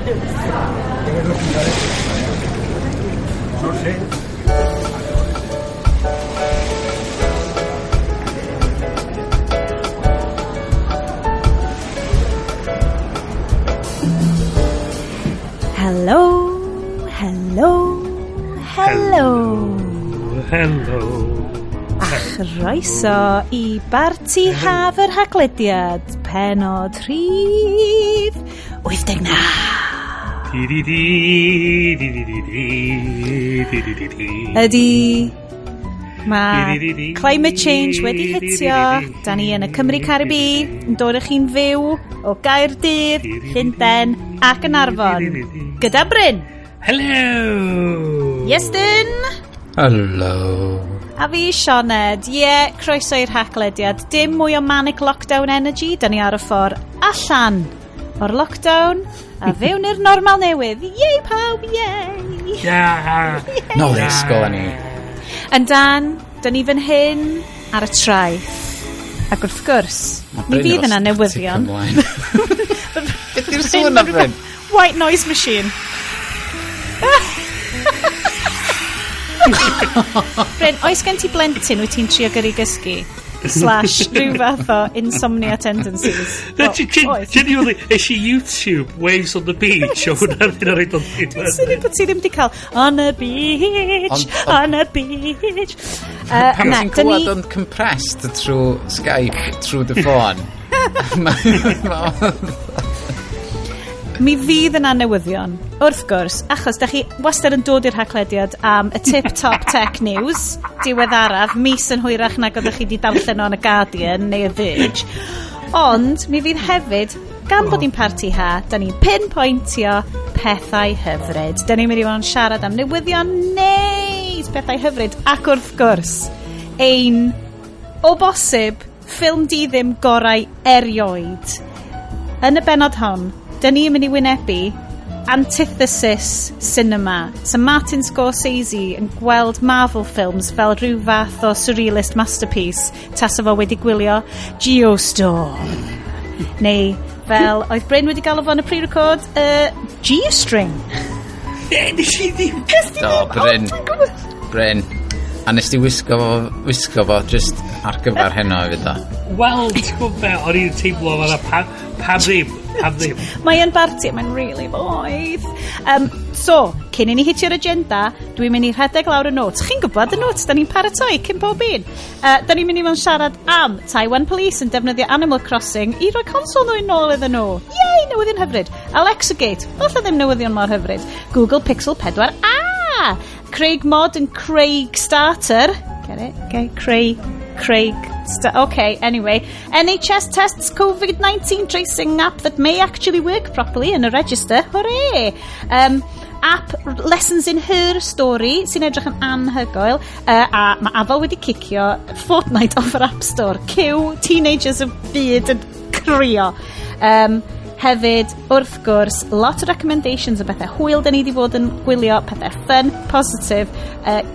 No sé. Hello, hello, hello. Hello. A chroeso i Barti Haf yr Haglediad, penod rhif 89. Di di di di di di di di di di di. Ydy, mae climate change wedi hitio. Da ni yn y Cymru Caribi, yn dod â chi'n fyw o Gaerdydd, Llundain ac yn Arfon. Gyda Bryn. Hello. Iestyn. Hello. A fi, Sioned. Ie, yeah, croeso i'r haglediad. Dim mwy o manic lockdown energy. Da ni ar y ffordd allan o'r lockdown a fewn i'r normal newydd. Yay pawb, yay! Yeah. Nôl i'r ysgol â ni. Yn dan, da ni fan hyn ar y traeth. Ac wrth gwrs, mi fydd yna newyddion. Beth yw'r sŵn na, Bryn? White noise machine. Bryn, oes gen ti blentyn wyt ti'n trio gyrru gysgu? Slash rhyw fath o insomnia tendencies. Na, Well, oes. genuinely, es i YouTube, Waves on the Beach, o hwnna ddim yn rhaid o'n Dwi'n synnu bod ti ddim wedi cael on the beach, on the beach. Pam Na, ti'n dyn clywed ni... o'n compressed trwy Skype, trwy dy ffôn? Mi fydd yna newyddion, wrth gwrs, achos da chi wastad yn dod i'r haglediad am y tip-top tech news diweddaraf, mis yn hwyrach nag oeddech chi wedi darllen o yn y Guardian neu y Verge. Ond mi fydd hefyd, gan bod hi'n parti ha, da ni'n pinpointio pethau hyfryd. Da ni'n mynd i fod yn siarad am newyddion neis, pethau hyfryd, ac wrth gwrs, ein, o bosib, ffilm di ddim gorau erioed. Yn y bennod hon, da ni'n mynd i wynebu antithesis cinema. So Martin Scorsese yn gweld Marvel films fel rhyw fath o surrealist masterpiece tasa fo wedi gwylio Geostorm. Neu fel oedd Bryn wedi galw fo yn y pre-record, G-string. Ne, nes i ddim. Do, Bryn. Bryn. A nes ti wisgo fo just ar gyfer heno hefyd o. Wel, ti'n gwybod be, o'n i'n teimlo fan'na, pam ddim, pam ddim. Mae yn barti, mae'n really boeth. So, cyn i ni hitio'r agenda, dwi'n mynd i rhedeg lawr y notes. Chi'n gwybod y notes, da ni'n paratoi cyn pob un. Da ni'n mynd i fod yn siarad am Taiwan Police yn defnyddio Animal Crossing i roi consol nhw yn ôl iddyn nhw. Yay, newyddion hyfryd. Alexa Gate, falle ddim newyddion mor hyfryd. Google Pixel 4a. Craig Mod and Craig Starter. Get it? Okay, Craig. Okay, anyway. NHS tests COVID-19 tracing app that may actually work properly in a register. Hooray! App Lessons in Her Story sy'n edrych yn anhygoel, a mae Afal wedi cicio Fortnite off yr App Store. Cyw teenagers y byd yn crio. Hefyd, wrth gwrs, lot o recommendations o bethau hwyl da ni wedi bod yn gwylio, pethau fun, positive,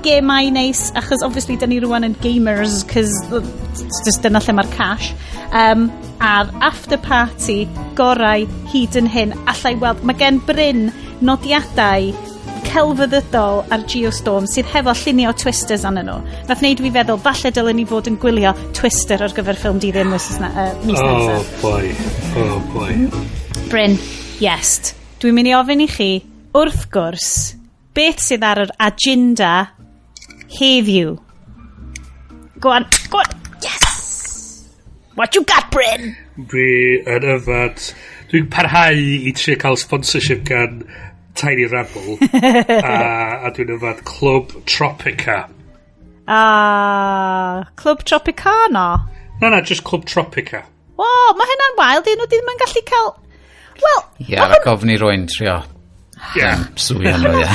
gemau neis, achos obviously da ni rwan yn gamers, cos just dyna lle mae'r cash. A'r after party gorau hyd yn hyn, allai weld, mae gen Bryn nodiadau celfyddydol ar Geostorm sydd hefo lluniau o Twisters arnyn nhw. Nath wneud fi feddwl, falle dylen ni fod yn gwylio Twister ar gyfer ffilm di ddim mis Oh nesaf. boy, oh boy. Bryn, yes. Dwi'n mynd i ofyn i chi, wrth gwrs, beth sydd ar yr agenda heddiw? Go on, go on. Yes! What you got, Bryn? Dwi yn yfad. Dwi'n parhau i trio cael sponsorship gan Tiny Rebel. A dwi'n yfad Club Tropica. Ah, Club Tropicana. Na, just Club Tropica. Wow, mae hynna'n wild. Dyn nhw ddim yn gallu cael. Wel, Ie, rhaid gofyn i rywun trio swio nhw, ie.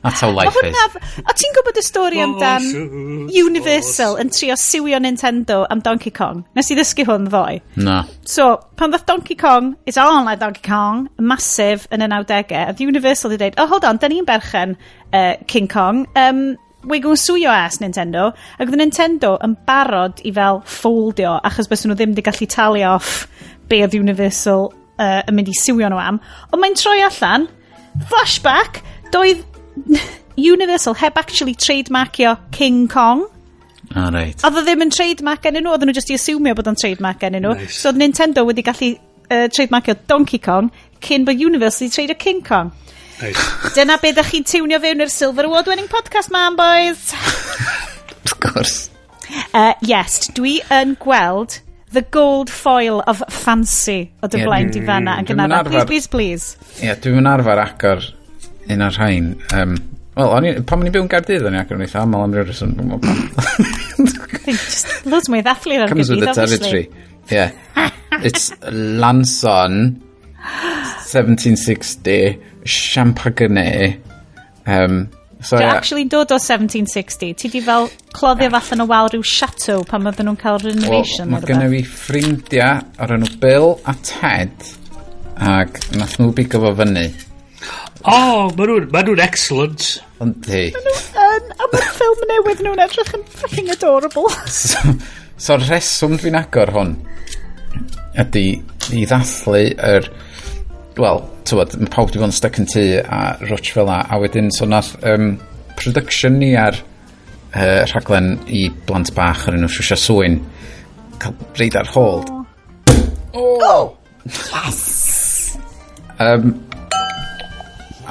That's how mae life is. hwnna. A ti'n gwybod y stori amdan Lawsuits, Universal yn trio siwio Nintendo am Donkey Kong? Nes i ddysgu hwn ddoe. No. So, pan ddoth Donkey Kong, it's all like Donkey Kong, massive yn y 90au, oedd Universal wedi dweud, "Oh, hold on, da ni'n berchen King Kong, we gonna sue your ass, Nintendo." Ac oedd Nintendo yn barod i fel foldio, achos bys nhw ddim wedi gallu talu off be oedd Universal yn mynd i siwio nhw am. Ond mae'n troi allan, flashback, doedd Universal heb actually trademarkio King Kong. Ah, right. Oedd o ddim yn trademark ennyn nhw, oedden nhw just i asumio bod o'n trademark ennyn nhw. Nice. So oedd Nintendo wedi gallu trademarkio Donkey Kong cyn bod Universal wedi tradeio King Kong. Nice. Dyna be ddech chi'n tiwnio fewn i'r Silver Award winning podcast man, boys. Of course. Yes, dwi yn gweld the gold foil of fancy o dy Ie, blaen di fanna yn dwi'm yn gynharach. Please, arfer- please, please. Ie, yeah, dwi'n arfer agor un o'r rhain. Wel, o'n i, pan o'n i'n byw yn Gaerdydd, o'n i'n agor yn eitha aml am ryw reswm. Dwi'm yn gwbod pam. Think just loads mwy o ddathlu ar Comes with the Gaerdydd, obviously. territory. Yeah. It's Lanson, 1760, Champagne. So, Dwi'n yeah. actually dod o 1760. Ti di fel cloddio fo allan o wal rhyw chateau pan oedden nhw'n cael renovation Wel, neu mae genna rhywbeth. fi ffrindiau o'r enw Bill a Ted, ac nath nhw bigo fo fyny. Oh, maen nhw'n ma nhw excellent. Ond di. Yn, a mae'r ffilm newydd nhw'n edrych yn fucking adorable. So reswm dwi'n agor hwn ydy i ddathlu yr, wel, tywod, mae pawb wedi bod yn stuck yn tŷ a rwtch fel 'na, a wedyn so nath production ni ar rhaglen i blant bach o'r enw Shwsha Sŵyn cael reid ar hold. Oh! Yes!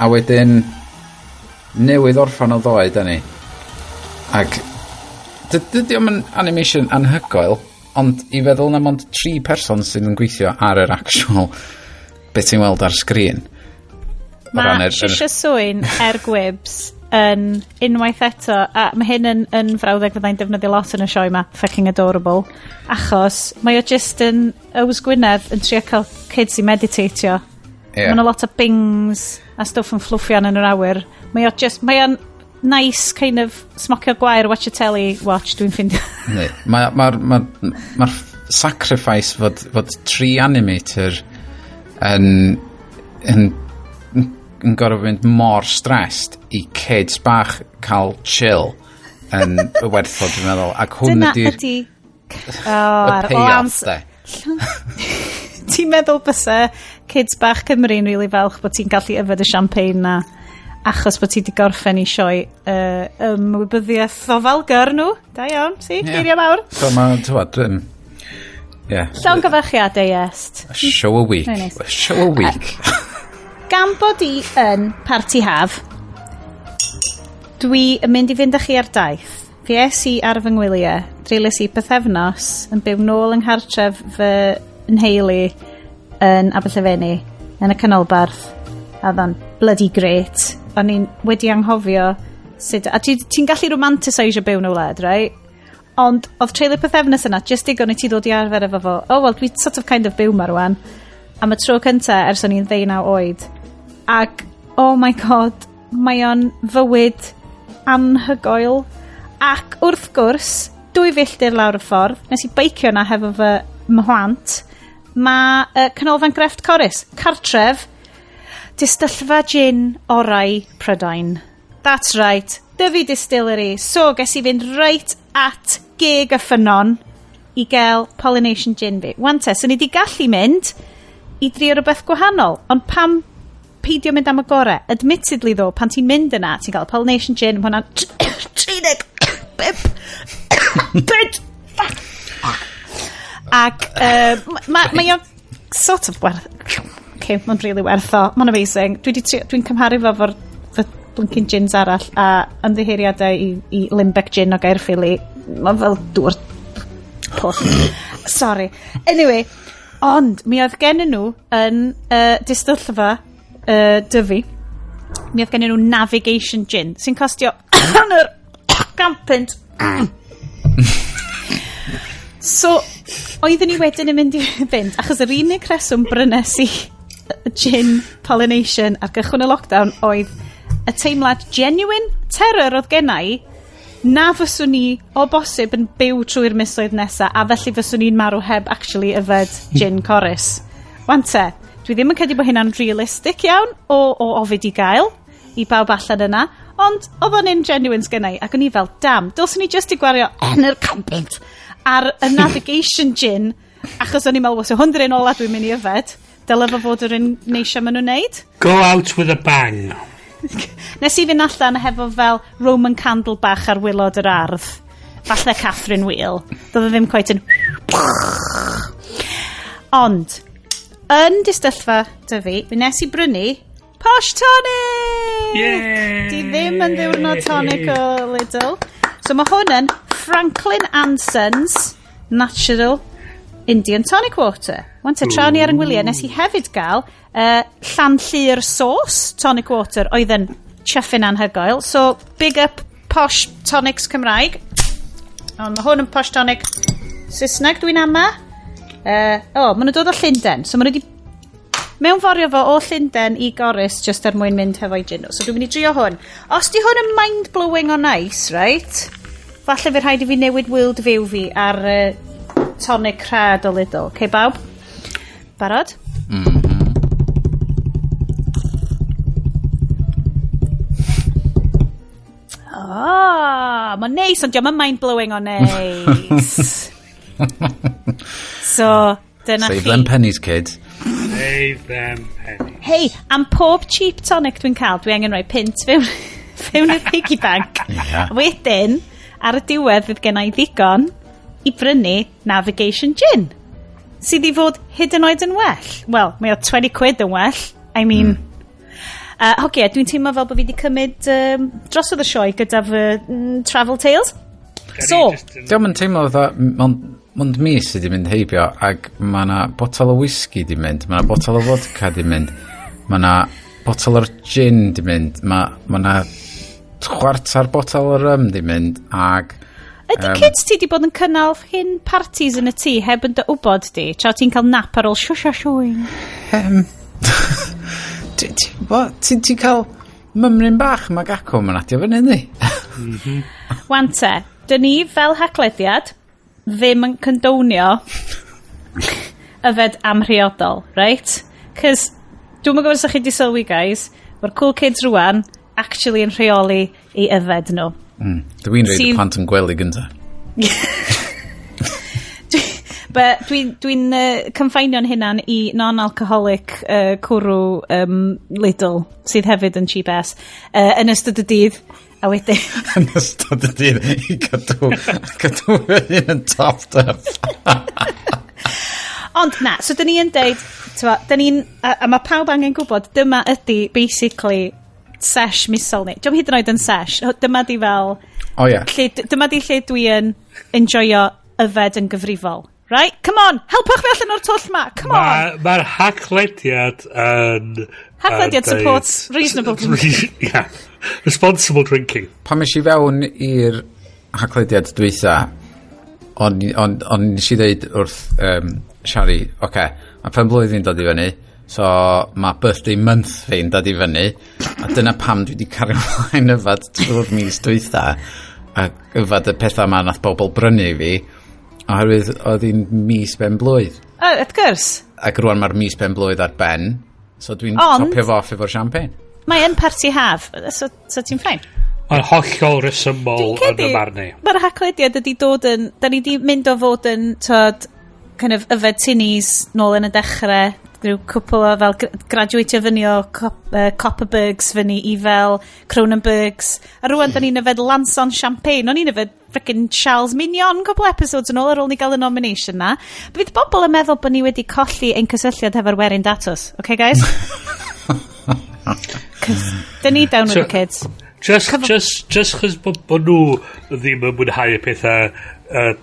A wedyn newydd orffan o ddoe, da ni. Ac dydy o'm yn animation anhygoel, ond i feddwl na mond tri person sydd yn gweithio ar yr actual beth ti'n weld ar sgrin. O ran Mae Shwsha Sŵyn er gwibs yn unwaith eto, a mae hyn yn frawddeg fyddai'n defnyddio lot yn y sioe yma, fucking adorable, achos mae o just yn Yws Gwynedd yn trio cael kids i meditatio. Ie. Mae yna lot o bings a stwff yn fflwffian yn yr awyr. Mae o just, mae o'n nice kind of smocio gwair, watch a telly, watch, dwi'n ffindio. Yndi. Mae'r ma, ma, ma sacrifice fod tri animator yn gorfod fynd mor stressed i kids bach cael chill yn werth o, dwi'n meddwl. Ac hwn Dyna ydy'r ydy. y Oh, ar payoff, lans- de. Ti'n meddwl bysa kids bach Cymru'n really falch bod ti'n gallu yfed y champagne na achos bod ti wedi gorffen i sioe ymwybyddiaeth ofalgar nhw. Da iawn, si, Ie. yeah. Geiriau mawr. So mae, ti'n gwbod, yeah. Llongyfarchiadau, yes. Show a week. Very nice. Show a week. Gan bod i yn party haf, dwi yn mynd i fynd â chi ar daith. Fi es i ar fy ngwyliau, dreulies i pythefnos yn byw nôl yng nghartref fy nheulu yn Aberllefenni, yn y canolbarth. A oedd o'n bloody great. O'n i'n wedi anghofio sut. A ti'n ti gallu romantiseisio byw yn y wlad, right? Ond oedd treulio pythefnos yna, just digon i ti ddod i arfer efo fo. Oh, well, dwi sort of kind of byw ma rwan. Am y tro cynta ers o'n i'n 19 oed. Ac, oh my God, mae o'n fywyd anhygoel. Ac wrth gwrs, 2 filltir lawr y ffordd, nes i beicio na hefo fy mhlant, mae Canolfan Grefft Corris, cartref, distyllfa gin orau Prydain. That's right, Dyfi Distillery. So, ges i fynd right at geg y ffynnon i gael pollination gin fi. Wan te, so ni di gallu mynd i drio rhywbeth gwahanol, ond pam peidio mynd am y gore? Admittedly though, pan ti'n mynd yna, ti'n cael pollination gin, mae hwnna'n 35 punt. Ac mae o'n sort of werth. Okay, mae'n really werth o. Mae'n amazing. Dwi'n cymharu fo efo'r fy blinking gins arall a ymddiheuriadau i Limbeck Gin o Gaerffili. Mae'n fel dŵr pwll. Sorry. Anyway, ond mi oedd gen nhw yn distyllfa Dyfi, mi oedd gen nhw Navigation Gin, sy'n costio £100. So, oeddwn i wedyn yn mynd i fynd, achos yr unig reswm brynes i gin pollination ar gychwyn y lockdown oedd y teimlad genuine terror oedd genna i na fyswn ni o bosib yn byw trwy'r misoedd nesa a felly fyswn ni'n marw heb actually yfed gin Corris. Wan te, dwi ddim yn credu bod hynna'n realistic iawn o ofid i gael i bawb allan yna, ond oedd o'n un genuine sgynna i, ac o'n i fel, damn, dylswn i just i gwario £100 ar y Navigation Gin, achos o'n i'n meddwl, so hwn di'r un ola dwi'n mynd i yfed. Dyle fo fod yr un neisia maen nhw'n neud. Go out with a bang. Nes i fynd allan hefo fel Roman candle bach ar wylod yr ardd. Falle Catherine Wheel. Doedd o ddim quite yn... Ond, yn distyllfa dyfu, mi nes i brynu Posh Tonic! Yay! Di ddim yn ddiwrnod tonic o Lidl. So mae hwn yn Franklin and Sons Natural Indian Tonic Water. Wan te, tra o'n i ar yng ngwyliau, nes i hefyd gael Llanllyr Sauce Tonic Water oedd yn chuffin anhygoel. So, big up Posh Tonics Cymraeg. Ond mae hwn yn Posh Tonic Saesneg dwi'n ama. O, maen nhw'n dod o Llundain. So maen nhw wedi mewnforio fo o Llundain i Gorris just er mwyn mynd hefo'i gin nhw. So dwi'n mynd i drio hwn. Os di hwn yn mind-blowing o nice, right? Falle fydd rhaid i fi newid world view fi ar tonic rhad o Lidl. Okay, bawb? Barod? Mm -hmm. Oh, mae'n neis, ond diolch yn mind-blowing o neis. So, dyna Save chi. them pennies, kids. Save them pennies. Hei, am pob cheap tonic dwi'n cael, dwi angen rhoi pint fewn, fewn i'r piggy bank. Yeah. Wedyn, ar y diwedd fydd gen i ddigon i brynu Navigation Gin. Sydd i fod hyd yn oed yn well. Wel, mae o 20 quid yn well. I mean... Mm. Hogia, dwi'n teimlo fel bod fi wedi cymryd drosodd y sioe gyda fy Travel Tales. So, Diolch yn teimlo fatha, mond mis sydd wedi mynd heibio, ac mae yna botel o whisky di mynd, mae yna botel o vodka di mynd, mae yna botel o'r gin di mynd, mae yna chwarter botel o rum di mynd, ac... Ydy kids ti di bod yn cynnal hyn parties yn y tŷ heb yn dy wybod di? Tra ti'n cael nap ar ôl shwsh a shwing. Ti'n cael mymryn bach mae gacw ma'n adio fyny, yndi? Wan te, dyn ni fel haglediad ddim yn condonio yfed amhriodol, right? Cos dwi'm yn gwybod os ydych chi 'di sylwi, guys, mae'r cool kids rwan actually yn rheoli i yfed nhw. Dwi'n rhaid y plant yn gwely gynta. But dwi'n dwi confinio'n hunan i non-alcoholic cwrw Lidl, sydd hefyd yn cheap ass, yn ystod y dydd, a wedyn... Yn ystod y dydd i cadw fy hun yn topped up. Ond na, so dyn ni yn deud, dyn ni'n, a mae pawb angen gwybod, dyma ydy basically sesh misol ni. Diolch hyd yn oed yn sesh. Dyma di fel... Oh, yeah. Lle, dyma di lle dwi yn enjoyo yfed yn gyfrifol. Right? Come on! Helpwch fi allan o'r twll ma! Come on! Mae'r haglediad yn... Haglediad supports reasonable drinking. Yeah. Responsible drinking. Pan es i fewn i'r haglediad dwytha, on nes i ddeud wrth Shari, oce, okay, mae pen blwyddyn dod i fyny, so mae birthday month fi'n dod i fyny, a dyna pam dwi wedi cario ymlaen yfad trwy'r mis dwytha, a yfad y pethau ma nath bobl brynu i fi, oherwydd oedd hi'n mis ben blwydd. Oh, wrth gwrs. Ac rwan mae'r mis ben blwydd ar ben, so dwi'n topio fo off efo'r champagne. Mae yn party haf, so ti'n fine. Mae'n hollol resymol yn y marn i. Mae'r haglediad ydi dod yn... Da ni di mynd o fod yn, tod, kind of yfed tinnies nôl yn y dechrau, rhyw cwpl o fel graduatio fyny o Copperbergs fyny i fel Cronenbergs. A rwan da ni'n yfed Lanson Champagne. O'n i'n yfed frickin' Charles Mignon cwpl episodes yn ôl ar ôl ni gael y nomination na. Bydd bobl yn meddwl bod ni wedi colli ein cysylltiad hefo'r werin datws. Okay, guys? Cos dyn ni down with the kids. Just chos bod nhw ddim yn mwynhau y pethau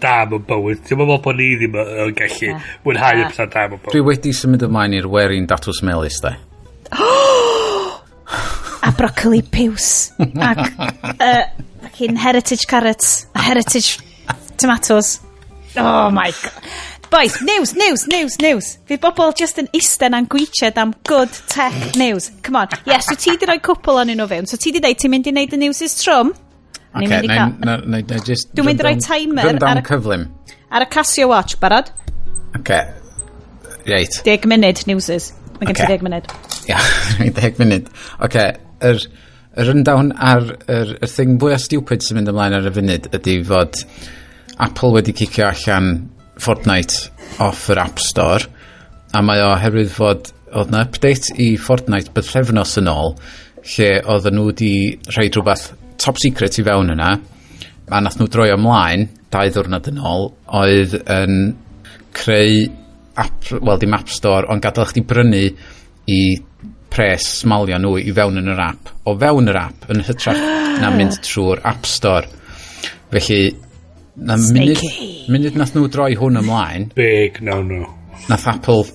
da mewn bywyd. Dwi'n meddwl bod ni ddim yn gallu mwynhau y pethau da mewn bywyd. Dwi wedi symud ymlaen i'r werin datws melys, de. A broccoli piws. Ac fucking heritage carrots. A heritage tomatoes. Oh my god. Boys, news, news, news, news. Fydd bobl just yn eistedd na'n gweitiad am good tech news. Come on. Yes, so ti di roi cwpl o'n nhw fewn. So ti di dweud ti'n mynd i wneud y news is trwm. Oce, na just... Dwi'n mynd i roi timer ar y cyflym. Ar y Casio watch, barod? Oce, reit. 10 munud newses. Mae gen ti 10 munud. Ia, 10 munud. Oce, yr rundown ar yr thing fwyaf stupid sy'n mynd ymlaen ar y funud ydy fod Apple wedi cicio allan Fortnite off yr App Store. A mae o oherwydd fod oedd na update i Fortnite bythefnos yn ôl, lle oedden nhw wedi rhoi rhywbeth top secret i fewn yna, a nath nhw droi ymlaen 2 ddiwrnod yn ôl, oedd yn creu app, wel, dim App Store, ond gadael chdi brynu i pres smalio nhw i fewn yn yr app, o fewn yr app, yn hytrach na mynd trwy'r App Store. Felly, na munud, Snaky. munud nath nhw droi hwn ymlaen, Big no no. nath Apple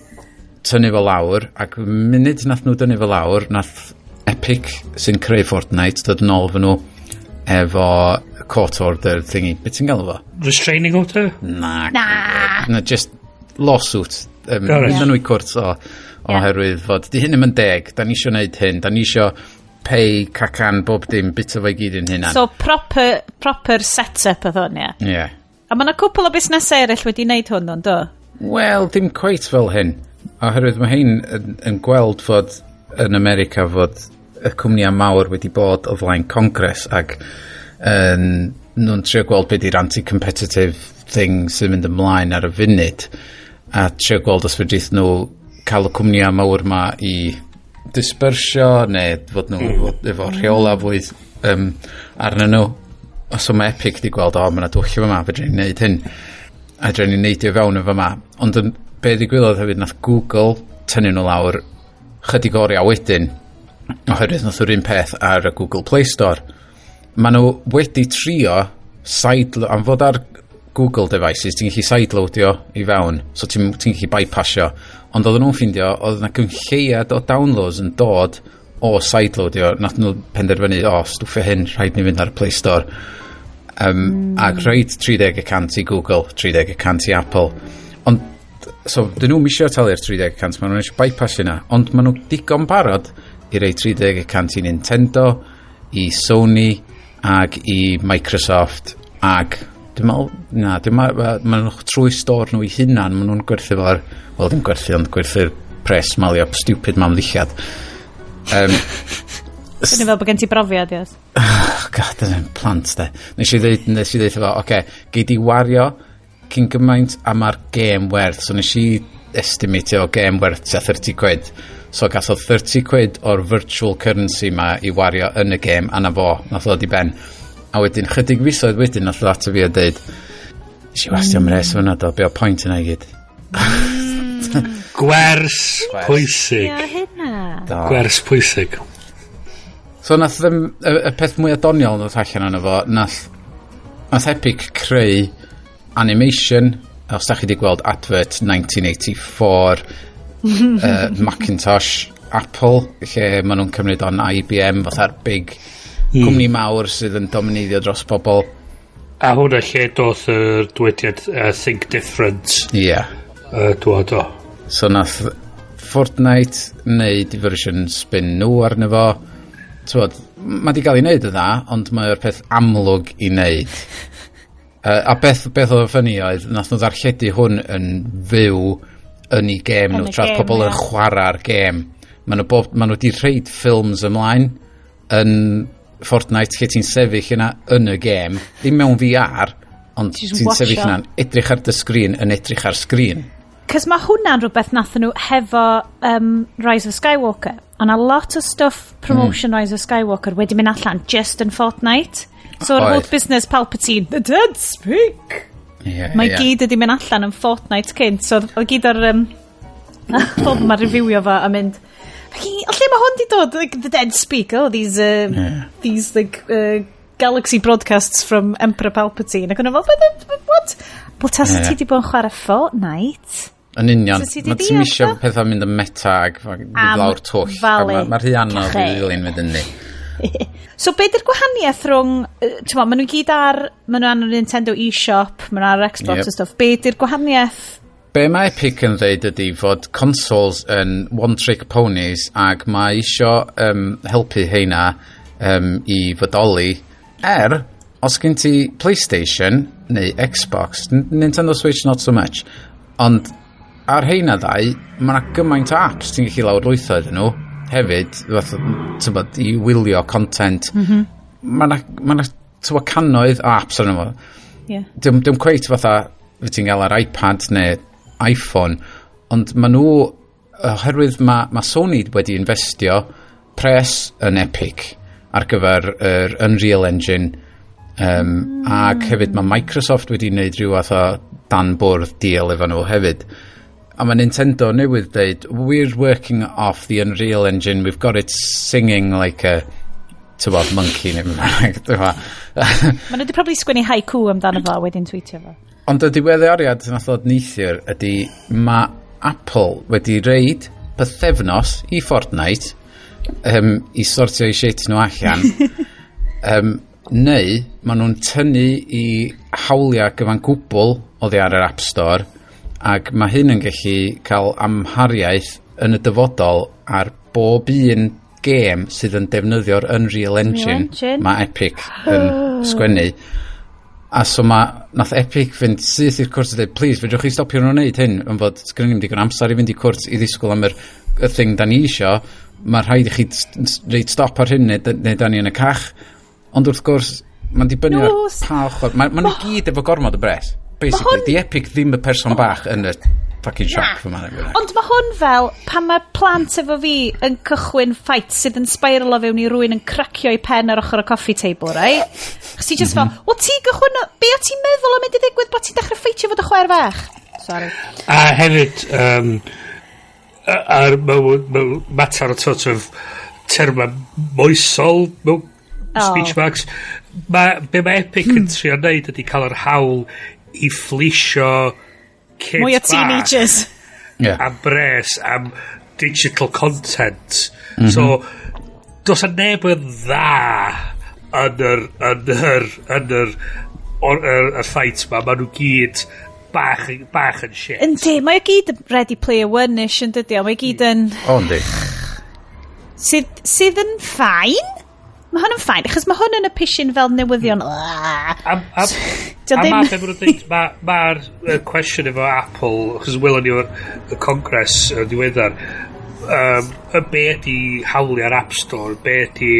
tynnu fo lawr, ac munud nath nhw dynnu fo lawr, nath Epic, sy'n creu Fortnite, dod yn ôl fo nhw efo court order thingy. Be ti'n gael fo? Restraining order? Na. Na. Na, just lawsuit. Oh, right. Mynd nhw i cwrt o, oherwydd fod, di hyn ddim yn deg, da ni isio neud hyn, da ni isio pay cacan bob dim, bit o fo i gyd yn hynna. So proper set-up oedd hwn, ie. Yeah. A mae yna cwpl o busnesau eraill wedi wneud hwn, ond do? Wel, dim cweit fel hyn. Oherwydd mae hyn yn gweld fod yn America fod y cwmnïau mawr wedi bod o flaen Congress ac yn, nhw'n trio gweld beth di'r anti-competitive thing sy'n mynd ymlaen ar y funud a trio gweld os fedrith nhw cael y cwmnïau mawr ma i dispersio neu fod nhw fod efo rheola fwy arnyn nhw. So mae Epic di gweld, o, mae yna dwll yma, fedrwn ni wneud hyn. A fedrwn ni neidio fewn yn fyma. Ond yn, be ddigwyddodd hefyd, nath Google tynnu nhw lawr chydig oriau wedyn, oherwydd nath yr un peth ar y Google Play Store. Maen nhw wedi trio side, am fod ar Google devices, ti'n gallu sideloadio i fewn, so ti gallu bypassio. Ond oedden nhw'n ffindio, oedd yna gynlleiad o downloads yn dod o sideloadio, nath nhw penderfynu, o, stwffio hyn, rhaid ni fynd ar y Play Store. Ac rhaid 30% i Google, 30% i Apple. Ond, so, dyn nhw'n misio talu'r 30%, maen nhw'n eisiau bypass yna. Ond maen nhw digon barod i roi 30% i Nintendo, i Sony, ag i Microsoft, ag dwi'n meddwl, na, dwi'n meddwl, maen nhw trwy store nhw i hunan, maen nhw'n gwerthu fo'r, wel, ddim gwerthu, ond gwerthu'r pres malio stupid mam ddillad. Dwi'n fel bod gen ti brofiad, yes. Oh God, dyna'n plant de. Nes i ddeud efo, oce, okay, gei di wario cyn gymaint a mae'r gêm werth. So nes i estimatio gêm werth tua 30 quid. So gath o 30 quid o'r virtual currency ma i wario yn y gêm, a na fo, nath o di ben. A wedyn, chydig fisoedd wedyn, nath o ato fi a deud, nes i wastio mres fyna do, be o pwynt yna i gyd. Gwers pwysig. Ie, hynna. Do. Gwers pwysig. So nath ddim, y peth mwyaf doniol nath allan ono fo, nath Epic creu animation, os da chi wedi gweld advert 1984, Macintosh, Apple, lle maen nhw'n cymryd on IBM, fatha'r big cwmni mawr sydd yn domineiddio dros bobl. A hwnna lle doth yr dywediad "think different" Ie. Yeah. Dwad o. So nath Fortnite wneud i version spin nhw arno fo. T'wod, mae di gael ei wneud yn dda, ond mae'r peth amlwg i wneud. A beth oedd yn funny oedd, nath nhw ddarlledu hwn yn fyw yn ei gêm Yn nhw, y tra oedd gêm, pobl yn ie. chwarae'r gêm. Maen nhw wedi rhoid ffilms ymlaen yn Fortnite lle ti'n sefyll yna yn y gêm, ddim mewn VR, ond Ti jyst ti'n watcho. sefyll yna'n edrych ar dy sgrin yn edrych ar sgrin. Cos mae hwnna'n rhywbeth nath nhw hefo Rise of Skywalker. Ond a lot o stuff promotion Rise of Skywalker wedi mynd allan just yn Fortnite. So yr Oedd. whole business Palpatine, "The dead speak." Yeah, Mae gyd wedi mynd allan yn Fortnite cynt. So oedd gyd o'r pobl ma'n reviewio fo a mynd, "Fucking, o lle mae hwn di dod? Like, the dead speak. Oh, these, these like, galaxy broadcasts from Emperor Palpatine." Ac o'n fel, "What? What?" Wel, tas ti di bod yn chwarae Fortnite. Yn union. So ti 'di Mae ti'n deall isio o? pethau mynd yn meta ag fynd Am lawr twll. A falu Mae ma rhy anodd i cachu. ddilyn fynd yndi. So be di'r gwahaniaeth rhwng, ti'n mo, maen nhw gyd ar, maen nhw ar y Nintendo eShop, maen nhw ar Xbox a stuff. Be di'r gwahaniaeth? Be mae Epic yn dweud ydy fod consoles yn one-trick ponies ac mae isio helpu heina i fodoli os gen ti PlayStation neu Xbox, Nintendo Switch not so much, ond ar heina ddau, mae yna gymaint o apps ti'n gallu lawrlwytho iddyn nhw hefyd, fath, t'bod, i wylio content. Mae yna ma 'na, t'bod, cannoedd o apps arno fo. Dim cweit fatha fy ti'n gael ar iPad neu iPhone, Ond maen nhw, oherwydd mae Sony wedi investio pres yn Epic ar gyfer yr Unreal Engine, ac hefyd mae Microsoft wedi wneud rhyw fath o dan bwrdd deal efo nhw hefyd. A mae Nintendo newydd dweud, "We're working off the Unreal Engine, we've got it singing like a," tywod, monkey neu beth bynnag, t'mo'. Maen nhw wedi probably sgwennu haiku amdano fo a wedyn tweetio fo. Ond y diweddariad nath ddod neithiwr ydy mae Apple wedi rhoid pythefnos i Fortnite i sortio i shit nhw allan, neu maen nhw'n tynnu i hawliau gyfan gwbl oddi ar yr App Store, ac mae hyn yn gallu cael amhariaeth yn y dyfodol ar bob un gêm sydd yn defnyddio'r Unreal Engine, Engine. Mae Epic yn sgwennu. A so mae, nath Epic fynd syth i'r cwrt a dweud, "Please, fedrwch chi stopio nhw'n wneud hyn, yn fod sgynnon ni'm digon amser i fynd i cwrt i ddisgwyl am yr thing da ni isio, mae rhaid i chi reid stop ar hyn neu da ni yn y cach." Ond wrth gwrs, mae'n dibynnu ar pa ochr. Mae ma nhw gyd efo gormod o bres. Basically, di Epic ddim y person bach yn y fucking shop yma. Ond mae hwn fel pan mae plant efo fi yn cychwyn fight sydd yn spiral o fewn i rywun yn cracio i pen ar ochr y coffee table, right? Chos ti just fel, "Wel ti gychwyn, be o ti'n meddwl am mynd i ddigwydd bod ti'n dechrau ffeitio fo dy chwaer fach?" Sorry. A hefyd, ar mewn mater o sort of terma moesol mewn speech marks, be mae Epic yn trio wneud ydy cael yr hawl i fleecio kids Mwy o bach teenagers. Am bres, am digital content. So, does 'na neb yn dda yn yr fight ma. Maen nhw gyd bach yn shit. Yndi, mae o gyd yn Ready Player One-ish yn dydi o. Mae o gyd yn O, yndi. Sydd yn fine. Mae hwn yn fine, achos mae hwn yn y pishin fel newyddion. Dio A ddim ma be maen nhw'n dweud, mae'r ma cwestiwn efo Apple, achos welon ni o'r y Congress yn ddiweddar, y be ydi hawliau'r App Store, be ydi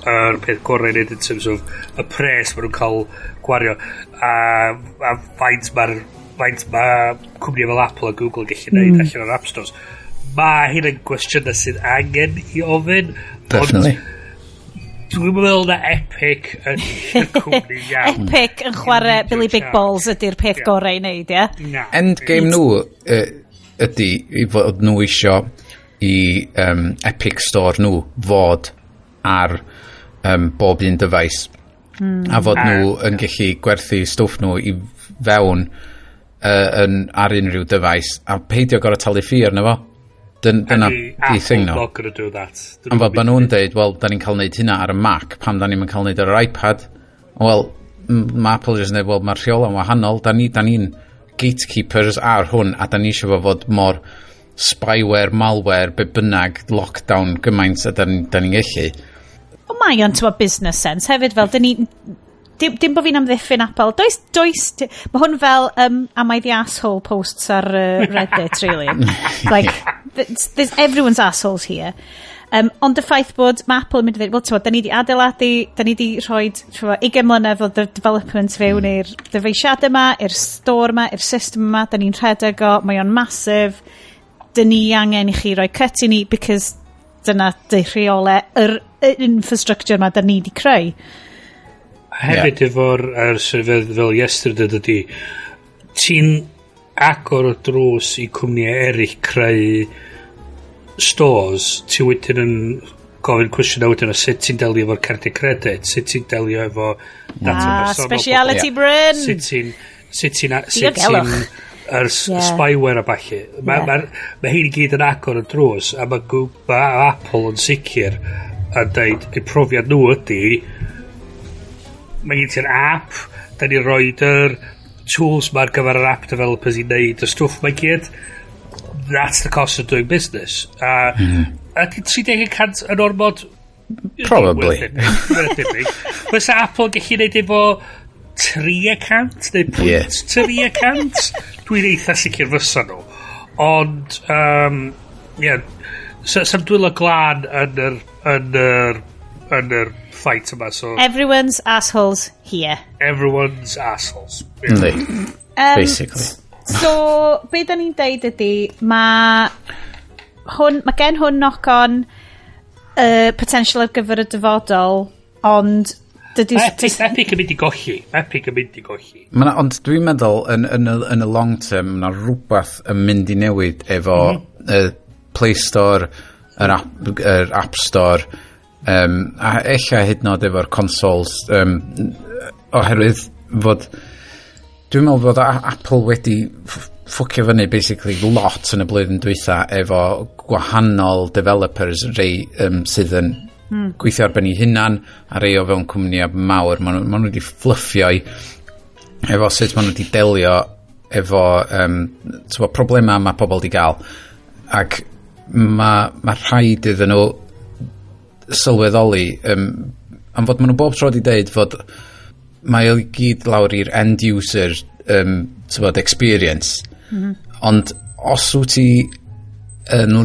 yr peth gorau i wneud in terms of y pres maen nhw'n cael gwario, a faint ma cwmni fel Apple a Google yn gallu gwneud allan o'r App Stores. Mae hyn yn gwestiynau sydd angen i ofyn. Ond Definitely. dwi'n meddwl na Epic yn y cwmni iawn. Epic yn chwarae I Billy Big charge. Balls ydy'r peth gorau i wneud, ie? Na. Endgame nhw ydy i fod nhw isio i Epic Store nhw fod ar bob un dyfais a fod nhw yn gallu gwerthu stwff nhw i fewn yn, ar unrhyw dyfais a peidio gorau talu ffi arno fo. Dyna Ydy di thing Apple nhw. not gonna do that. Ond fel bod nhw'n deud, "Wel, da ni'n cael neud hynna ar y Mac, pam da ni'n cael neud ar yr iPad?" Wel, mae Apple jyst yn dweud, "Wel, mae'r rheola'n wahanol, da ni'n ni gatekeepers ar hwn, a da ni eisiau fo fod mor spyware, malware, be bynnag, lockdown gymaint a da ni'n gallu." Ond mae o'n tywa business sense hefyd fel, dyn ni... Dim bod fi'n amddiffyn Apple. Does, mae hwn fel "Am I the asshole" posts ar Reddit, really. Like, there's everyone's assholes here. Ond y ffaith bod mae Apple yn mynd i ddweud, "Wel, t'mod, da ni di adeiladu, da ni di rhoi, t'mod, 20 mlynedd o development fewn i'r dyfeisiadau yma, i'r store yma, i'r system yma, da ni'n rhedeg o, mae o'n massive, da ni angen i chi roi cut i ni, because dyna dy rheolau, yr infrastructure yma da ni di creu." Hefyd efo'r er, fel, fel yesterday ydy, ti'n agor y drws i cwmnïau eraill creu stores, ti wedyn yn gofyn cwestiwn a wedyn o sut ti'n delio efo'r cardiau credit, sut ti'n delio efo data Ah, personol speciality pobl. Bryn! Sut ti'n Diogelwch. yr spyware a ballu. Mae ma, ma hyn i gyd yn agor y drws a mae ma Apple yn sicr yn dweud eu profiad nhw ydy mae gen ti'r app, da ni roed yr tools ma ar gyfer yr app developers i wneud y stwff mae gyd. That's the cost of doing business. A ydy 30% yn ormod? Probably. Debyg. Fysa Apple yn gallu neud efo 3% neu 0.3%? Dwi'n eitha sicr fysa nhw. Ond, yeah, so, sam dwylo glân yn yr fight yma, so Everyone's assholes here. Everyone's assholes. Yndi, basically. So, be da ni'n deud ydy, mae gen hwn knock-on potential ar gyfer y dyfodol, ond dydy. Epic yn mynd i golli. Epic yn mynd i golli. Ond dwi'n meddwl, yn y long term, mae rhywbeth yn mynd i newid efo Play Store, yr App Store, a ella hyd yn oed efo'r consoles, oherwydd fod dwi'n meddwl fod Apple wedi ffwcio fyny basically lot yn y blwyddyn dwytha efo gwahanol developers, rei sydd yn gweithio ar ben eu hunan a rei o fewn cwmnïau mawr. Ma nhw wedi fluffio i efo sut maen nhw wedi delio efo t'bo, problemau mae pobl wedi gael, ac ma rhaid iddyn nhw sylweddoli am fod maen nhw bob tro wedi deud fod mae o i gyd lawr i'r end user t'bod, experience, ond os wyt ti yn,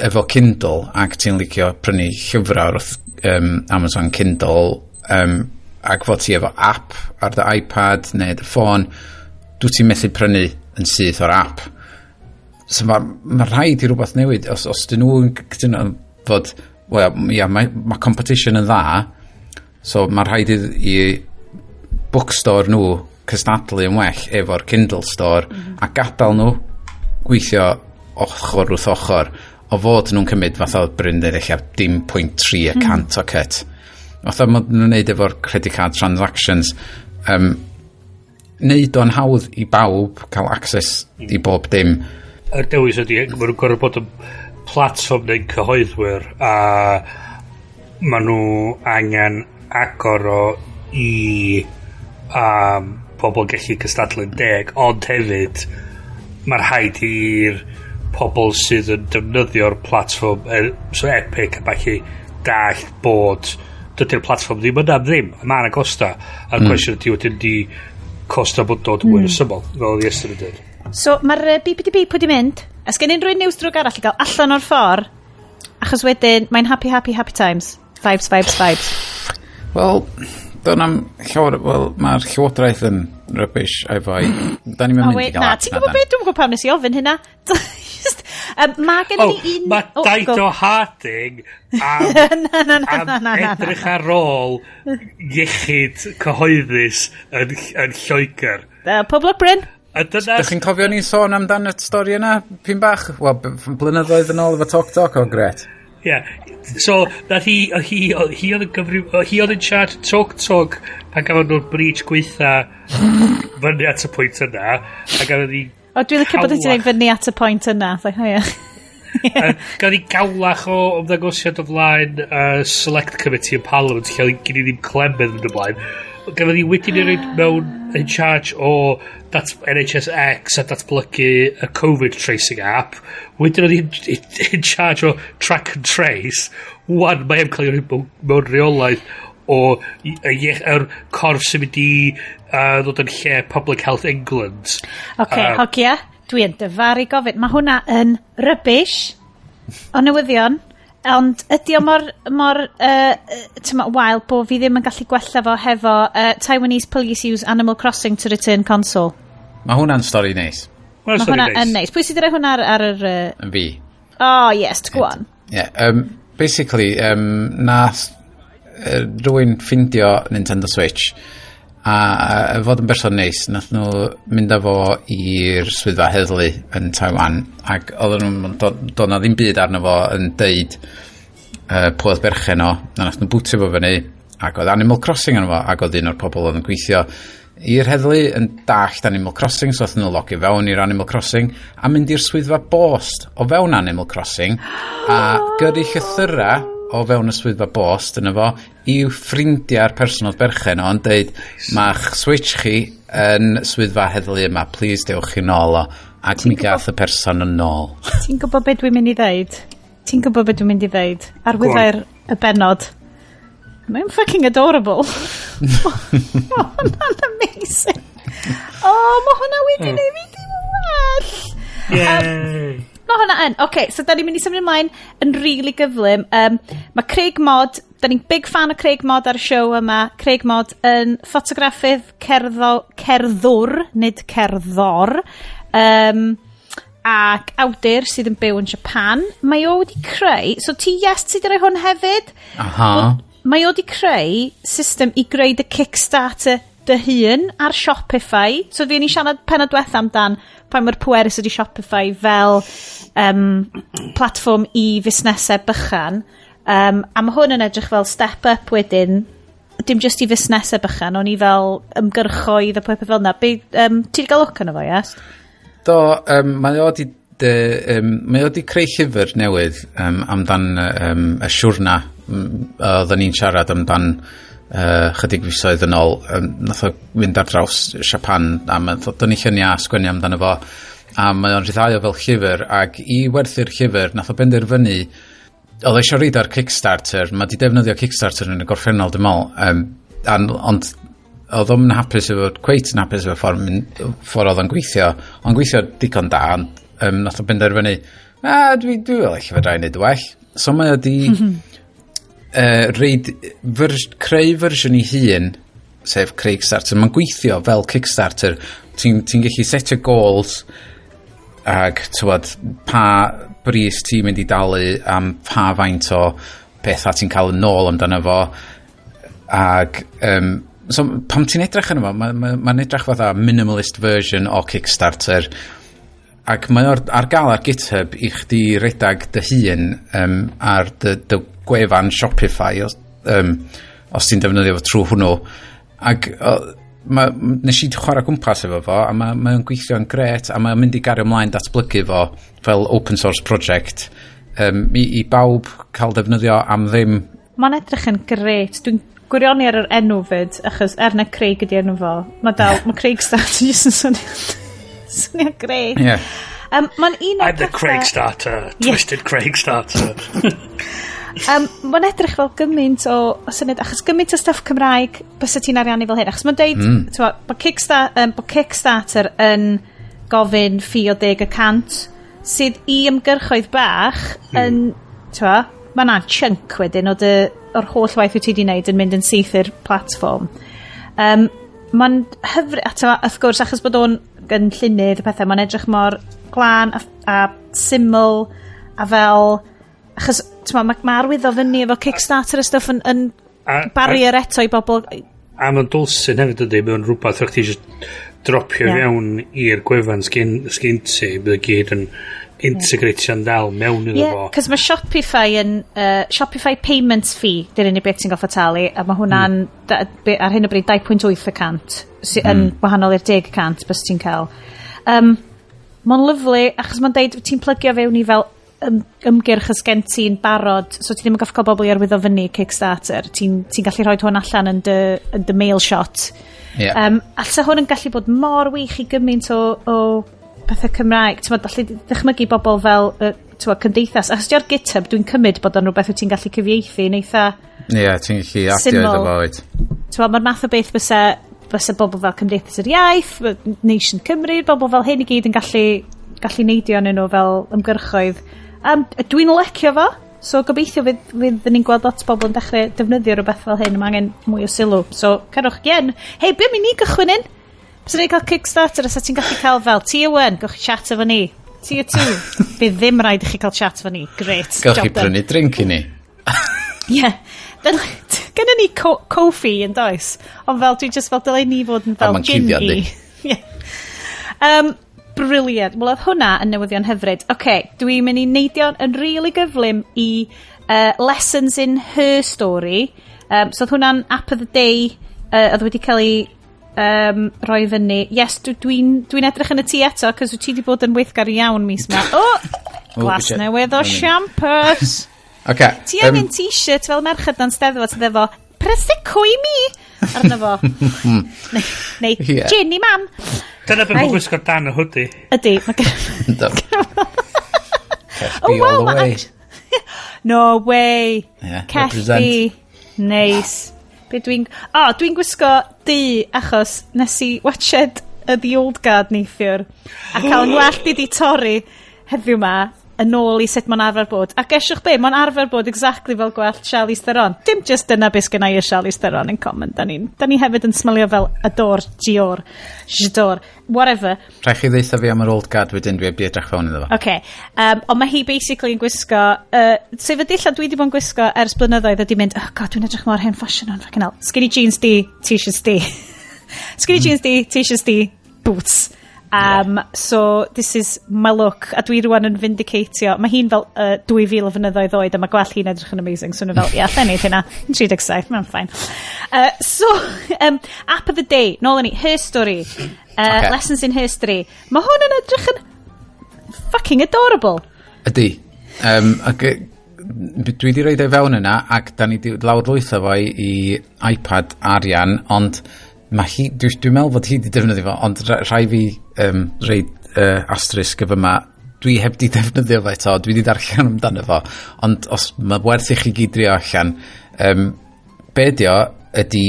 efo Kindle ac ti'n licio prynu llyfrau wrth Amazon Kindle ac fod ti efo app ar dy iPad neu dy ffôn, dwi ti'n methu prynu yn syth o'r app. So mae ma rhaid i rhywbeth newid os dyn nhw'n cytuno fod, wel, ia, mae competition yn dda, so mae rhaid i bookstore nhw cystadlu yn well efo'r Kindle store a gadael nhw gweithio ochr wrth ochr o fod nhw'n cymryd fatha oedd Bryn dweud, eich dim 0.3 y cant o cut. Fatha maen nhw'n neud efo'r credit card transactions. Neud o'n hawdd i bawb cael access i bob dim. Yr dewis ydy, maen nhw'n gorfod bod yn platform neu'n cyhoeddwyr a maen nhw angen agor o i pobl gallu cystadlu'n deg, ond hefyd mae rhaid i'r pobl sydd yn defnyddio'r platform, so Epic a ballu, dallt bod dydy'r platform ddim yna am ddim, a mae yna costa. A'r cwestiwn ydy wedyn di costa bod dod yn mwy resymol, fel oedd Iestyn yn dweud. So, mae'r BPDB pwy di mynd? A sgen unrhyw news drwg arall i gael allan o'r ffordd? Achos wedyn, mae'n happy, happy, happy times. Vibes, vibes, vibes. Wel, do'n am llawer. Wel, mae'r llywodraeth yn rubbish efo'i. Da ni'n O, mynd i wait, gael na, app ti'n na, gwybod dan. beth? Dwi'n gwybod pam nes i ofyn hynna. Just, mae gen Oh, i un. mae Oh, go. Dido Harding am, Na, na, na, am na, na, na, na. edrych ar ôl iechyd cyhoeddus yn Lloegr. Pob lwc, Bryn. A dyna. Dych chi'n cofio ni'n sôn amdan y stori yna, pyn bach? Wel, blynyddoedd yn ôl efo Talk Talk, o gret. Ie. Yeah. So, nath hi, oedd hi, oedd hi oedd yn gyfrif, oedd hi oedd yn charge Talk Talk pan gafon nhw'r breach gweitha fyny at y pwynt yna, a gafodd hi O, dwi'n licio bod ti'n Cawlach. ei fyny at y pwynt yna. It's like, oh, yeah. Gafodd hi gawlach o ymddangosiad o flaen Select Committee yn Parliament lle oedd gen i ddim clemedd yn ymlaen. Gafodd hi wedyn ei roid mewn in charge o NHSX a datblygu y Covid tracing app. Wedyn oedd hi in charge o track and trace. Wan, mae am cael ei roi mewn reolaeth o yr corff sy'n mynd i ddod yn lle Public Health England. Oce, okay, hogia, dwi yn dyfaru gofyn. Mae hwnna yn rubbish o newyddion, ond ydy o mor, wael bo fi ddim yn gallu gwella fo hefo "Taiwanese police use Animal Crossing to return console"? Mae hwnna'n stori neis. Mae'n Mae stori hwnna neis. yn neis. Pwy sydd wedi rhoi hwnna ar yr? Yn fi. Oh, yes, go on. Yeah, basically, nath rhywun ffindio Nintendo Switch a fod yn berson neis, nath nhw mynd â fo i'r swyddfa heddlu yn Taiwan ac oedden nhw'n do na ddim byd arno fo yn deud pwy oedd berchen o, a nath nhw bwtio fo fyny ac oedd Animal Crossing arno fo, ac oedd un o'r pobl oedd yn gweithio i'r heddlu yn dallt Animal Crossing, so oedd nhw logio fewn i'r Animal Crossing a mynd i'r swyddfa bost o fewn Animal Crossing a gyrru llythyra o fewn y swyddfa bost yna fo i'w ffrindiau'r person oedd berchen o yn deud, "Ma'ch Switch chi yn swyddfa heddlu yma, please dewch chi nôl o," ac mi gath y person yn ôl. Ti'n gwybod beth dwi'n mynd i ddeud? Ti'n gwybod beth dwi'n mynd i ddeud? Arwyddair y bennod. Mae'n fucking adorable. Mae hwnna'n amazing. Oh, mae hwnna wedi neud fi dim well. Yay! Mae hwnna yn. Oce, okay, so da ni'n mynd i symud ymlaen yn really gyflym. Mae Craig Mod, da ni'n big fan o Craig Mod ar y show yma. Craig Mod yn ffotograffydd cerddo, cerddwr, nid cerddor. Ac awdur sydd yn byw yn Japan. Mae o wedi creu... So ti, yes, ti wedi rhoi hwn hefyd? Aha. Mae o wedi creu system i greu dy Kickstarter dy hun ar Shopify. So fi ni siarad penod diwetha amdan pa mor pwerus ydy Shopify fel platfform i fusnesau bychan. A mae hwn yn edrych fel step up wedyn, dim just i fusnesau bychan, ond i fel ymgyrchoedd a popeth fel yna. Be, ti wedi cael look arno fo, yes? Do, mae o di creu llyfr newydd amdan y siwrna oedden ni'n siarad amdan chydig fisoedd yn ôl. Nath o fynd ar draws Japan a nath o dynnu lluniau a sgwennu amdano fo a mae o'n rhyddhau o fel llyfr, ac i werthu'r llyfr nath o benderfynu oedd o eisiau reid ar Kickstarter. Mae di defnyddio Kickstarter yn y gorffennol, dwi'n meddwl, ond oedd o'n hapus efo, cweit yn hapus efo ffordd oedd o'n gweithio, o'n gweithio digon da, ond nath o benderfynu, a dwi fel eich fedra i wneud well. So mae o di creu fersiwn i hun, sef Craigstarter. Mae'n gweithio fel Kickstarter. Ti'n ti gallu setio goals ag tywod, pa bris ti'n mynd i dalu am pa faint o pethau ti'n cael yn ôl amdano fo. Ag so pam ti'n edrych arno fo, mae'n ma edrych fatha minimalist version o Kickstarter ac mae ar gael ar GitHub i chdi redag dy hun ar dy gwefan Shopify os ti'n defnyddio fo trwy hwnnw, ac nes i chwarae gwmpas efo fo a mae o'n gweithio'n gret a mae'n mynd i gario ymlaen datblygu fo fel open source project i bawb cael defnyddio am ddim. Mae'n edrych yn gret. Dwi'n gwirioni ar yr enw fyd, achos er na Craig ydi enw fo. Mae dal, mae Craig Starter jyst yn swnio gret. Mae'n un o'r I'm the Craig Starter. Twisted Craig Starter. Mae'n edrych fel gymaint o syniad, achos gymaint o stuff Cymraeg bysa ti'n ariannu fel hyn. Achos mae'n deud, bod Kickstarter yn gofyn ffi o 10%, sydd i ymgyrchoedd bach yn, t'mo, mae 'na chunk wedyn o'r holl waith wyt ti wedi wneud yn mynd yn syth i'r platfform. Mae'n hyfryd, a t'mo, wrth gwrs, achos bod o'n gynllunydd a pethau, mae'n edrych mor glân a syml a fel, achos t'mo, ma arwyddo fyny efo Kickstarter a stuff yn barrier eto i bobl. A mae'n dwlsyn hefyd ydy, mae'n rhywbeth o'ch ti just dropio fewn i'r gwefan sgin ti, bydd i gyd yn integratio'n dal mewn iddo fo. Cos mae Shopify yn Shopify Payments fee, dy'r unig beth ti'n goffa talu, a mae hwnna'n ar hyn o bryd 2.8% sy yn wahanol i'r 10% bys ti'n cael. Mae'n lyfli, achos mae'n deud ti'n plygio fewn i fel ymgyrch ys gen ti'n barod, so ti ddim yn goffa cael bobl i arwyddo fyny Kickstarter. Ti'n ti gallu rhoi hwn allan yn dy mail shot. A sa hwn yn gallu bod mor wych i gymaint o pethau Cymraeg. Ti'n gallu ddychmygu bobl fel t'mod, cymdeithas. Achos di ar GitHub, dwi'n cymryd bod o'n rhywbeth wyt ti'n gallu cyfieithu yn eitha Ie, ti'n gallu adio syml. iddo fo, wyt. T'mod, mae'r math o beth bysa bobl fel Cymdeithas yr Iaith, Nation Cymru, bobl fel hyn i gyd yn gallu neidio arnyn nhw fel ymgyrchoedd. Dwi'n licio fo, so gobeithio fydd ni'n gweld lot o bobl yn dechrau defnyddio rhywbeth fel hyn. Mae angen mwy o sylw. So, cerwch, yen. Hei, be am i ni gychwyn un? Bysa ni'n cael Kickstarter, os ti'n gallu cael fel Tier 1, gewch chi chat efo ni. Tier 2, bydd ddim rhaid i chi cael chat efo ni. Great. Gewch chi Job done. prynu drink i ni. Ie. Gynnon ni Ko-fi yn does? Ond fel, dwi just fel dylai ni fod yn fel ma'n cuddio, gin i. yndi? Ie. Brilliant. Wel, oedd hwnna yn newyddion hyfryd. Oce, okay, dwi'n mynd i neidio yn really gyflym i Lessons in Her Story. So oedd hwnna'n app of the day oedd wedi cael ei roi fyny. Yes, dwi'n dwi edrych yn y tŷ eto, cos wyt ti wedi bod yn weithgar iawn mis ma. Oh, glas shit. newydd o siampers. Oce. Ti angen t-shirt fel merched dan steddfod sydd efo "Prosecco i mi" arno fo. Neu "Gin i mam". Dyna beth Ai. mae'n gwisgo dan y hoodie. Ydy. Mae gen Ynddo. Cell Oh, B wow, all the way. No way. Yeah, Cell represent. B. Nice. Be dwi'n... O, oh, dwi'n gwisgo du achos nes i watched The Old Guard neithiwr a cael ngwallt i di torri heddiw ma. Yn ôl i sut mae'n arfer bod. A gesiwch be, mae'n arfer bod exactly fel gwallt Charlize Theron. Dim just dyna beth sgynna i a Charlize Theron in common. Da ni hefyd yn smilio fel Adore, Dior, J'adore, whatever. Rhaid chi ddeutha fi am yr old guard wedyn, dwi heb di edrych fewn iddo fo. Okay. Ond mae hi basically yn gwisgo, sef y dillad dwi wedi bod yn gwisgo ers blynyddoedd ydi mynd, "Oh God, dwi'n edrych mor hen ffasiwn o'n fucking hell." Skinny jeans di, T-shirts di. Skinny jeans di, T-shirts di, boots. So this is my look. A dwi rwan yn vindicatio. Mae hi'n fel 2000 o fynyddoedd oed a mae gwallt hi'n edrych yn amazing. So nhw fel, ie, yeah, allai neud hynna. Yn 37, mae'n fine. So, app of the day, nôl yn ni, Her Story. Lessons in History. Mae hwn yn edrych yn fucking adorable. Ydy. Ac, dwi wedi roid e fewn yna ac da ni wedi lawrlwytho fo i iPad Arian, ond mae hi, dwi meddwl fod hi wedi defnyddio fo, ond rhai fi reid asterisk efo yma, dwi heb di defnyddio fo eto, dwi wedi darllen amdano fo, ond os mae werth i chi gyd drio allan, be ydi o ydy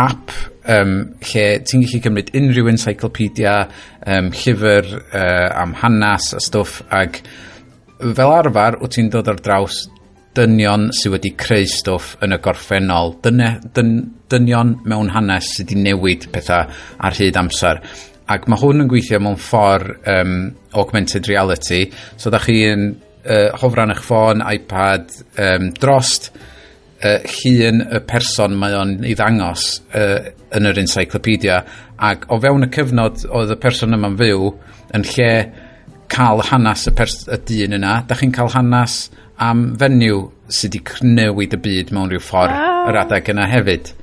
app lle ti'n gallu cymryd unrhyw encyclopedia, llyfr am hanes a stwff, ac fel arfer, wyt ti'n dod ar draws dynion sydd wedi creu stwff yn y gorffennol, dynion mewn hanes sydd wedi newid pethau ar hyd amser. Ac mae hwn yn gweithio mewn ffordd augmented reality, so da chi'n hofran eich ffôn, iPad, drost llun y person mae o'n ei ddangos yn yr encyclopedia, ac o fewn y cyfnod oedd y person yma'n fyw, yn lle cael hanes y dyn yna, da chi'n cael hanes am fenyw sydd wedi newid y byd mewn rhyw ffordd yr adeg yna hefyd.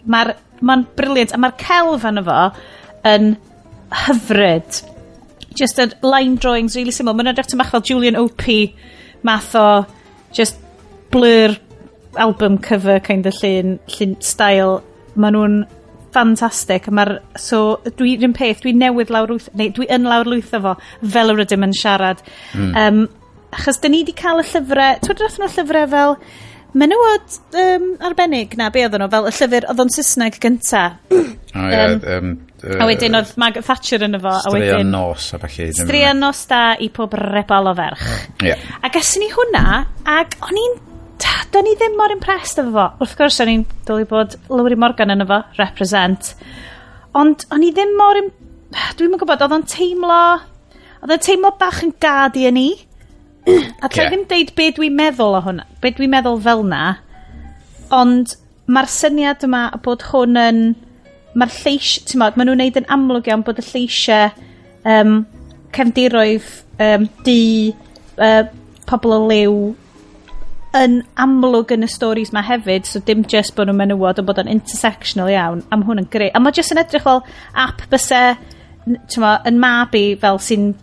Mae'n brilliant, a mae'r celf arno fo yn hyfryd. Just y line drawings really syml. Mae'n edrych bach fel Julian Opie math o just blur album cover kind of llun style. Maen nhw'n ffantastig. Mae'r, so, dwi, un peth, dwi newydd lawr neu dwi yn lawr lwytho fo fel yr ydym yn siarad. Achos dyn ni wedi cael y llyfrau, ti'n dod nhw llyfrau fel menywod arbennig, na, be oedden nhw, fel y llyfr, oedd o'n Saesneg gynta. O ie, A wedyn oedd Margaret Thatcher yn efo. A Straeon wedyn, nos a falle. Straeon nos da i pob rebel o ferch. Ie. A gason ni hwnna, ac o'n i'n... Do'n i ddim mor impressed efo fo. Wrth gwrs, o'n i'n dwlu bod Lowry Morgan yn efo, represent. Ond o'n i ddim mor... Dwi'm yn gwybod, oedd o'n teimlo bach yn Guardian i. A tra ddim deud be dwi'n meddwl o hwnna, be dwi'n meddwl fel na, ond mae'r syniad yma bod hwn yn... Mae'r lleis, ti'n modd, maen nhw'n neud yn amlwg iawn bod y lleisiau cefndiroedd du, pobl o liw yn amlwg yn y stories ma hefyd, so dim just bod nhw'n menywod, ond bod o'n intersectional iawn, a ma' hwn yn greu. A mae jyst yn edrych fel app byse, ti'n mo, yn mab i fel sy'n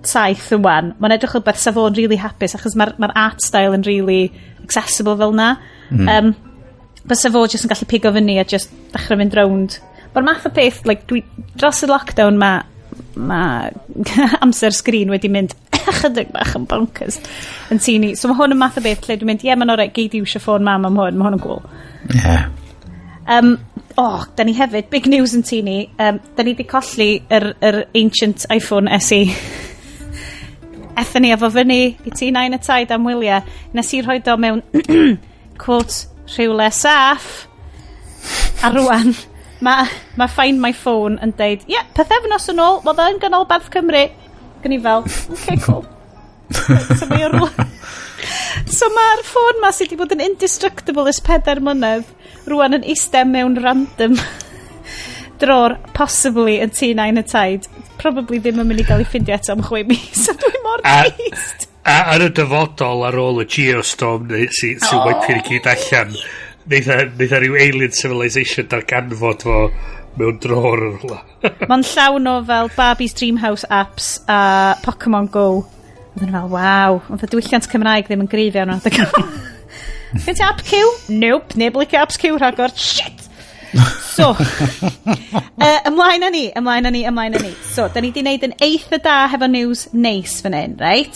7 rwan, mae'n edrych fel beth sa fo'n really hapus, achos mae'r ma art style yn really accessible fel na. Bysa fo jyst yn gallu pigo fyny a just dechrau mynd rownd. Mae'r math o peth, like, dwi, dros y lockdown ma amser sgrin wedi mynd chydig bach yn bonkers yn tŷ ni. So mae hwn yn math o beth lle dwi'n mynd, ie, yeah, mae'n oreit, gei di iwsio ffôn mam am hwn, mae hwn yn cool. Ie. Oh, da ni hefyd, big news yn tŷ ni, da ni di colli yr ancient iPhone SE. Ethon ni efo fyny i tŷ nain a taid am wyliau. Nes i rhoi o mewn, quote, rhywle saff. A rwan, mae Find My Phone yn deud, ie, yeah, pythefnos yn ôl, oedd o'n ganolbarth Cymru. Gan i fel, okay, cool. So mae o rwle. So mae'r ffôn ma sydd wedi bod yn indestructible ers 4 mlynedd, rwan yn eistedd mewn random drawer, possibly yn tŷ nain y taid. Probably ddim yn mynd i gael ei ffindio eto am 6 mis. A dwi mor trist. A yn y dyfodol ar ôl y geostorm neu sy oh. Wipeio i gyd allan, neitha rhyw alien civilization darganfod fo mewn drawer yn rhywle. Mae'n llawn o fel Barbie's Dreamhouse apps a Pokemon Go. Oedd yn fel, waw, oedd y diwylliant Cymraeg ddim yn gryf iawn o'n adeg. Gen ti app Q? Nope, neb licio apps Q rhagor. Shit! So, ymlaen â ni, ymlaen â ni, ymlaen â ni. So, da ni di wneud yn eitha da hefo news neis fan hyn, right?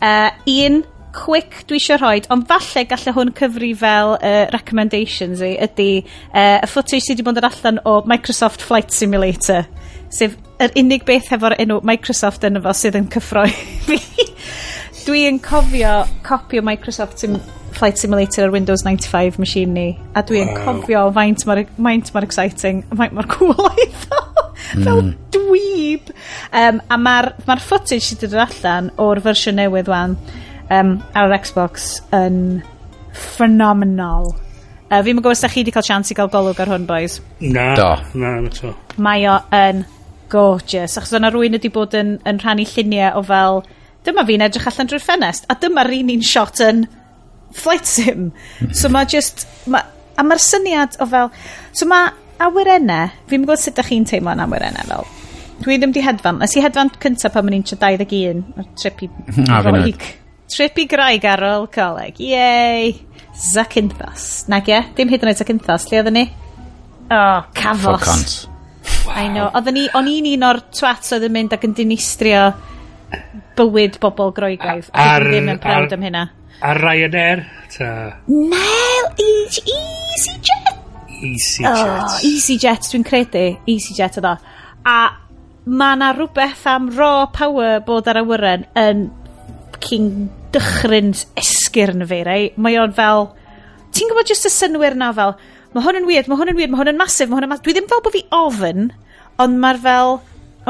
Un quick dwi eisiau rhoi, ond falle galle hwn cyfri fel recommendations i, ydy y footage sydd wedi bod yn allan o Microsoft Flight Simulator, sef yr unig beth hefo'r enw Microsoft yn efo sydd yn cyffroi fi. Dwi'n cofio copio Microsoft Flight Simulator ar Windows 95 machine ni, a dwi'n cofio faint mor exciting, faint mor cool oedd o. Fel dweeb. A mae'r ma footage sydd wedi dod allan o'r fersiwn newydd wan ar yr Xbox yn phenomenal. Fi'n gwybod os da chi wedi cael chance i gael golwg ar hwn, boys. Na. Do. Na, na to. Mae o yn gorgeous. Achos o'na rywun wedi bod yn rhannu lluniau o fel, dyma fi'n edrych allan drwy'r ffenest, a dyma'r un shot yn flight sim. So mae just, a mae'r syniad o fel, so mae awyrennau, fi'n gwybod sut ydych chi'n teimlo yn awyrennau fel, dwi ddim di hedfan, nes i hedfan cyntaf pan o'n i'n 21, ar trip i A, fi Groeg. Trip i Groeg ar ôl coleg. Yay! Zakynthos. Nag ie? Dim hyd yn oed Zakynthos. Lle oedden ni? Oh, Kavos. Focons. I know. Oedden ni, o'n i'n un o'r twats oedd yn mynd ac yn dinistrio bywyd bobl Groegaidd. A dwi ddim yn proud am hynna. Ar Ryanair? Ta Nel, EasyJet. EasyJet. Oh, EasyJet, dwi'n credu. EasyJet oedd o. A mae na rhywbeth am raw power bod ar awyren yn fucking dychryn esgyrn fi, rei. Mae o'n fel... Ti'n gwybod just y synwyr na fel, mae hwn yn weird, mae hwn yn weird, mae hwn yn massive, mae hwn yn massive. Dwi ddim fel bod fi ofn, ond mae'r fel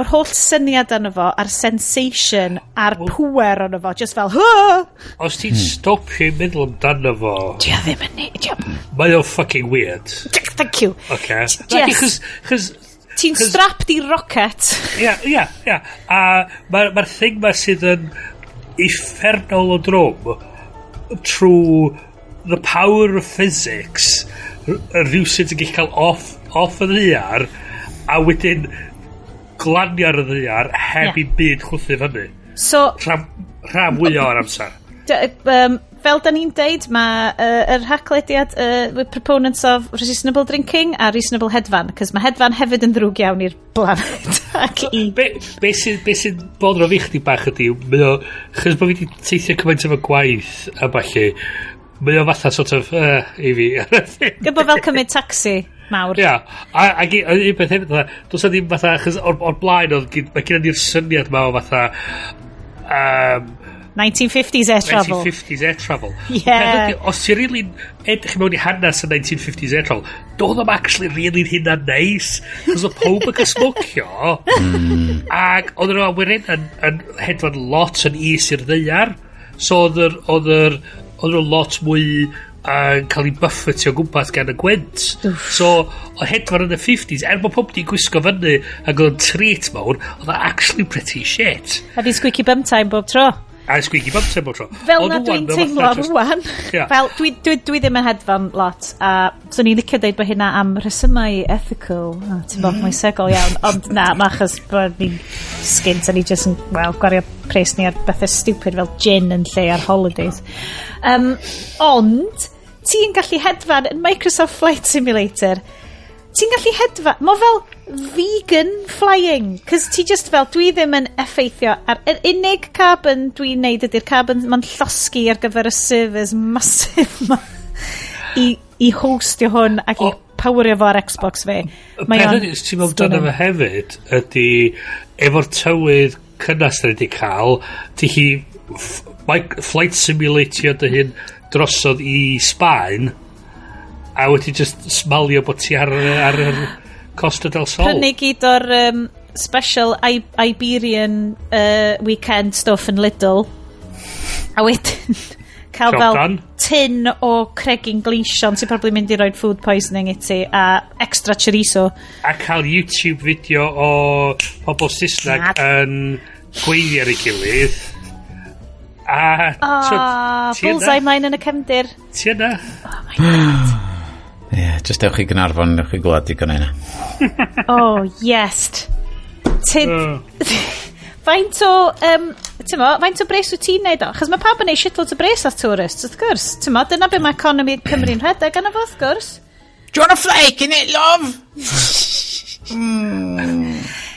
o'r holl syniad arno fo, a'r sensation, a'r pwer arno fo, just fel, "Hah!" Os ti'n stopio i meddwl amdano fo, Dio ddim yn mae o'n fucking weird. Thank you. Okay. Yes. Chos, Ti'n strapped i rocket. Ia. A mae'r ma thing ma sydd yn uffernol o drwm trwy the power of physics rhywsut yn gallu cael off y ddaear a wedyn glanio ar y ddaear heb i byd chwthu fyny. So, Rhan fwyaf o'r amser. Fel da ni'n deud, mae yr haclediad with proponents of reasonable drinking a reasonable hedfan, cos mae hedfan hefyd yn ddrwg iawn i'r planet. Ac i... Be sy'n boddro fi chdi bach ydi, mae o, chos bod fi wedi teithio cymaint efo gwaith a ballu, mae o fatha sort of, i fi. Gyda fel cymryd taxi mawr. Ia, a un peth hefyd, fatha, does 'na ddim fatha, chos o'r blaen, mae gen ni'r syniad ma o fatha, 1950s air travel. 1950s air travel. Yeah. Peth ydi, os ti'n really edrych mewn i hanes y 1950s air travel, doedd o'm actually really hynna neis. Cos oedd pob yn cael smocio. Ac oedd yr awyren yn hedfan lot yn is i'r ddaear. So oedd yr lot mwy yn cael ei buffetio o gwmpas gan y gwynt. So, o hedfan yn y 50s, er bod pob di gwisgo fyny ac oedd yn treat mawr, oedd o actually pretty shit. A fi squeaky bum time bob tro. A squeaky bum time bob tro. Fel Ond na rŵan, dwi'n mae o teimlo fatha just- rwan. Ie. Fel, dwi ddim yn hedfan lot, a swn i'n licio deud bod hynna am rhesymau ethical, a ti'n bod, moesegol iawn, ond na, mae achos bod ni'n skint a ni just yn, wel, gwario pres ni ar bethau stupid fel gin yn lle ar holidays. Ond, ti'n gallu hedfan yn Microsoft Flight Simulator. Ti'n gallu hedfan, mae fel vegan flying, cos ti just fel, dwi ddim yn effeithio ar, yr unig carbon dwi'n neud ydy'r carbon ma'n llosgi ar gyfer y servers massive ma i hostio hwn ac i powerio fo ar Xbox fi. Y Mae peth o'n ydy, os ti'n meddwl amdano stunning. fo hefyd, ydy, efo'r tywydd cynnas da ni wedi cael, ti chi flight simulatio dy hun drosodd i Sbaen, a wedi just smalio bod ti ar yr Costa del Sol. Prynu gyd o'r special Iberian weekend stuff yn Lidl. A wedyn cael Job fel done. tin o cregyn gleision sy'n probably mynd i roi food poisoning i ti a extra chorizo. A cael YouTube fideo o pobl Saesneg yn gweiddi ar ei gilydd. A Ah, ti yna. bullseye mine yn y cefndir. Ti yna. Ie, yeah, just ewch i Gynarfon, ewch i glwad digon yna. Oh, yes. Tid... Faint o, ti'n mo, faint o bres wyt ti'n neud o? Achos mae pawb yn neud shitloads o bres ar tourists, wrth gwrs. Ti'n mo, dyna be mae economi Cymru'n rhedeg arno fo, wrth gwrs. Do you want a flake in it, love?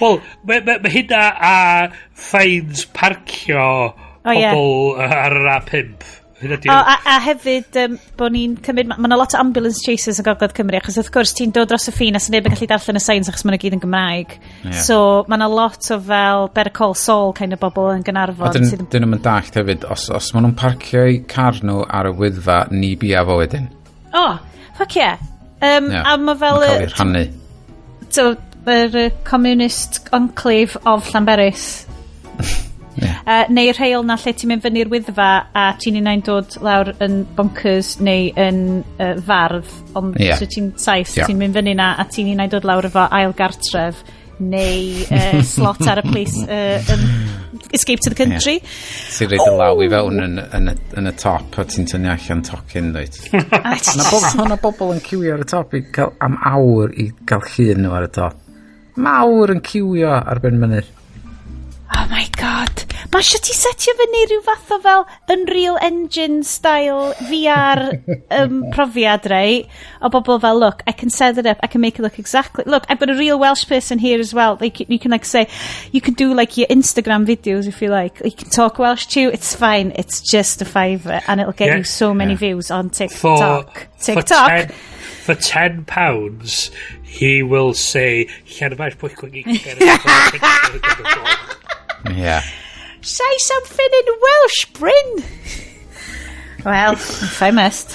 Wel, mae ma hynna a fines parcio O, ie. pobl ar yr A5. Hynna di... O, a hefyd, bod ni'n cymryd... Mae yna lot o ambulance chasers yn Gogledd Cymru, achos wrth gwrs ti'n dod dros y ffin a sy'n neb yn gallu darllen y signs achos maen nhw gyd yn Gymraeg. Ie. So, mae yna lot o fel Better Call Saul kind of bobl yn A Gaernarfon. dyn, Sydd yn... dyn nhw'n dallt hefyd, os maen nhw'n parcio eu car nhw ar y Wyddfa, ni bia fo wedyn. Oh, fuck yeah. Ie. A mae fel... Mae'n cael ei rhannu. So, yr communist enclave of Llanberis. Ie. Neu'r rheol na lle ti'n mynd fyny'r Wyddfa a ti'n unai'n dod lawr yn bonkers neu yn fardd, ond Ie. so ti'n Sais, Ie. ti'n mynd fyny na a ti'n unai'n dod lawr efo ail gartref neu slot ar y police escape to the country. Ti'n rhoid y law i fewn yn y top a ti'n tynnu allan tocyn, dweud. A it's Mae just- ma bobl yn ciwio ar y top i cael, am awr i gael llun nhw ar y top. Mawr yn ciwio ar ben mynydd. Oh my god. Mae eisiau ti setio fyny rhyw fath o fel Unreal Engine style VR profiad, right? O bobl fel, look, I can set it up, I can make it look exactly... Look, I've got a real Welsh person here as well. Like, you can like say, you can do like your Instagram videos if you like. You can talk Welsh too. It's fine. It's just a fiver and it'll get you so many views on TikTok. TikTok. For £10, he will say, Llanfair Pwllgwyngyll. Yeah. Say something in Welsh, Bryn! Well, if I must.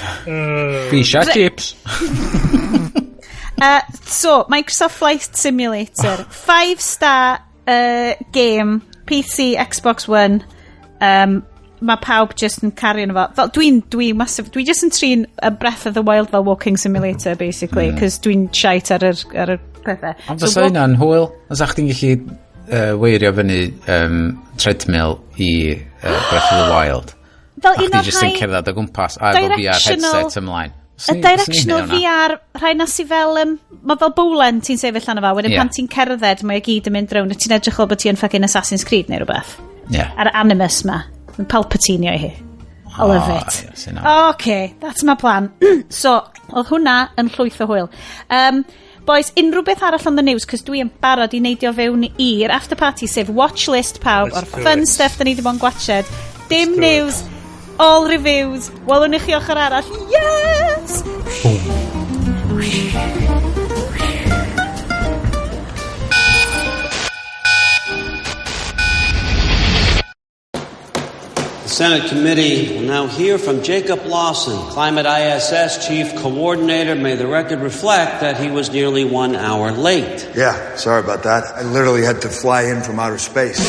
Fish a chips. So, Microsoft Flight Simulator. 5 star game. PC, Xbox One. Mae pawb just yn cario fo. Fel, dwi'n massive, dwi just yn trin y Breath of the Wild fel walking simulator, basically, cos dwi'n shite ar y pethau. Ond fysa hynna'n hwyl. Os a'ch chdi'n gallu weirio fyny treadmill i Breath of the Wild. Fel A un chdi o'r jyst yn rhai cerdded o gwmpas a efo VR directional- headset ymlaen. Y directional VR, rhai na sy fel, mae fel bowlen ti'n sefyll arno fo, wedyn pan ti'n cerdded, mae o gyd yn mynd rownd, a ti'n edrych fel bod ti yn fucking Assassin's Creed neu rhywbeth. A'r Animus ma, yn Palpatine i hi. I love Oh, it. ie, sy'n Okay, that's my plan. So, oedd hwnna yn llwyth o hwyl. Boys, unrhyw beth arall on the news, cos dwi yn barod i neidio fewn i'r after party, sef watch list pawb, Let's o'r do fun it. stuff da ni wedi bod yn gwatched. Dim do it. news, all reviews. Welwn i chi ochr arall. Yes! The Senate committee will now hear from Jacob Lawson, Climate ISS Chief Coordinator. May the record reflect that he was nearly 1 hour late. Yeah, sorry about that. I literally had to fly in from outer space.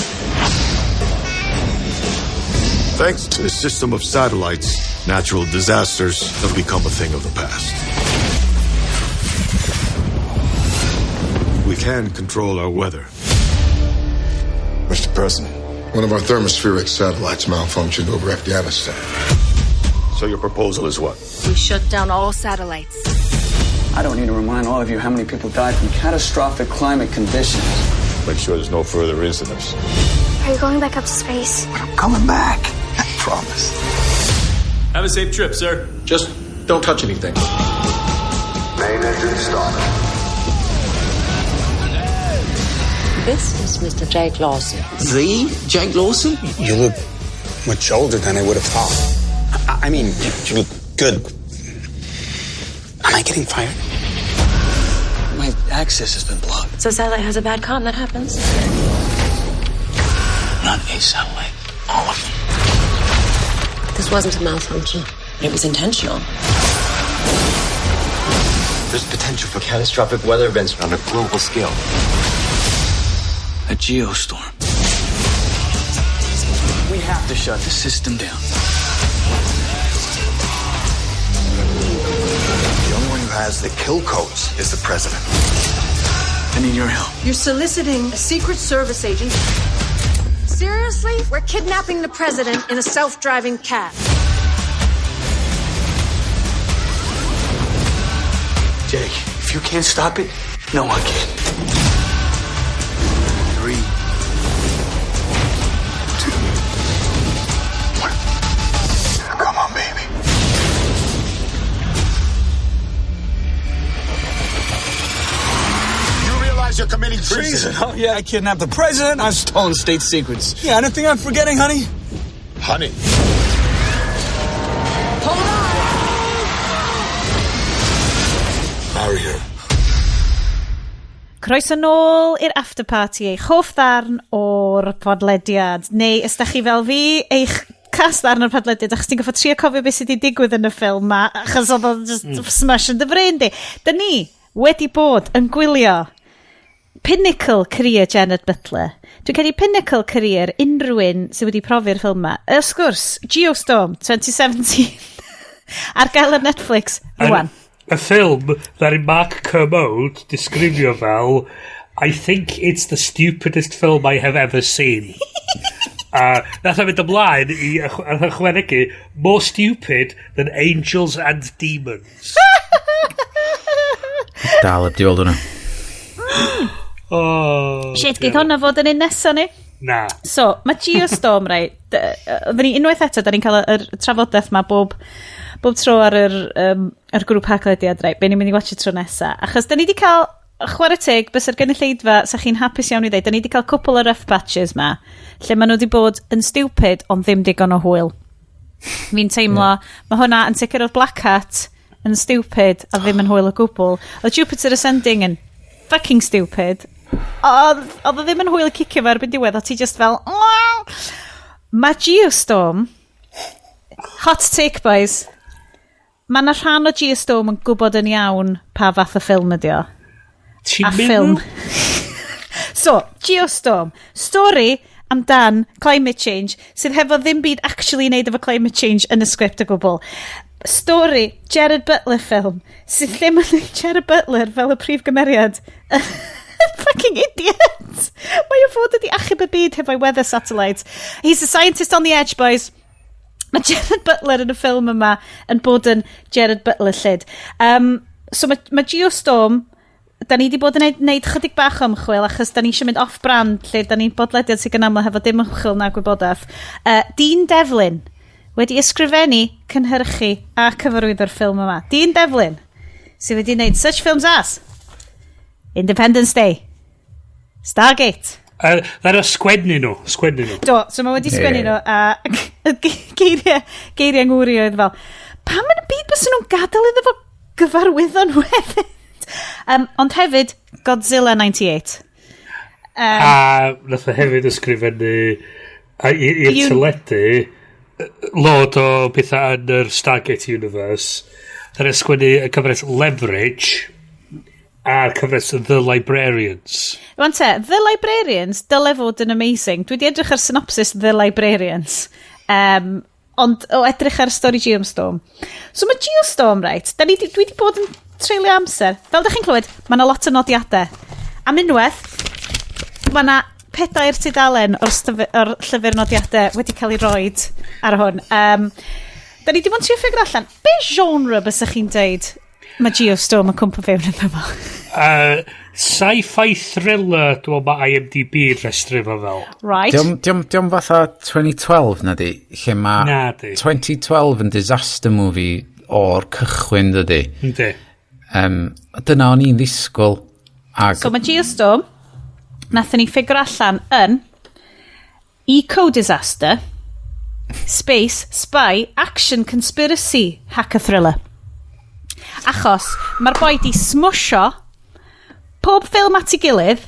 Thanks to the system of satellites, natural disasters have become a thing of the past. We can control our weather. Mr. President, one of our thermospheric satellites malfunctioned over Afghanistan. So your proposal is what? We shut down all satellites. I don't need to remind all of you how many people died from catastrophic climate conditions. Make sure there's no further incidents. Are you going back up to space? I'm coming back. I promise. Have a safe trip, sir. Just don't touch anything. Main engine start. This is Mr. Jake Lawson. The Jake Lawson? You look much older than I would have thought. I mean, you look good. Am I getting fired? My access has been blocked. So satellite has a bad com. That happens. Not a satellite, all of them. This wasn't a malfunction. It was intentional. There's potential for catastrophic weather events on a global scale. A geostorm. We have to shut the system down. The only one who has the kill codes is the president. I need your help. You're soliciting a Secret Service agent. Seriously? We're kidnapping the president in a self-driving cab. Jake, if you can't stop it, no one can. 3, 2, 1. Come on, baby. You realize you're committing treason? Oh, yeah, I kidnapped the president. I've stolen state secrets. Yeah, anything I'm forgetting, honey? Honey. barrier. Croeso nôl i'r after party, eich hoff ddarn o'r podlediad. Neu, os da chi fel fi, eich cas ddarn o'r podlediad, achos ti'n gorfod trio cofio beth sydd wedi digwydd yn y ffilm ma, achos oedd o'n just smash yn dy brain di. Da ni wedi bod yn gwylio pinnacle career Gerard Butler. Dwi'n credu pinnacle career unrhyw un sydd wedi profi'r ffilm ma. Wrth gwrs, Geostorm 2017. Ar gael ar Netflix, rwan. Y ffilm ddaru Mark Kermode disgrifio fel "I think it's the stupidest film I have ever seen." A nath o fynd ymlaen i nath o ychwanegu, "More stupid than Angels and Demons." Dal heb di weld hwnna. Oh, Shit, geith hwnna fod yn un nesa ni. Na. So, mae Geostorm, right, oedden ni unwaith eto, da ni'n cael yr trafodaeth ma bob tro ar yr grŵp Haclediad, right, be ni'n mynd i watch tro nesa. Achos da ni wedi cael, chwarae teg, bys yr gynulleidfa, sa chi'n hapus iawn i ddeud, da ni wedi cael cwpl o rough patches ma, lle maen nhw wedi bod yn stupid, ond ddim digon o hwyl. Fi'n teimlo, mae hwnna yn sicr o'r Black Hat yn stupid a ddim yn hwyl o gwbl. Oedd Jupiter Ascending yn fucking stupid. Oedd o ddim yn hwyl cicio fo erbyn diwedd, o ti just fel... "Wah!" Mae Geostorm, hot take, boys, mae yna rhan o Geostorm yn gwybod yn iawn pa fath o ffilm ydi o. Ti'n A ffilm. So, Geostorm, stori amdan climate change sydd hefo ddim byd actually i wneud efo climate change yn y sgript o gwbl. Stori Gerard Butler film sydd lle mae Gerard Butler fel y prif gymeriad fucking idiot. Mae o fod wedi achub y byd hefo'i weather satellites. He's a scientist on the edge, boys. Mae Gerard Butler yn y ffilm yma yn bod yn Gerard Butler llyd. So mae Geostorm, da ni wedi bod yn neud chydig bach o ymchwil achos da ni eisiau mynd off-brand lle da ni'n bodlediad sydd gan aml hefo dim ymchwil na gwybodaeth. Dean Devlin wedi ysgrifennu, cynhyrchu a cyfarwyddo'r ffilm yma. Dean Devlin, sydd wedi wneud such films as Independence Day, Stargate. Ddaru o sgwennu nhw. Sgwennu nhw. Do, so mae wedi sgwennu nhw a y geiriau ngwri oedd fel, pam yn y byd bys nhw'n gadael iddo fo gyfarwyddo nhw hefyd? Ond hefyd, Godzilla 98. A nath o hefyd ysgrifennu i'r teledu lot o bethau yn yr Stargate Universe. Nath o sgwennu y cyfres Leverage a'r cyfres The Librarians. Wan te, The Librarians dyle fod yn amazing. Dwi wedi edrych ar synopsis The Librarians. Ond o edrych ar stori Geostorm. So mae Geostorm, right, da ni, dwi wedi bod yn treulio amser. Fel ydych chi'n clywed, mae yna lot o nodiadau. Am unwaith, mae yna 4 tudalen o'r llyfr nodiadau wedi cael ei roid ar hwn. Da ni wedi bod yn trio figure allan, be genre bysach chi'n deud mae Geostorm yn cwmpa fewn yn fo? Sci-fi thriller, dwi'n meddwl mae IMDb yn rhestru fo fel. Right. Diom fatha 2012 na di, lle mae Na di. 2012 yn disaster movie o'r cychwyn, dydi. Yndi. Dyna o'n i'n ddisgwyl. Ag, So mae Geostorm, nathon ni figure allan yn eco-disaster, space, spy, action, conspiracy, hacker thriller. Achos mae'r boi di smusho pob ffilm at ei gilydd,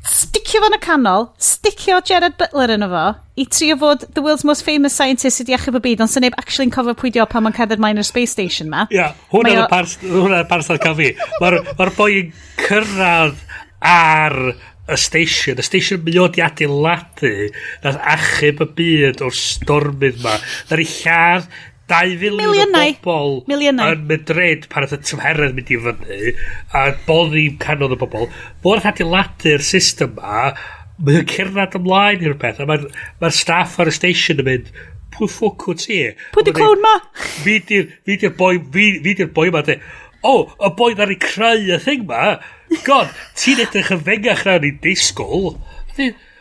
sticio fo yn y canol, sticio Gerard Butler yn fo, i trio fod the world's most famous scientist sydd wedi achub y byd, ond sy'n neb actually'n cofio pwy di o pan mae'n cerdded mlaen i'r space station ma. Ia, hwnna Mae oedd y part, hwnna oedd y part oedd cael fi. Mae'r boi yn cyrraedd ar y station mae o di adeiladu, nath achub y byd o'r stormydd ma. Nath i lladd 2 filiwn o Miliynau. bobl Miliynau. yn Madrid pan oedd y tymheredd mynd i fyny a boddi canodd o bobl. Fo nath adeiladu'r system ma, mae o'n cerdded ymlaen i'r peth a mae'r staff ar y station yn mynd, "Pwy ffwc wyt ti?" Pwy di A ma'n clown ma? Fi di'r boi, fi di'r boi ma, de. "O, y boi ddaru creu y thing ma? God, ti'n edrych yn fengach na ni'n disgwyl."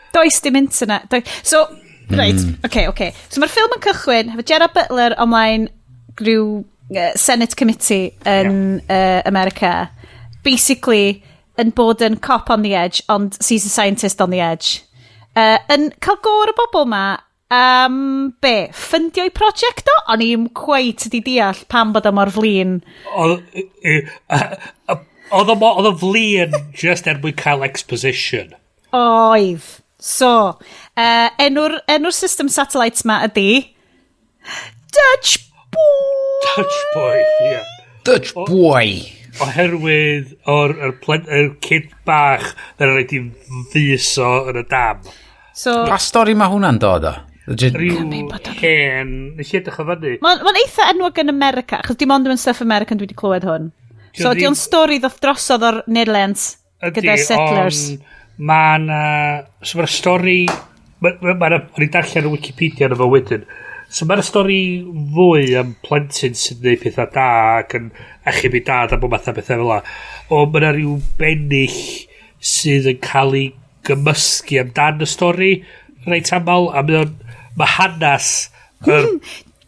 Does dim internet. So, right, okay. So mae'r ffilm yn cychwyn hefo Gerard Butler ymlaen rhyw Senate Committee yn America. Basically, yn bod yn cop on the edge, ond he's a scientist on the edge. Yn cael go ar y bobl ma. Be? Ffyndio'i prosiect o? O'n i'm cweit di deall pam bod o mor flin. Oedd o flin just er mwyn cael exposition. Oedd. So, enw'r system satellites ma ydi Dutch Boy! Dutch Boy, ie. Yeah. Dutch Boy! Oherwydd o'r er kid bach na'n rhaid i fuso yn y dam. So, pa stori mae hwnna'n dod o? Rhyw hen... Nes i edrych o fyny. Mae'n eitha enwog yn America, achos dim ond yn stuff American dwi wedi clywed hwn. So, di o'n stori ddoth drosodd o'r Netherlands gyda settlers. Mae'n... So mae'r stori... O'n i'n darllen y Wikipedia yn efo wedyn. So mae'r stori fwy am plentyn sy'n gwneud pethau da ac yn achub i dad a bod math o bethau fel la. O, mae yna rhyw bennill sydd yn cael ei gymysgu amdan y stori reit aml, a mae hanes yr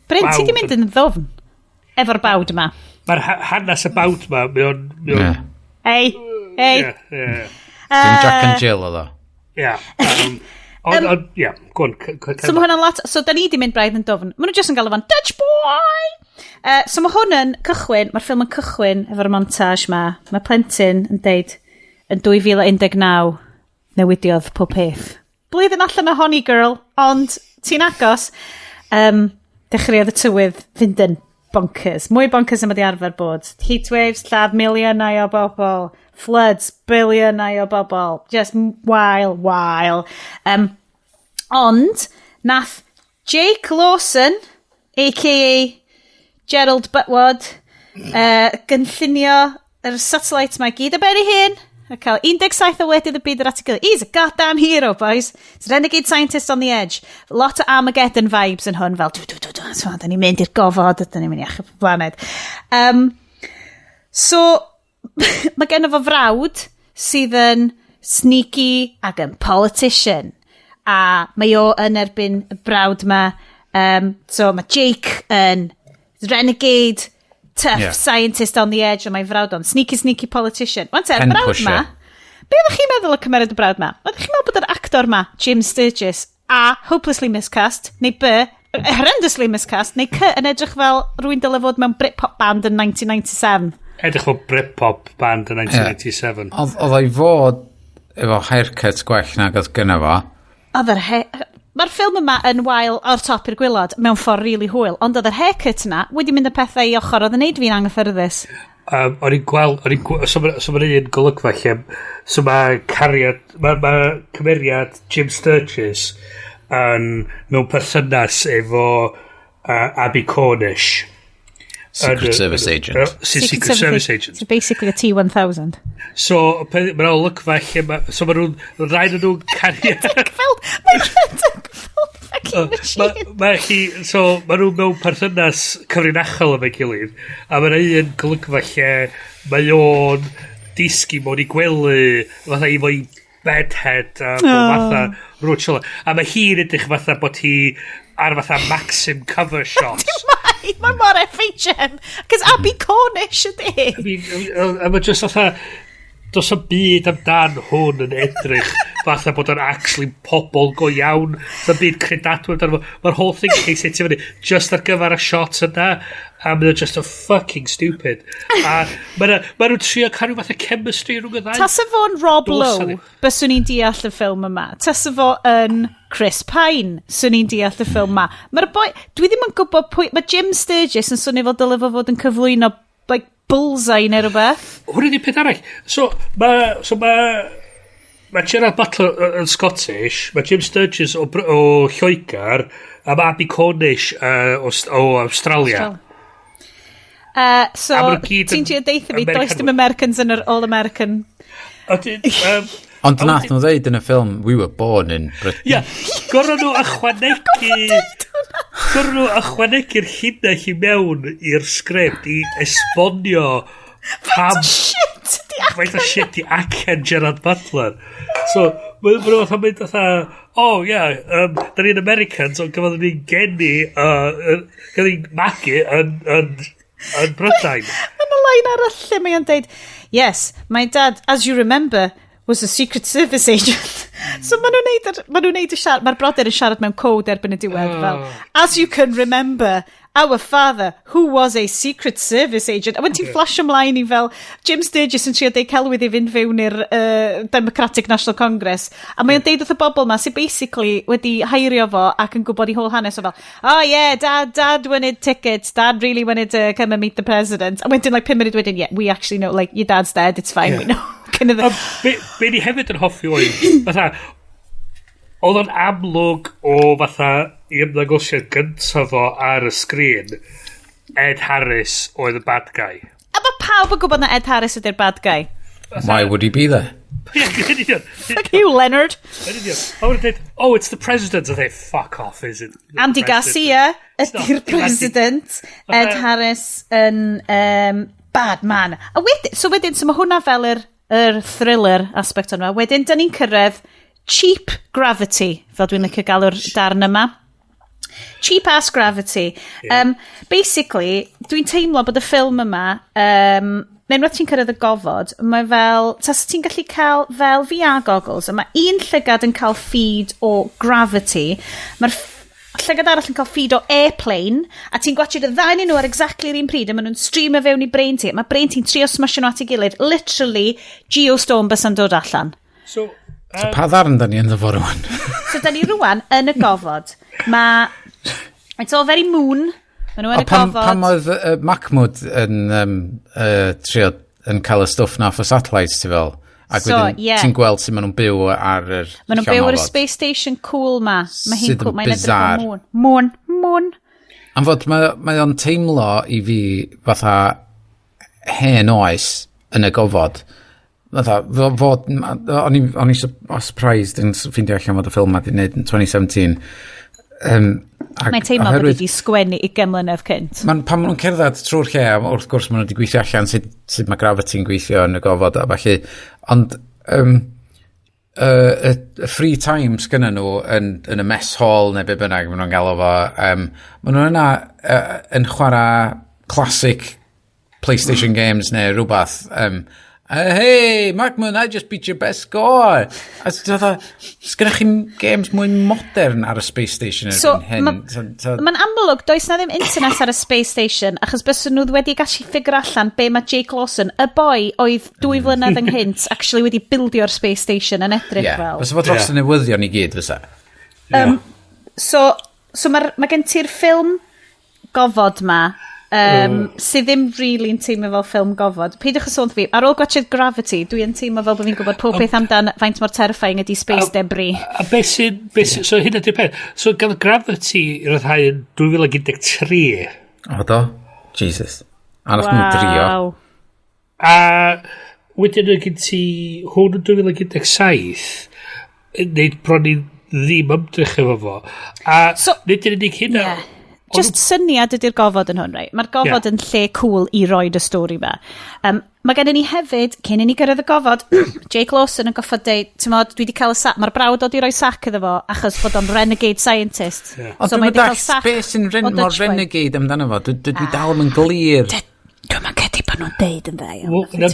Bryn, ti di mynd yn ddofn efo'r bawd yma. Mae'r hanes y bawd yma, mae o'n... Ei, ei. Dim Jack and Jill oedd o. Ie. Ond, ie, go on. So mae hwnna'n lot, so da ni di mynd braidd yn dofn. Maen nhw jyst yn galw fo'n Dutch Boy! So mae hwn yn cychwyn, mae'r ffilm yn cychwyn efo'r montage ma. Mae plentyn yn deud, yn 2019, newidiodd pob peth. Blwyddyn allan ohoni, girl, ond ti'n agos. Dechreuodd y tywydd fynd yn bonkers. Mwy bonkers yma di arfer bod. Heatwaves, lladd miliynau o bobl. Floods, biliynau o bobl. Just wael, wael. Ond, nath Jake Lawson, a.k.a. Gerald Buttwad, gynllunio yr satellite mae gyd o ben ei hun, a cael 17 o wledydd y byd yr at ei gilydd. He's a goddamn hero, boys. He's a renegade scientist on the edge. Lot o Armageddon vibes yn hwn, fel, dw, dw, dw, dw, so, da ni'n mynd i'r gofod, da ni'n mynd i achub y blaned. So, mae gen fo frawd sydd yn sneaky ac yn politician. A mae o yn erbyn y brawd ma. So mae Jake yn renegade, tough scientist on the edge, a mae frawd o'n sneaky, sneaky politician. Wan te, brawd ma, be oeddech chi'n meddwl o cymeriad y brawd ma? Oeddech chi'n meddwl bod yr actor ma, Jim Sturgess, A, hopelessly miscast, neu B, horrendously miscast, neu C, yn edrych fel rwy'n dyle fod mewn Britpop band yn 1997? Edrych fel Britpop band yn 1997. Oedd o'i fod efo haircut gwell nag oedd gynna fo. Oedd yr Mae'r ffilm yma yn wael o'r top i'r gwylod mewn ffordd really hwyl, ond oedd yr haircut yna wedi mynd y pethau i ochr oedd yn neud fi'n anghyffyrddus. O'n i'n gweld, so mae'n un golygfa lle, so mae cariad, mae cymeriad Jim Sturgess yn mewn perthynas efo Abby Cornish. Secret Service Agent. Secret Service Agent. So basically a T-1000. So, mae'n olygfa lle ma... So, mae nhw'n... Rhaid nhw'n cariad... Mae'n rhedeg fel fucking machine. Mae hi... So, mae nhw mewn perthynas cyfrinachol efo'i gilydd. A mae'n un golygfa lle mae o'n disgu mewn i gwely, fatha i fo'i bedhead a fatha rwtsh. A mae hi'n edrych fatha bod hi ar fatha Maxim cover shots. Mae mor FHM. Cos Abby Cornish ydi. A mae just fatha, does y byd amdan hwn yn edrych fatha bod o'n actually pobol go iawn. Does y byd credadwy amdano fo. Mae'r whole thing yn cael setio fyny just ar gyfer y shots yna. A mae'n just a fucking stupid. A mae nhw'n trio cael rhyw fath o chemistry rhwng y ddau. Tasa fo'n Rob Lowe, byswn i'n deall y ffilm yma. Tasa fo yn Chris Pine, swn i'n deall y ffilm yma. Mae'r boi, dwi ddim yn gwybod pwy, mae Jim Sturgess yn swnio fel dyle fo fod yn cyflwyno like, bullseye neu rhywbeth. Hwna ydi peth arall. So mae Gerard Butler yn Scottish, mae Jim Sturgess o Lloegr, a mae Abby Cornish o Australia. So, ti'n trio deitha fi, does dim Americans yn yr All-American. Ond nath nhw ddeud yn y ffilm, we were born in Britain. Ie, gorau nhw ychwanegu... Gorau nhw ychwanegu'r llinell i mewn i'r sgript i esbonio pam... Faint o shit di acen Gerard Butler. So, maen nhw fatha mynd fatha, oh yeah, da ni'n Americans, ond gyfodd ni'n geni, gyfodd ni'n magu yn Brydain. Yn y line arall lle mae o'n deud, yes, my dad, as you remember, was a Secret Service agent. So maen nhw'n neud, ma nhw'n neud y siarad, mae'r brodyr yn siarad mewn code erbyn y diwedd fel, "As you can remember, our father, who was a Secret Service agent." A wedyn ti'n flash ymlaen i fel Jim Sturgess yn trio deud celwydd i fynd fewn i'r Democratic National Congress. A mae'n deud wrth y bobl ma sy'n basically wedi heirio fo ac yn gwybod i whole hanes o fel, "Oh yeah, dad wanted tickets, Dad really wanted to come and meet the president." A wedyn like 5 munud wedyn, "Yeah, we actually know, like, your dad's dead, it's fine, we know." Kind of the, Be ni hefyd yn hoffi oedd, fatha, oedd o'n amlwg o fatha i ymddangosiad gyntaf fo ar y sgrin, Ed Harris oedd y bad guy. A mae pawb yn gwybod na Ed Harris ydy'r bad guy. Why would he be there? Ie, yn union. Fuck you, Leonard. Yn union. A wedyn dweud, "Oh, it's the president." A they, "Fuck off, is it?" The Andy president. Garcia not ydy'r president. Ed Harris yn bad man. A wedyn, so wedyn, so mae hwnna fel yr thriller aspect o'na. Wedyn, dyn ni'n cyrraedd Cheap Gravity, fel dwi'n licio galw'r darn yma. Cheap ass gravity. Yeah. Basically, dwi'n teimlo bod y ffilm yma, unwaith ti'n cyrraedd y gofod, mae fel, tas ti'n gallu cael fel VR goggles, a mae un llygad yn cael feed o gravity, mae'r llygad arall yn cael feed o airplane, a ti'n gwachio y ddau nhw ar exactly yr un pryd, a maen nhw'n streamio fewn i brain ti. Mae brain ti'n trio smasho nhw at ei gilydd. Literally, Geostorm bysa'n dod allan. So, So pa ddarn da ni yn ddyfod rwan? So, da ni rwan yn y gofod. Mae... It's all very moon. Maen nhw yn O, y gofod. Pam oedd Mahmood yn trio yn cael y stwff na off y satellites ti fel? Ac So, wedyn ie. ti'n gweld sut maen nhw'n byw ar yr Maen nhw'n llong byw ar y ofod. space station cool ma. Mae hi'n Sydd yn cool. Mae'n edrych bizarre. fel moon. Moon. Moon. Am fod mae o'n teimlo i fi fatha hen oes yn y gofod. Fatha, fod, o'n i surprised yn ffeindio allan fod y ffilm ma di wneud yn 2017. Mae'n teimlo bod wedi sgwennu 20 mlynedd cynt. Man, pan maen nhw'n cerdded trwy'r lle, a wrth gwrs maen nhw wedi gweithio allan sut mae gravity'n gweithio yn y gofod a falle, ond y free time sgynna nhw yn y mess hall neu be bynnag maen nhw'n galw fo, maen nhw yna yn chwarae classic PlayStation games neu rhywbeth. "Hey, Markman, I just beat your best score." A ti'n fatha, sgynna chi'n games mwy modern ar y space station erbyn So, hyn? Mae'n amlwg, does na ddim internet ar y space station, achos byswn nhw wedi gallu figure allan be mae Jake Lawson, y boi oedd 2 flynedd ynghynt, actually wedi bildio'r space station yn edrych fel. Fysa fo dros y newyddion i gyd, fysa. So mae ma gen ti'r ffilm gofod ma, sydd ddim really'n teimlo fel ffilm gofod. Peidiwch â sôn wrth fi, ar ôl gwachod Gravity, dwi'n teimlo fel bod fi'n gwybod pob peth amdan faint mor terrifying ydy space debris. A beth sy'n... Be sy, so hynna di'r peth. So gael Gravity i ryddhau yn 2013. O do? Jesus. A nath nhw drio. Waw. A wedyn oedd gen ti hwn yn 2017 wneud bron i ddim ymdrech efo fo. A So- nid yn unig hynna. Yeah. Just syniad ydy'r gofod yn hwn, right? Mae'r gofod yn lle cool i roed y stori ma. Mae gennym ni hefyd, cyn i ni gyrraedd y gofod, Jake Lawson yn goffod deud, ti'n modd, dwi wedi cael y sac, mae'r brawd o di roi sac iddo fo, achos bod o'n renegade scientist. Ond So dwi'n mae wedi dall cael sac beth sy'n o mor Dutch boy. renegade amdano fo. Dwi dal yn glir. Dwi'm yn credu bod nhw'n deud yn dda iawn. Wel, na,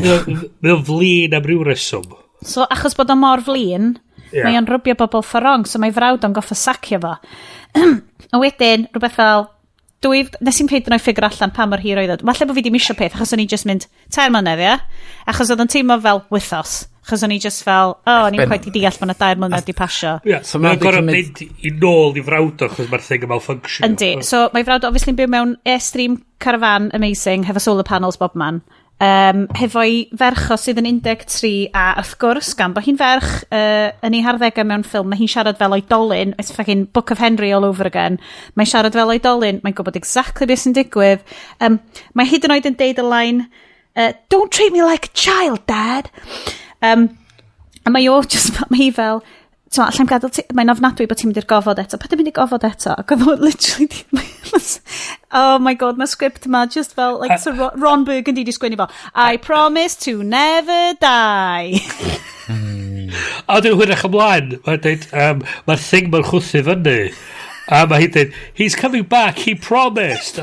mae o'n flin am ryw reswm. So, achos bod o mor flin, mae o'n rwbio bobl ffor wrong, so mae frawd o'n goffa sacio fo. A wedyn, rhywbeth fel, nes i'n hyd yn oed figure allan pa mor hir oedd o. Falle bod fi di misio peth, achos o'n i just mynd 3 mlynedd, ie? Achos oedd o'n teimlo fel wythos. Achos o'n i just fel, oh, o'n i'n quite i deall bod yna 3 mlynedd di pasio. Ie, So so mae mae'n 'di gorau cymryd- mynd i nôl i frawd o, achos mae'r thing yn malfunction. Yndi. So mae frawd obviously yn byw mewn Airstream caravan amazing, hefo solar panels bob man. Hefo'i ferch o sydd yn 13 a wrth gwrs, gan bod hi'n ferch yn ei harddegau mewn ffilm, mae hi'n siarad fel oedolyn, it's fucking Book of Henry all over again. Mae'n siarad fel oedolyn, mae'n gwybod exactly beth sy'n digwydd. Mae hyd yn oed yn deud y line, "Don't treat me like a child, Dad." A mae o just, mae hi fel, ti'n allai'm gadael ti, mae'n ofnadwy bod ti'n mynd i'r gofod eto. Pa ti'n mynd i'r gofod eto? Ac oedd o literally, oh my God, mae script ma just fel, like, so Ron Burgundy di sgwennu fo. "I promise to never die." A wedyn hwyrach ymlaen, mae'n dweud, mae'r thing mae'n chwthu fyny. A mae hi'n dweud, "He's coming back, he promised."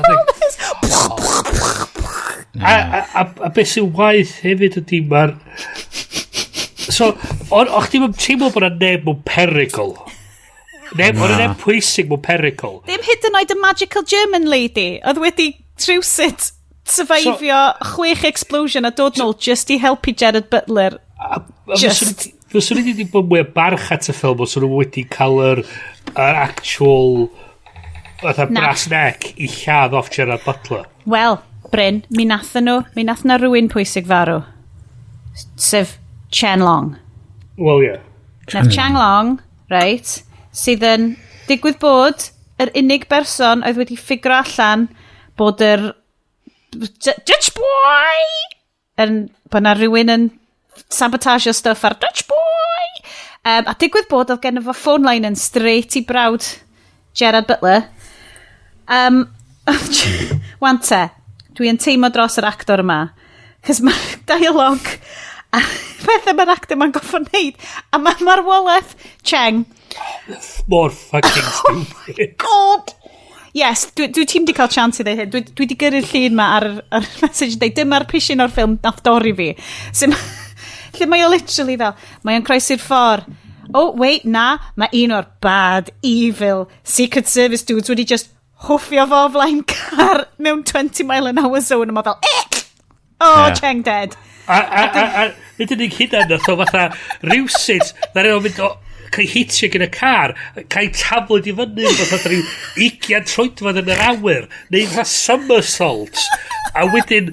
A, a beth sy'n waith hefyd ydy mae'r... So, So, o'ch ti'n teimlo bod yna neb mewn perygl. Neb, o'n neb pwysig mewn perygl. Ddim hyd yn oed y magical German lady oedd wedi rhywsut survivio 6 explosion a dod nôl just i helpu Gerard Butler. Just. Fyswn i wedi bod mwy o barch at y ffilm os o'n nhw wedi cael yr actual fatha brass neck i lladd off Gerard Butler. Wel, Bryn, mi nath na rhywun pwysig farw. Sef Chen Long. Well, yeah. Nath Chang Long, right, sydd yn digwydd bod yr unig berson oedd wedi ffigro allan bod yr Dutch Boy yn, bod na rhywun yn sabotageio stuff ar Dutch Boy. A digwydd bod oedd gen fo phone line yn straight i brawd Gerard Butler. Wan te, dwi yn teimlo dros yr actor yma. Cos mae'r dialog a pethau mae'r actor ma'n goffo wneud. A mae marwolaeth Cheng. More fucking stupid. God! Yes, dwi ti'n di cael chance i ddeud hyn. Dwi di gyrru'r llun ma ar message yn deud, dyma'r pishin o'r ffilm nath dorri fi. So, lle mae o literally fel, mae o'n croesi'r ffordd. Oh, wait, na, mae un o'r bad, evil Secret Service dudes wedi just hwffio fo o flaen car mewn 20 mile an hour zone a mae fel, eh! Oh, yeah. Cheng dead. A nid yn unig hynna, nath o fatha rhywsut, na rhaid o'n mynd o, cael hitio gyda car, cael taflud i fyny, fatha rhyw 20 troedfedd yn yr awyr, neu fatha somersault, a wedyn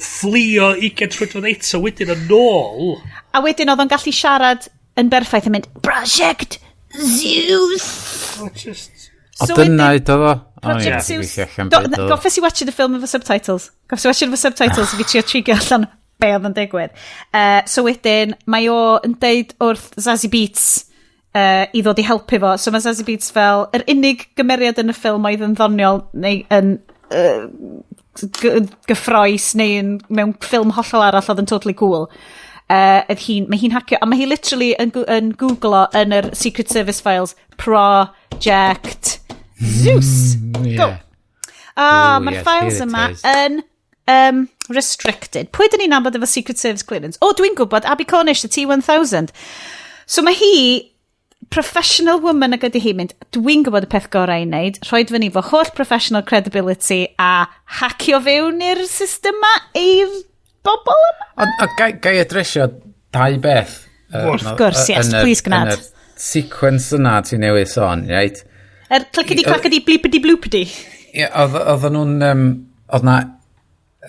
fflio 20 troedfedd eto wedyn yn ôl. A wedyn oedd o'n gallu siarad yn berffaith yn mynd, "Project Zeus." Oh, just. O, dyna i do fo? Project Zeus. Goffes i watch the film efo subtitles. Goffes i watch it efo subtitles i fi trio trigio allan be oedd yn digwydd. So wedyn, mae o yn deud wrth Zazie Beetz i ddod i helpu fo. So mae Zazie Beetz fel yr unig gymeriad yn y ffilm oedd yn ddoniol neu yn gyffroes neu yn, mewn ffilm hollol arall oedd yn totally cool. Mae hi'n hacio, a mae hi literally yn googlo yn yr Secret Service files, "Project Zeus". Go. Ah, mae'r files yma yn restricted. Pwy dyn ni'n nabod efo Secret Service clearance? O, oh, dwi'n gwybod, Abbie Cornish, the T-1000. So mae hi, professional woman ag ydy hi, mynd, "Dwi'n gwybod y peth gorau i wneud, rhoi fyny fo holl professional credibility a hacio fewn i'r system ma i'r bobl yma." Ond gai adresio dau beth? Wrth gwrs, yes, please gnad. Yn y sequence yna ti newydd sôn, right? Er clickety clackety bleepity bloopity. Ie, oedd nhw'n... Oedd na...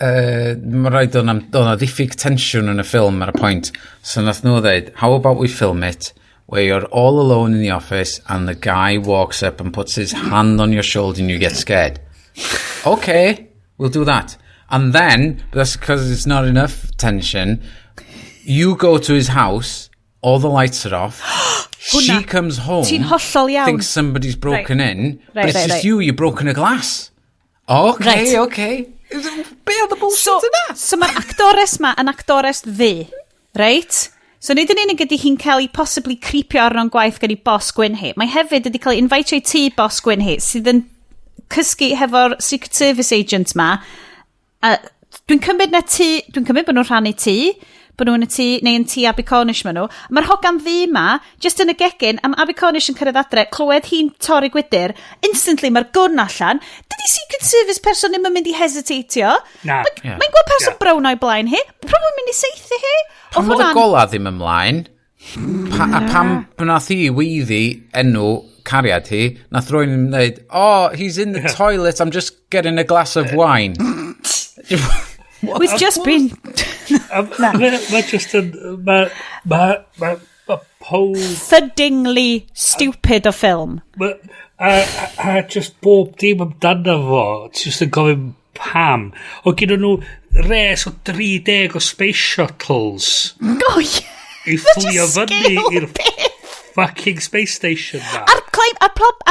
Mae rhaid oedd na ddiffyg tensiwn yn y ffilm ar y pwynt. So nath nhw dweud, "How about we film it where you're all alone in the office and the guy walks up and puts his hand on your shoulder and you get scared." "Okay, we'll do that. And then, but that's because it's not enough tension, you go to his house, all the lights are off. She comes home, Ti'n hollol iawn. thinks somebody's broken in, but it's just you, you've broken a glass." Okay, okay. Be oedd y bullshit yna? So mae'r actores ma yn actores ddu, reit? So nid yn unig ydy hi'n cael ei possibly creepio arno'n gwaith gan ei boss gwyn hi, mae hefyd ydy cael ei invitio i tŷ boss gwyn hi, sydd yn cysgu hefo'r Secret Service agent ma. A dwi'n cymryd bod nhw'n rhannu tŷ, bod nhw yn y tŷ, neu yn tŷ Abbie Cornish maen nhw. Mae'r hogan ddu ma, just yn y gegin, a mae Abbie Cornish yn cyrraedd adre, clywed hi'n torri gwydyr, instantly mae'r gwn allan. Dydy Secret Service person ddim yn mynd i hesitatio. Na. Mae'n gweld person brown o'i blaen hi, probably mynd i saethu hi. Pam oedd y gola ddim ymlaen? A pam nath hi weiddi enw cariad hi, nath rwy'n yn dweud, "Oh, he's in the toilet, I'm just getting a glass of wine." We've just been. Mae just yn... Mae pob. Thuddingly stupid o ffilm. A just bob dim amdano fo, ti just yn gofyn pam. O gyda nhw res o 30 o space shuttles Oh, yeah. i fflio fyny i'r fucking space station na.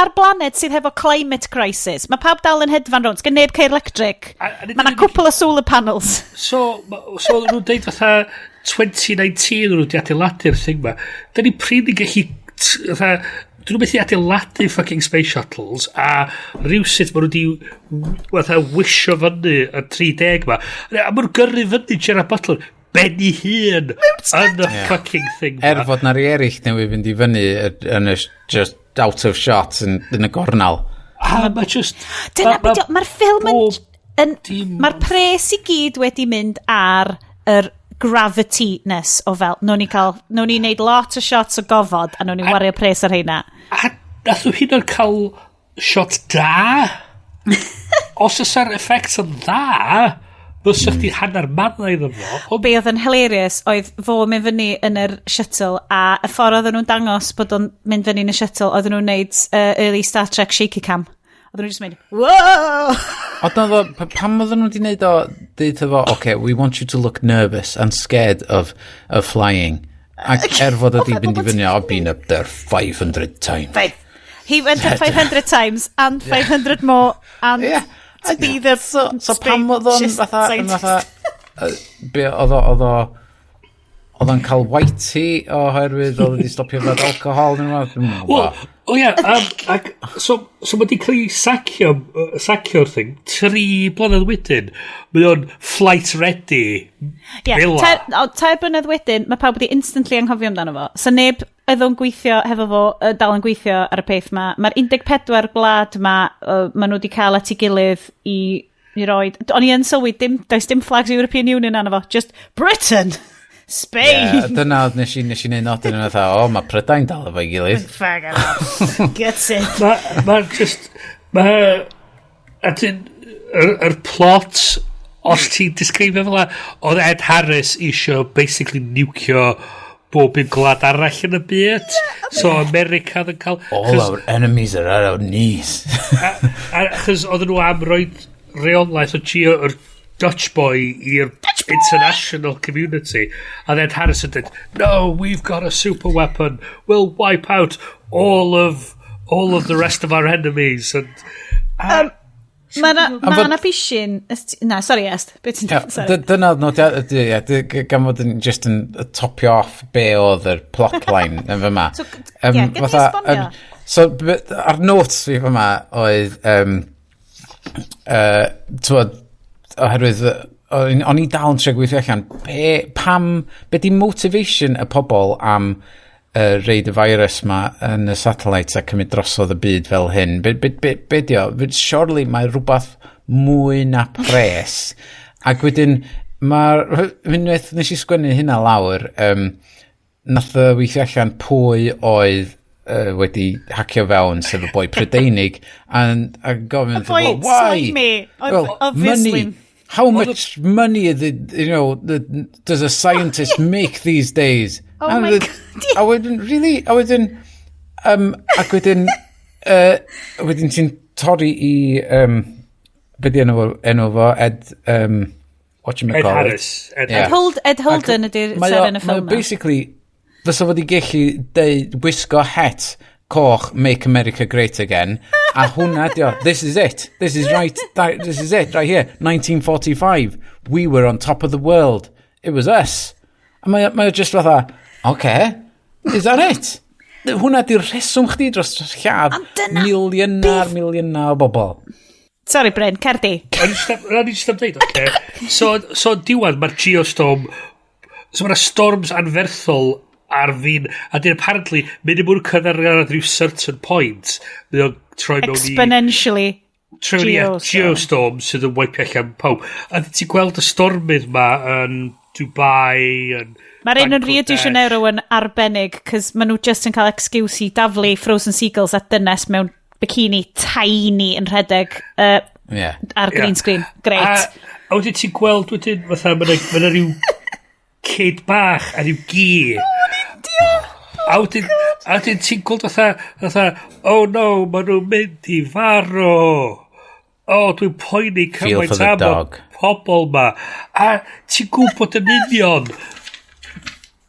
Ar planet sydd hefo climate crisis, mae pawb dal yn hedfan rownd, gen neb ceir electric. A nid Mae 'na cwpl o solar panels. So nhw'n deud fatha 2019 nhw wedi adeiladu'r thing ma. Da ni prin yn gallu fatha, dyn nhw methu adeiladu fucking space shuttles a rhywsut maen nhw wedi fatha wisio fyny y 30 ma. A maen nhw'n gyrru fyny Gerard Butler. ben i hun yn y fucking thing ma. Er fod na rei eraill newydd fynd i fyny yn y just out of shot yn y gornal. A mae just... Dyna beth, mae'r ffilm yn... Mae'r pres i gyd wedi mynd ar yr gravity-ness o fel, nawn ni cael, nawn ni wneud lot o shots o gofod a nawn ni wario pres ar heina. A nath nhw hyd yn oed cael shot da. Os oes effects yn dda, fysa chdi hanner maddau iddo fo. Be oedd yn hilarious oedd fo mynd fyny yn yr shuttle a y ffordd oedden nhw'n dangos bod o'n mynd fyny yn y shuttle oedden nhw'n neud early Star Trek shaky cam. Oedden nhw'n just mynd, whoa! Ond oedd o, pam oedden nhw wedi neud o, deud efo, okay, we want you to look nervous and scared of flying. Ac er fod o di fynd i fyny, "I've been up there 500 times." Faith. He went up 500 times and 500 more and to be the So pam oedd o'n fatha, yn fatha, be oedd o'n cael whitey oherwydd oedd wedi stopio yfed alcohol neu rhywbeth? Dwi'm yn Wel, gwbod. o ia, ac, so mae di cael ei sacio'r thing, 3 blynedd wedyn, mae o'n flight ready. Ie, Fel 'a. 3 blynedd wedyn, mae pawb wedi instantly anghofio amdano fo. So neb oedd o'n gweithio hefo fo, dal yn gweithio ar y peth ma. Mae'r 14 gwlad ma, ma nhw wedi cael at ei gilydd i roed. O'n i yn sylwi, dim, does dim flags European Union arno fo. Just Britain! Spain! Ie, dyna oedd nes i neud nodyn yn fatha, o, mae Prydain dal efo'i gilydd. Fuck off. Gutted. Mae ma just... Mae... A dyn, yr plot, os ti'n disgrifio fel 'a, oedd Ed Harris isio basically nucio bob un gwlad arall yn y byd. So America oedd yn cael All our enemies are at our knees. Achos oedden nhw am roi reolaeth o geo, yr Dutch boy i'r international community. And Ed Harris yn dweud, "No, we've got a super weapon. We'll wipe out all of the rest of our enemies." And, Mae na, ma na pishin. Na, sorry, Est. Be ti'n Ie, Sorry. Dyna oedd nodiad, ydy, ie, gan fod yn just yn topio off be oedd yr plotline yn fyma. So, ie, gad i esbonio. So, ar notes fi fyma oedd, t'wod, oherwydd, o'n i dal yn trio gweithio allan, be, pam, be di motivation y pobl am reid y virus ma yn y satellites a cymryd drosodd y byd fel hyn? Be di o? Surely mae rhywbeth mwy na pres. Ac wedyn, mae'r... Unwaith nes i sgwennu hynna lawr, nath o weithio allan pwy oedd wedi hacio fewn, sef y boi Prydeinig, a gofyn Y boi wrtho fo, why? slimy, oedd Well, obviously- money. How much money does a scientist make these days? Oh And my God. A wedyn, really? A wedyn, ac wedyn, wedyn ti'n torri i, be di enw fo, Ed, what you Ed call it? Harris. Ed Yeah. Ed Holden ydy'r Mae o- seren y mae o ffilm ma. basically, fysa fod i gallu deud, wisgo het coch "Make America Great Again", a hwnna di o, this is it, this is right, this is it, right here, 1945, we were on top of the world, it was us. A mae o just fatha, okay, is that it? Hwnna di'r rheswm chdi dros lladd Ond dyna miliynau ar miliynau o bobl. Sorry, Bryn, cer di. O'n i jyst am dweud, oce. So diwedd, mae'r geostorm, so mae'na storms anferthol ar fin, a dyn apparently, mynd i mwyn cyrraedd ar rhyw certain point, mae o'n troi mewn i Exponentially. Troi mewn i Geostorm. geostorm sydd yn wipio allan pawb. A ti'n gweld y stormydd ma yn Dubai, yn Mae'r un yn Rio de Bangladesh. Janeiro yn arbennig, cos maen nhw just yn cael excuse i daflu frozen seagulls at dynes mewn bikini tiny yn rhedeg ar green screen. Great. A wedyn ti'n gweld wedyn, fatha, mae yna rhyw kid bach a rhyw gi. A wedyn ti'n gweld fatha, "Oh no, maen nhw'n mynd i farw. Oh, dwi'n poeni Feel cymaint for the am y dog. pobol ma." A ti'n gwybod yn union,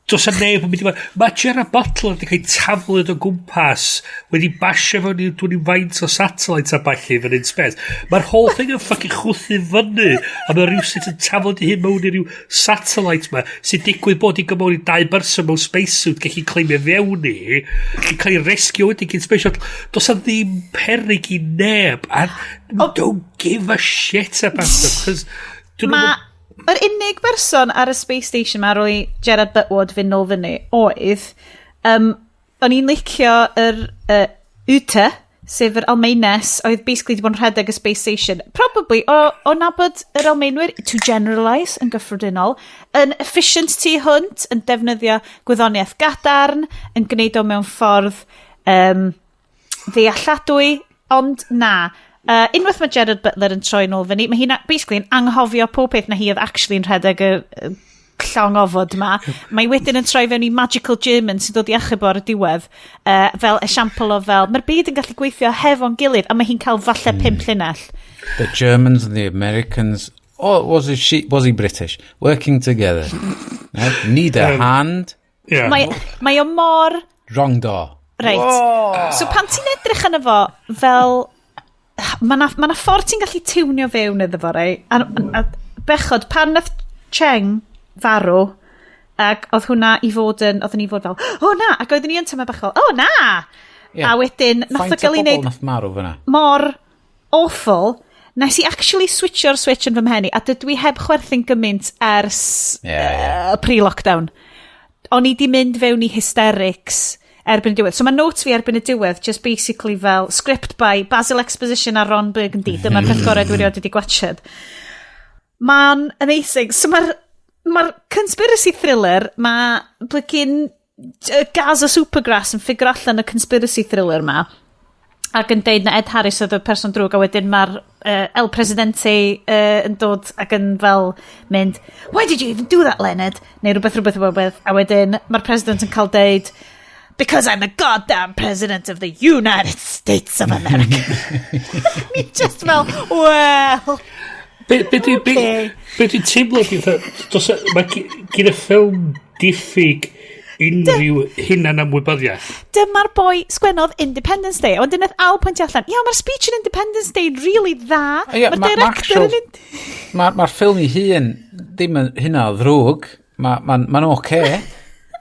does 'na neb yn mynd i fod. Mae Gerard Butler wedi cael taflud o gwmpas, wedi basio fewn i dwi'n faint o satellites a ballu fan in space. Mae'r whole thing yn fucking chwthu fyny, a mae rhywsut yn taflud i hyn mewn i ryw satellite ma, sy'n digwydd bod i gymryd i dau berson mewn spacesuit gallu claimio fewn i cael ei rescue wedyn gyn space shuttle. Does 'na ddim peryg i neb, a don't give a shit about them, cos dyn nhw'm Ma- Yr unig berson ar y space station ma ar ôl i Gerard Butler fynd nôl fyny oedd, o'n i'n licio yr Ute, sef yr Almaenes, oedd basically wedi bod yn rhedeg y space station. Probably, o nabod yr Almaenwyr, to generalise yn gyffredinol, yn efficient tu hwnt, yn defnyddio gwyddoniaeth gadarn, yn gwneud o mewn ffordd ddealladwy, ond na. Unwaith mae Gerard Butler yn troi nôl fyny, mae hi'n basically yn anghofio pob peth na hi oedd actually yn rhedeg y llong ofod ma. Mae wedyn yn troi fewn i Magical German sy'n dod i achub o ar y diwedd, fel esiampl o fel, mae'r byd yn gallu gweithio hefo'n gilydd, a mae hi'n cael falle 5 llinell. The Germans and the Americans, oh, was he, she, was he British? Working together. Need a hand. Yeah. Mae o mor Wrong door. Reit. So pan ti'n edrych arno fo fel... Mae na, ma na ffordd ti'n gallu tiwnio fewn iddo fo, rei. A bechod, pan nath Cheng farw, ac oedd hwnna i fod yn... Oedden ni fod fel, "O oh, na!" Ac oedden ni yn teimlo bach fel, "O oh, na!" A wedyn, nath o Faint o gael ei bobl wneud nath marw fyna? Mor awful, nes i actually switcho'r switch yn fy mhen i, a dydw i heb chwerthin gymaint ers Ie, ie. pre-lockdown. O'n i di mynd fewn i hysterics erbyn y diwedd. So mae notes fi erbyn y diwedd just basically fel script by Basil Exposition a Ron Burgundy. Dyma'r peth gorau dwi erioed wedi gwatchad. Mae'n amazing. So mae'r ma conspiracy thriller, mae blicin Gaza Supergrass yn figure allan y conspiracy thriller ma ac yn deud na Ed Harris oedd y person drwg, a wedyn mae'r El Presidente yn dod ac yn fel mynd, "Why did you even do that, Leonard?" neu rhywbeth, rhywbeth, rhywbeth, a wedyn mae'r president yn cael deud, "Because I'm the goddamn president of the United States of America." Ni just fel, well Be Okay. be dwi'n teimlo ydi, fatha, mae gyn y ffilm diffyg unrhyw hunan ymwybyddiaeth. Dyma'r boi sgwennodd Independence Day. A wedyn nath Al pwyntio allan, ia, mae'r speech yn Independence Day yn really dda. Ie, Mae'r ma director actual yn... Mae'r ma ffilm i hun ddim yn hynna o ddrwg. Mae'n ma, ma oce.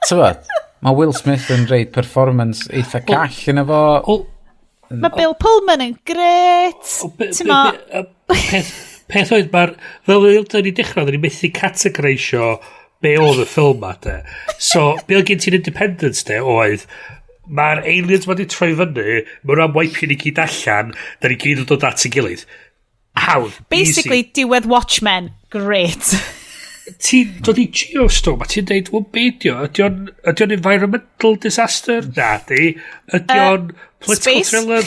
Tybod? Mae Will Smith yn reid performance eitha call yn efo. Mae Bill Pullman yn gret. Ti'n mo, Peth oedd, mae'r... Fel oedd ni dechrau, oedden ni methu categorisio be oedd y ffilm ma, de. So, be oedd gen ti'n Independence Day oedd, mae'r aliens ma di troi fyny, maen nhw am wipe ni gyd allan, da ni gyd yn dod at ei gilydd. Hawdd. Basically, easy. Diwedd Watchmen. Great. Ti'n dod i Geostorm a ti'n deud, wel, be di o? Ydy o'n environmental disaster? Na, di. Ydy o'n political Space? thriller?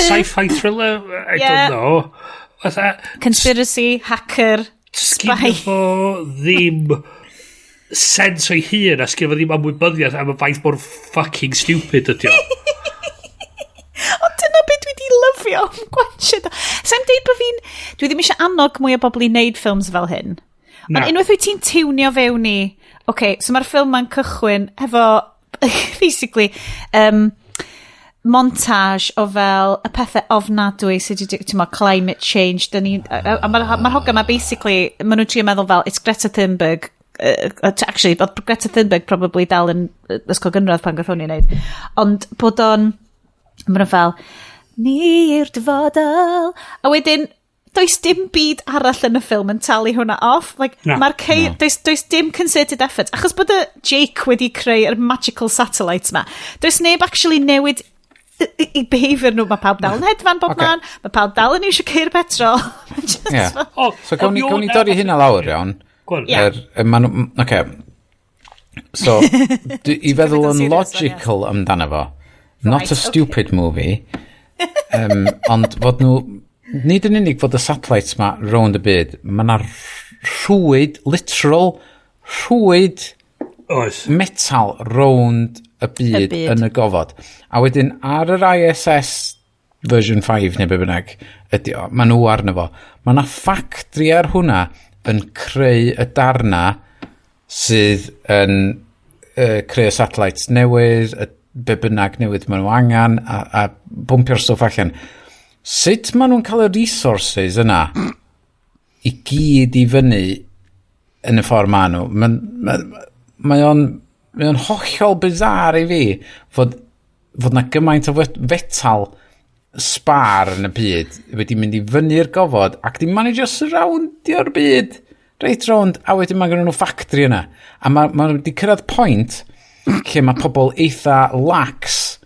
Sci-fi thriller? I don't know. Fatha, Conspiracy, hacker, spy. sgynno fo ddim sens o'i hun a sgynno fo ddim ymwybyddiaeth am y ffaith mor fucking stupid ydy o. Ond dyna beth dwi di lyfio am gwatchad o. Sa'n deud bod fi'n... Dwi ddim eisiau annog mwy o bobl i wneud ffilms fel hyn. Ond Na. unwaith wyt ti'n tiwnio fewn i... Okay, so mae'r ffilm ma'n cychwyn efo, basically, montage o fel y pethau ofnadwy sydd wedi, ti'n mo, climate change, dyn ni, a mae'r ma hogan ma basically, maen nhw'n trio meddwl fel, it's Greta Thunberg, actually, oedd Greta Thunberg probably dal yn ysgol gynradd pan gath hwn i wneud, ond bod o'n, maen nhw fel, "Ni yw'r dyfodol," a wedyn, does dim byd arall yn y ffilm yn talu hwnna off. Like, Na. mae'r does dim concerted effort. Achos bod y Jake wedi creu yr magical satellites ma, does neb actually newid i behaviour nhw. Mae pawb dal yn hedfan bob man. Mae pawb dal yn iwsio ceir petrol. Just fel- So gawn ni dorri hynna lawr, iawn. Go on. Ie. Oce. So, i feddwl yn serious, logical amdano fo. Not a stupid movie. Ond fod nhw, nid yn unig fod y satellites ma rownd y byd, mae yna rhwyd, literal rhwyd Oes. metal rownd y byd, Y byd. yn y gofod. A wedyn ar yr ISS version 5 neu be bynnag ydy o, maen nhw arno fo. Mae yna factory ar hwnna yn creu y darna sydd yn creu y satellites newydd, y be bynnag newydd maen nhw angen, a bwmpio'r stwff allan. Sut maen nhw'n cael y resources yna i gyd i fyny yn y ffordd maen nhw? Mae o'n hollol bizarre i fi fod na gymaint o fetal spar yn y byd wedi mynd i fyny'r gofod ac di managio surroundio'r byd Reit rownd, a wedyn mae gen nhw factory yna. A mae ma nhw wedi cyrraedd pwynt lle mae pobl eitha lax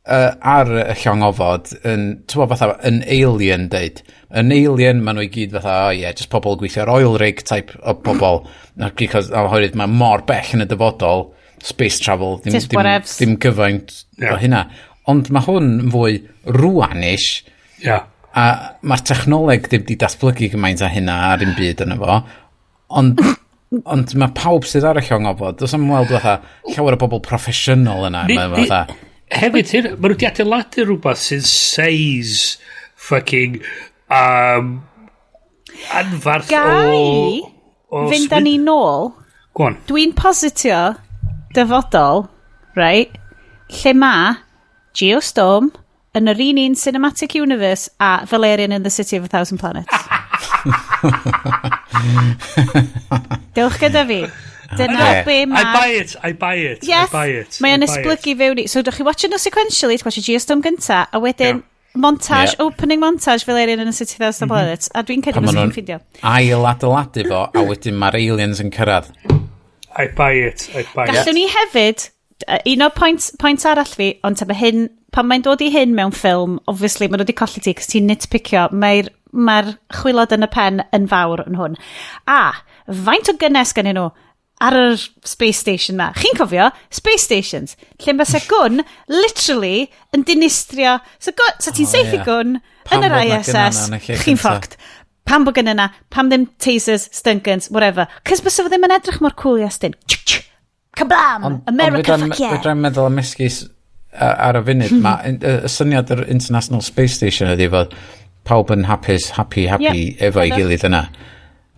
ar y llong ofod yn, ti'n fatha, yn alien deud. Yn alien, maen nhw i gyd fatha, oh yeah, just pobl gweithio ar oil rig type o pobl. Because, oherwydd mae mor bell yn y dyfodol, space travel, ddim, ddim, ddim gyfaint o hynna. Ond mae hwn yn fwy rwanish. A mae'r technoleg ddim di datblygu gymaint â hynna ar un byd yna fo. Ond, ond mae pawb sydd ar y llong ofod, does am weld fatha llawer o bobl proffesiynol yna. Ni, ni, fatha. Hefyd, hyn, maen nhw wedi adeiladu rhywbeth sy'n seis fucking anfarth. Gai o fynd â ni nôl? Go on. Dwi'n positio dyfodol, right, lle ma Geostorm yn yr un un cinematic universe a Valerian in the City of a Thousand Planets. Dewch gyda fi. Dyna okay. be ma... I buy it, I buy it, yes, I buy it. Mae o'n esblygu fewn i... So, dych chi watching nhw sequentially, ti'n watching Geostorm gynta, a wedyn montage, opening montage Valerian in the City of a Thousand Planets, a dwi'n credu bod chi'n ffindio. Ail adeiladu fo, a wedyn mae'r aliens yn cyrraedd. I buy it, I buy it. Gallwn ni hefyd, un o'r pwynt, pwynt arall fi, ond ta, hyn, pan mae'n dod i hyn mewn ffilm, obviously, maen nhw wedi colli ti, cos ti'n nitpicio, mae'r mae chwilod yn y pen yn fawr yn hwn. A, faint o gynnes gen nhw ar yr space station ma? Chi'n cofio? Space stations. Lle mae se gwn, literally, yn dinistrio. So, so ti'n saethu gwn yn yr ISS, chi'n ffoct. Pam bod gynna na? Pam ddim tasers, stun guns, whatever. Cys bysa fo ddim yn edrych mor cool i Estyn. Kablam! America, fuck yeah! Ond fedrai'm meddwl am esgus ar y funud. Ma, y syniad yr International Space Station ydy fod pawb yn hapus, happy, happy efo'i gilydd yna.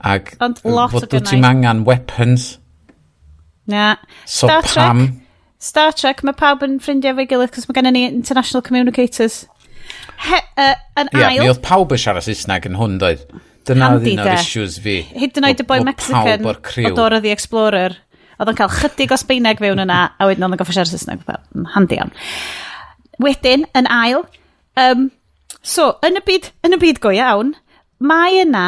Ac Ond lot o fod dwyt ti'm angen weapons. Na. So Star Trek, pam? Star Trek, mae pawb yn ffrindiau efo'i gilydd cos mae gennym ni international communicators. He, yn Ie, ail... mi oedd pawb yn siarad Saesneg yn hwn, doedd. Dyna oedd Handi, un o'r de. issues fi. Hyd yn oed y boi Bod Mexican pawb o'r criw. o Dora the Explorer. Oedd o'n cael chydig o Sbeineg fewn yna, a wedyn oedd o'n goffa siarad Saesneg. Fel, handi iawn. Wedyn, yn ail, so, yn y byd go iawn, mae yna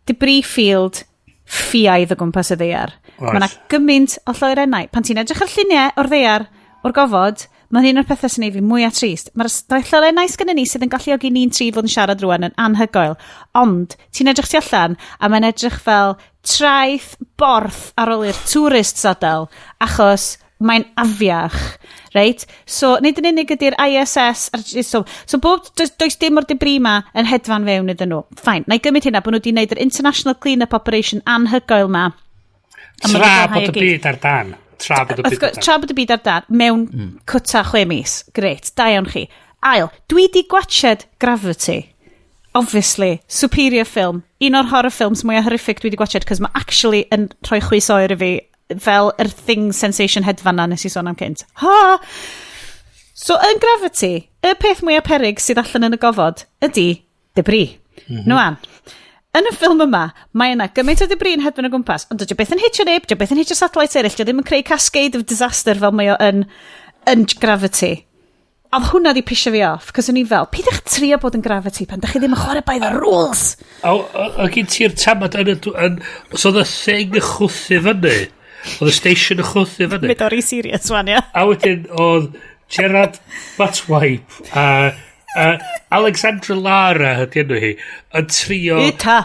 debris field ffiaidd o gwmpas y ddaear. Oes. Mae yna gymaint o lloerennau. Pan ti'n edrych ar lluniau o'r ddaear, o'r gofod, mae'n un o'r pethau sy'n ei fi mwyaf trist. Mae'r lloerennau sgynnon ni sydd yn galluogi ni'n tri fod yn siarad rwan yn anhygoel. Ond, ti'n edrych tu allan, a mae'n edrych fel traeth borth ar ôl i'r tourists adael, achos mae'n afiach, reit? So, nid yn unig ydy'r ISS, a'r, so bob, does dim o'r debris ma yn hedfan fewn iddyn nhw. Fine, na i gymryd hynna bod nhw wedi gwneud yr International Clean-up Operation anhygoel ma. A ma' nhw Tra 'di glanhau bod i y gyd. byd ar dan. Tra bod y Wrth byd ar gwrs, dan. tra bod y byd ar dan, mewn cwta 6 mis. Gret, da iawn chi. Ail, dwi di gwatched Gravity. Obviously, superior film. Un o'r horror films mwyaf horrific dwi di gwatched, cos mae actually yn rhoi chwys oer i fi, fel yr thing sensation hedfan na nes i sôn am cynt. Ha! So, yn Gravity, y peth mwyaf peryg sydd allan yn y gofod ydy debris. Mm -hmm. Yn y ffilm yma, mae yna gymaint o debris yn hedfan o gwmpas, ond dydy o byth yn hitio neb, dydy o byth yn hitio satellites eraill, dydy o ddim yn creu cascade of disaster fel mae o yn Gravity. Oedd hwnna di pisio fi off, cos o'n i fel, pidwch trio bod yn Gravity pan dych chi ddim yn chwarae by the rules. O gen ti'r tamad yn y... So oedd y thing yn chwthu fyny. Oedd y station yn chwthu fyny. Mynd o'r i serious wan, ia. A wedyn oedd Gerard Buttwipe a Alexandra Lara ydy enw hi yn trio Ita.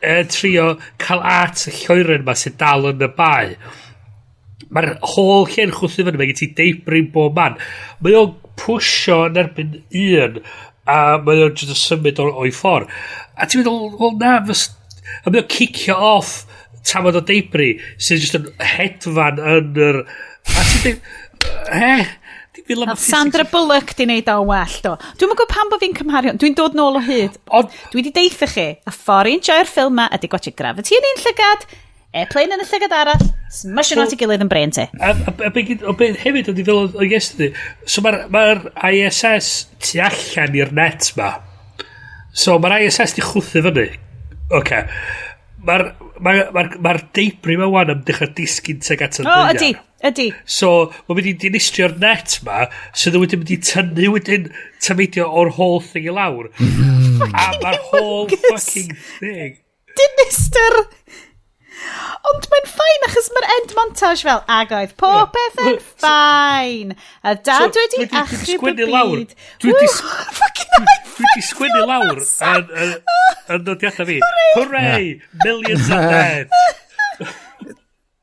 Yn trio cael at y lloeren ma sydd dal yn y bae. Mae'r whole lle'n chwthu fyny, mae gen ti debris bob man. Mae o'n pwsio yn erbyn un a mae o'n just yn symud o'i ffordd. A ti'n meddwl, wel na, a mae o'n cicio off tamad o debris sydd just yn hedfan yn yr... A ti'n dweud, he? Dim fel am Oedd Sandra Bullock di wneud o'n well, do. Dwi'm yn gwybod pam bod fi'n cymharu, dwi'n dod nôl o hyd. Ond Dwi di deitha chi, y ffordd i'n joio'r ffilm ma ydy gwatchio Gravity yn un llygad, Airplane yn y llygad arall, smashing nhw at ei gilydd yn brain ti. A o be hefyd oedd i fel o yesterday, so mae'r ma ISS tu allan i'r net ma. So mae'r ISS di chwthu fyny. Oce. Mae'r ma, ma, ma debris ma wan am dechrau disgyn tuag at y O, ddaear. ydy, ydy. So, mae'n mynd i dinistrio'r net ma, sydd wedi mynd i tynnu wedyn tameidio o'r whole thing i lawr. A mae'r whole humongous. fucking thing. Dinister! Ond mae'n fine achos mae'r end montage fel ag oedd popeth yn fine. A dad So, wedi dwi 'di achub y sgwennu lawr. byd. Dwi 'di Woo, fucking Dwi 'di sgwennu lawr yn nodiadau fi. "Hooray! Millions are dead."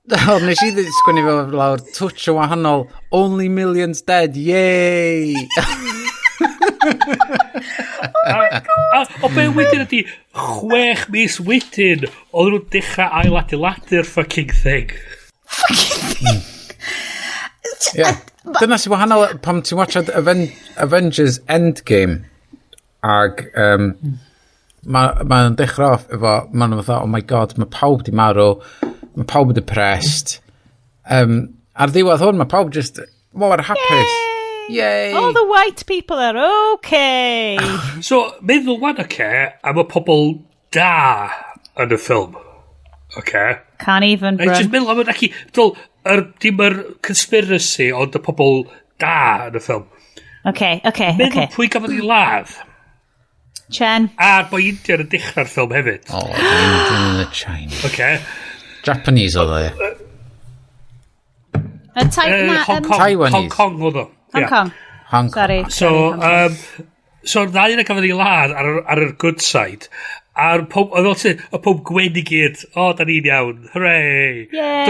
O, nes i sgwennu fel lawr, touch o wahanol, "Only millions dead, yay!" A, o be wedyn ydi, 6 mis wedyn, oedd nhw'n dechrau ail-adeiladu'r fucking thing. Yeah. Dyna sy'n wahanol pam ti'n watchad Avengers Endgame ag mae'n ma dechrau off efo, ma'n fatha, "Oh my God, mae pawb di marw, mae pawb yn depressed." Ar ddiwedd hwn, mae pawb just mor hapus. Yay! All the white people are okay. So, meddwl wan, oce, am y pobl da yn y ffilm. Oce? Can't even, I just bro. meddwl am y, ac dol, dim yr conspiracy, ond y pobl da yn y ffilm. Meddwl pwy gafodd ei ladd. Chen. A'r boi Indian yn dechrau'r ffilm hefyd. Oh, the Indian and the Chinese. Oce. Japanese oedd o, ie. Na, Hong Kong, Taiwanese. Hong Kong oedd o. Hong Ie. Kong. Hong Kong. Sorry. So, sorry, Hong Kong. So ddau yna gafodd ei ladd ar yr good side. A'r pob, oedd fel ti, y pob gwyn i gyd, "O, da ni'n iawn, hooray." Yay.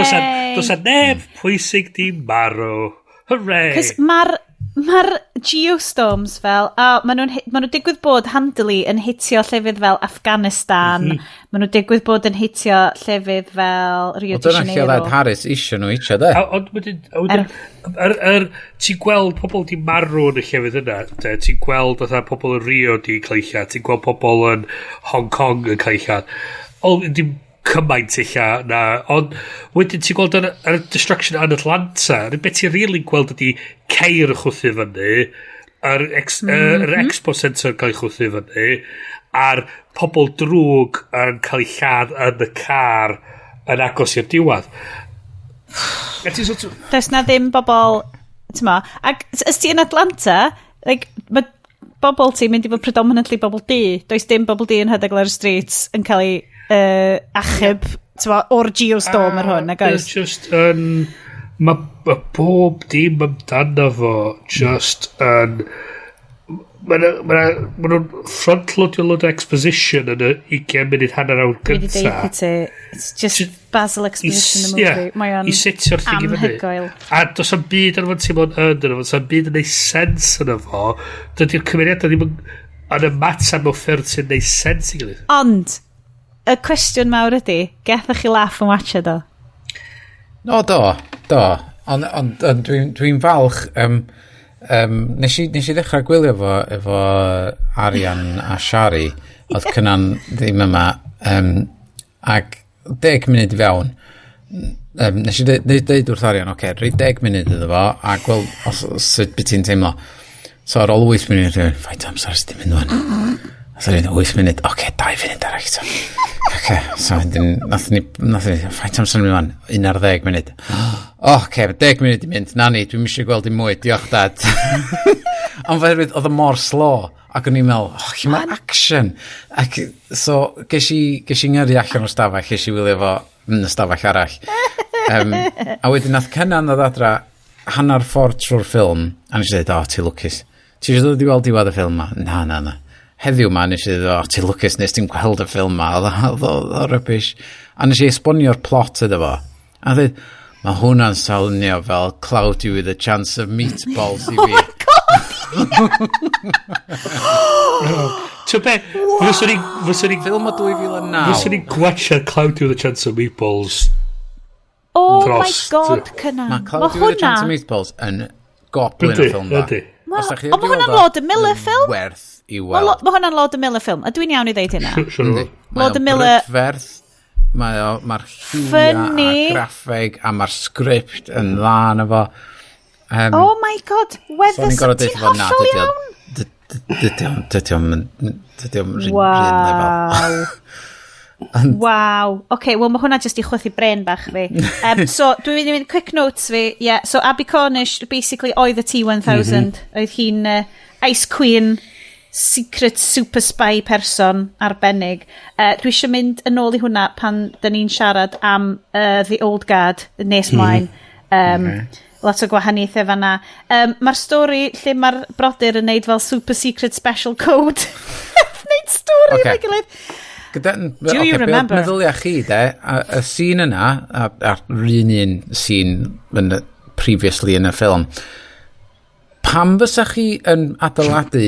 Does a neb pwysig di marw. Hooray. Cos mae'r ma geostorms fel, a maen nhw'n ma nhw digwydd bod handily yn hitio llefydd fel Afghanistan, maen nhw digwydd bod yn hitio llefydd fel Rio Wel, de dyna lle oedd Janeiro. Ed Harris isio nhw hitio, de. A, ond wedyn, a wedyn, ti'n gweld pobl di marw yn y llefydd yna, de? Ti'n gweld fatha pobl yn Rio di cael eu lladd, ti'n gweld pobl yn Hong Kong yn cael eu lladd. O, dim cymaint eich na, ond wedyn ti'n gweld yr destruction yn Atlanta, yr beth ti'n really gweld ydi ceir yn chwthu fyny, yr Expo Centre yn cael ei chwthu fyny, a'r pobl drwg yn cael eu lladd yn y car yn agos i'r diwedd. A ti'n sort of, Does na ddim bobl, ti'n mo, ac ys ti yn Atlanta, like, mae bobl ti'n mynd i fod predominantly bobl du. Does dim bobl du yn rhedeg lawr y streets yn cael ei achub, ti'n mo, o'r geostorm yr hwn, nag oes? It's just yn... Mae ma bob dim amdano fo just yn... Mae ma nhw'n front-loadio load o exposition yn y 20 munud hanner awr Dwi wedi gynta. deud i ti, it's just Basil exposition in the movie. Mae o'n I setio'r thing i fyny. anhygoel. A does am byd yn fo'n teimlo'n yn fo, does am byd yn neud sens yn fo. Dydy'r cymeriadau ddim yn ymateb mewn ffyrdd sy'n neud sens i gilydd. Ond, y cwestiwn mawr ydy, gethoch chi laugh yn watchad o? O, do, do. Ond on, on, dwi'n dwi falch, nes i ddechrau gwylio fo efo Arian a Shari, oedd Cynan ddim yma, ac 10 munud i fewn, nes i deud wrth Arian, "Oce, okay, rhoi 10 munud iddo fo, a gweld os, sut byd ti'n teimlo." So ar ôl 8 munud, dwi'n "Faint amser sydd wedi mynd wan?" A so dwi'n 8 munud, oce, okay, 2 funud arall eto. Oce, okay, so wedyn, nath ni, "Faint amser yn mynd wan?" 11 munud. O, oce, okay, 10 munud i mynd, na ni, dwi'n eisiau gweld dim mwy, diolch, Dad. Ond oherwydd oedd o mor slow, ac o'n i'n meddwl, "Oh, lle mae'r action?" Ac so, ges i ngyrru allan o'r stafell, ges i wylio fo yn y stafell arall. A wedyn nath Cynan ddod adra hanner ffordd trwy'r ffilm, a nes i dweud, "O, ti lwcus. Ti eisiau dod i weld diwedd y ffilm ma?" "Na, na, na." Heddiw ma, nes i ddweud, "O, ti lwcus, nes ti'n gweld y ffilm ma, oedd o rubbish." A nes i esbonio'r plot iddo fo. A dweud, "Mae hwnna'n soundio fel Cloudy with a Chance of Meatballs i fi." Ti'n be, fyswn i Ffilm o 2009. Fyswn i'n gwachio Cloudy with a Chance of Meatballs. Oh my God, Cynan. Mae Cloudy with a Chance of Meatballs yn goblin o ffilm da. Ydy. Os dach chi Ond heb mae hwnna'n weld o, Lord and Miller ffilm. werth i Mae weld. ma hwnna'n Lord and Miller ffilm. A dwi'n iawn i ddeud hynna. Yndi. Mae Lord o'n and Miller. brydferth, mae'r lliwiau Funny. a graffeg a mae'r sgript yn dda yna fo. Oh my God, So Weather, o'n i'n gorfod ti'n deud fo, na, hollol dydy o, iawn. dydy o'm run lefel. Waw. Waw. Oce, wel mae hwnna jyst i chwythu brain bach fi. So, dwi'n mynd i mynd quick notes fi. Yeah, so Abbie Cornish, basically, oedd y T-1000. Oedd hi'n Ice Queen. secret super spy person arbennig. Dwi eisiau mynd yn ôl i hwnna pan dyn ni'n siarad am The Old Guard nes mlaen. Lot o gwahaniaethau fanna. Mae'r stori lle mae'r brodyr yn neud fel super secret special code. Neud stori efo'i gilydd. Gyda, Do you remember? Meddylia chi, de, y scene yna, a'r un scene yn, previously yn y ffilm, pam fysa chi yn adeiladu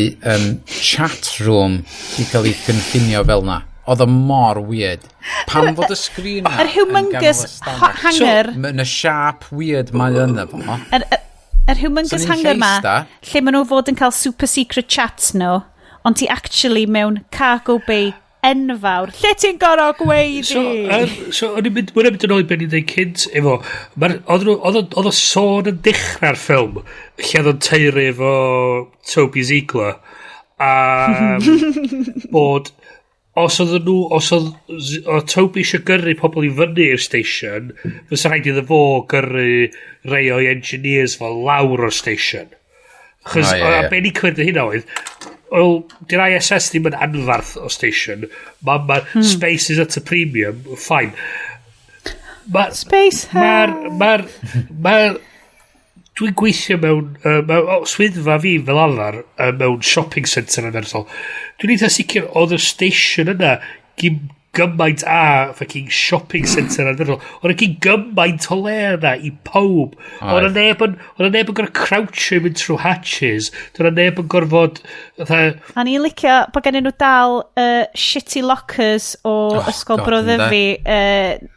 chat room i cael ei cynllunio fel na? Oedd o mor weird. Pam fod y sgrin na Yr humongous hangar. So, yn y sharp weird mae yna fo. Yr humongous So ni'n hangar ma, lle ista. Lle maen nhw fod yn cael super secret chats nhw, ond ti actually mewn cargo bay enfawr. Lle ti'n gorfod gweiddi? So, o'n i'n mynd yn ôl i ben i'n dweud cynt efo, oedd o sôn yn dechrau'r ffilm, lle oedd o'n taeru efo Toby Ziegler, a bod os oedd nhw, os oedd, oedd Toby eisiau gyrru pobl i fyny i'r station, fysa rhaid iddo fo gyrru rei o'i engineers fo lawr o'r station. Chos, O, ie, a ie. be ni cymryd hynna oedd, wel, di'r ISS ddim yn anfarth o station. Ma space is at a premium, fine. Space. Mae'r, dwi'n gweithio mewn swyddfa fi fel arfer, mewn shopping centre yn arferol. Dwi'n eitha sicr oedd y station yna gym gymaint a fucking shopping centre arferol. Oedd gyn gymaint o le yna i pawb. Oedd 'na neb yn gorfod crouchio i mynd trwy hatches. Oedd 'na neb yn gorfod fatha, A ni'n licio bod gen nhw dal shitty lockers o Oh, Ysgol God, Bro ynde? Ddyfi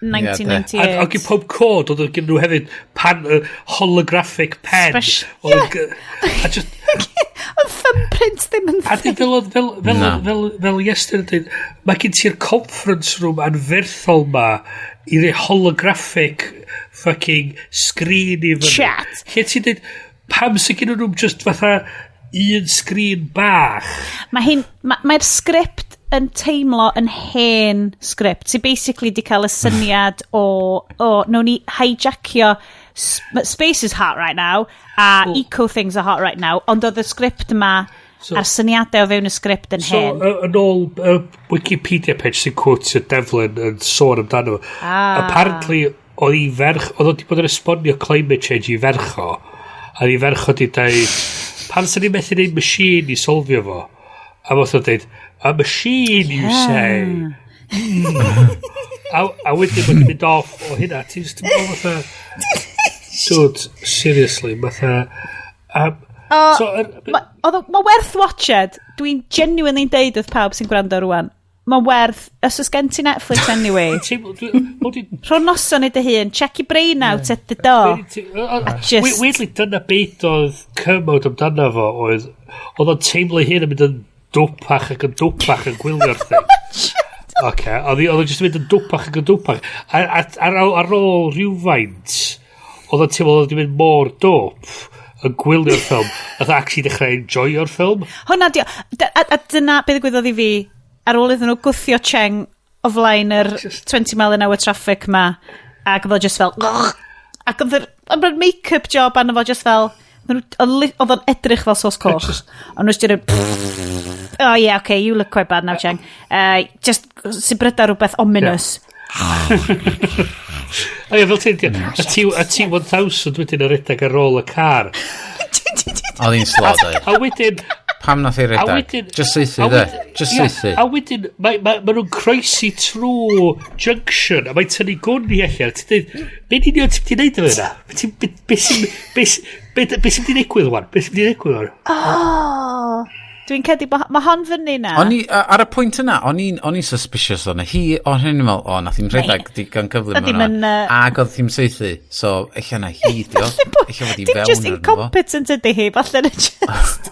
1998. A gen pob cod, oedd gen nhw hefyd pan, holographic pen. Oedd a just, Oedd thumbprint ddim yn A di fel, Na. fel Iestyn yn dweud, mae gen ti'r conference room anferthol ma i rei holographic fucking screen i fyny. Chat. Lle ti'n dweud, pam sy'n gen nhw just fatha un screen bach? Mae'r sgript yn teimlo yn hen sgript sy'n basically di cael y syniad o nawn ni hijackio space is hot right now a eco things are hot right now, ond oedd y sgript yma a'r syniadau o fewn y sgript yn So, hen. yn ôl Wikipedia page sy'n quotio Devlin yn sôn amdano fo. Apparently, oedd i ferch, oedd o wedi bod yn esbonio climate change i ferch o, a i ferch o di dweud, pan sy'n ni methu neud machine i solfio fo? A modd o'n dweud, "A machine, you say?" A wedyn mae'n mynd off o hynna, ti'n just yn meddwl fatha, dude, seriously, fatha, so, Mae werth watched. Dwi'n genuinely deud wrth pawb sy'n gwrando rwan. Mae werth, os oes gen ti Netflix anyway, rho noson i dy hun, check your brain out at the door. A just Weirdly, dyna beth oedd Kermode amdano fo, oedd o'n teimlo hyn yn mynd yn dwpach ac yn dwpach yn gwylio'r thing. Oce, oedd o'n just yn mynd yn dwpach ac yn dwpach. A ar ôl rhywfaint, oedd o'n teimlo oedd o'n mynd mor dwp yn gwylio'r ffilm, oedd actually dechrau enjoyo'r ffilm. Hwna di... A dyna beth ddigwyddodd i fi ar ôl iddyn nhw gwthio Cheng o flaen yr 20 mile an hour traffic ma, ac oedd o just fel, ac oedd yr make-up job arno fo just fel oedd o'n edrych fel sos coch, ond nhw just yn, "Oh yeah, okay, you look quite bad now, Cheng." Just sibryda rhywbeth ominous. O ie, fel ti'n dweud, y T-1000 wedyn yn rhedeg ar ôl y car. Oedd hi'n slow, dweud. A wedyn Pam nath i A redag? Just saethu, a de. Just ie, saethu. A wedyn, ma nhw'n croesi trwy junction, a mae'n tynnu gwn i allan. Ti'n dweud, be ni'n union ti'n mynd i neud efo hynna? Be sy'n mynd i ddigwydd wan? Be sy'n mynd i ddigwydd wan? Oh, dwi'n credu bod mae hon fyny na. O'n i, ar y pwynt yna, o'n i'n suspicious o'n hi, o'n i'n meddwl, o, nath hi'n rhedeg digon cyflym Oedd hi'm yna. yn, Ac oedd hi'n saethu, so ella na hi, dio. Ella fod i Dim fewn just arno fo. incompetent ydy hi, falle na just...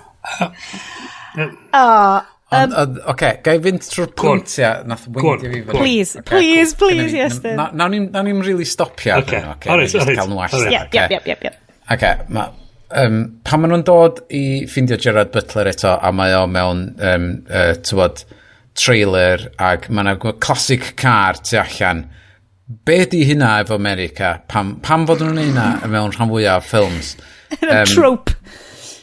Oh, Ond, oce, ga i fynd trwy'r pwyntiau nath weindio fi fyny? Please, Ocê, please, cool. please, Gynna fi- Iestyn. Nawn ni'n really stopio ar hynny, oce? Nawn ni just cael nhw allan, Yep, oce? yep. Oce, pan maen nhw'n dod i ffindio Gerard Butler eto, a mae o mewn, tywod, trailer, ac mae yna classic car tu allan. Be di hynna efo America? Pam fod nhw'n neud hynna mewn rhan fwyaf o ffilms? Trope.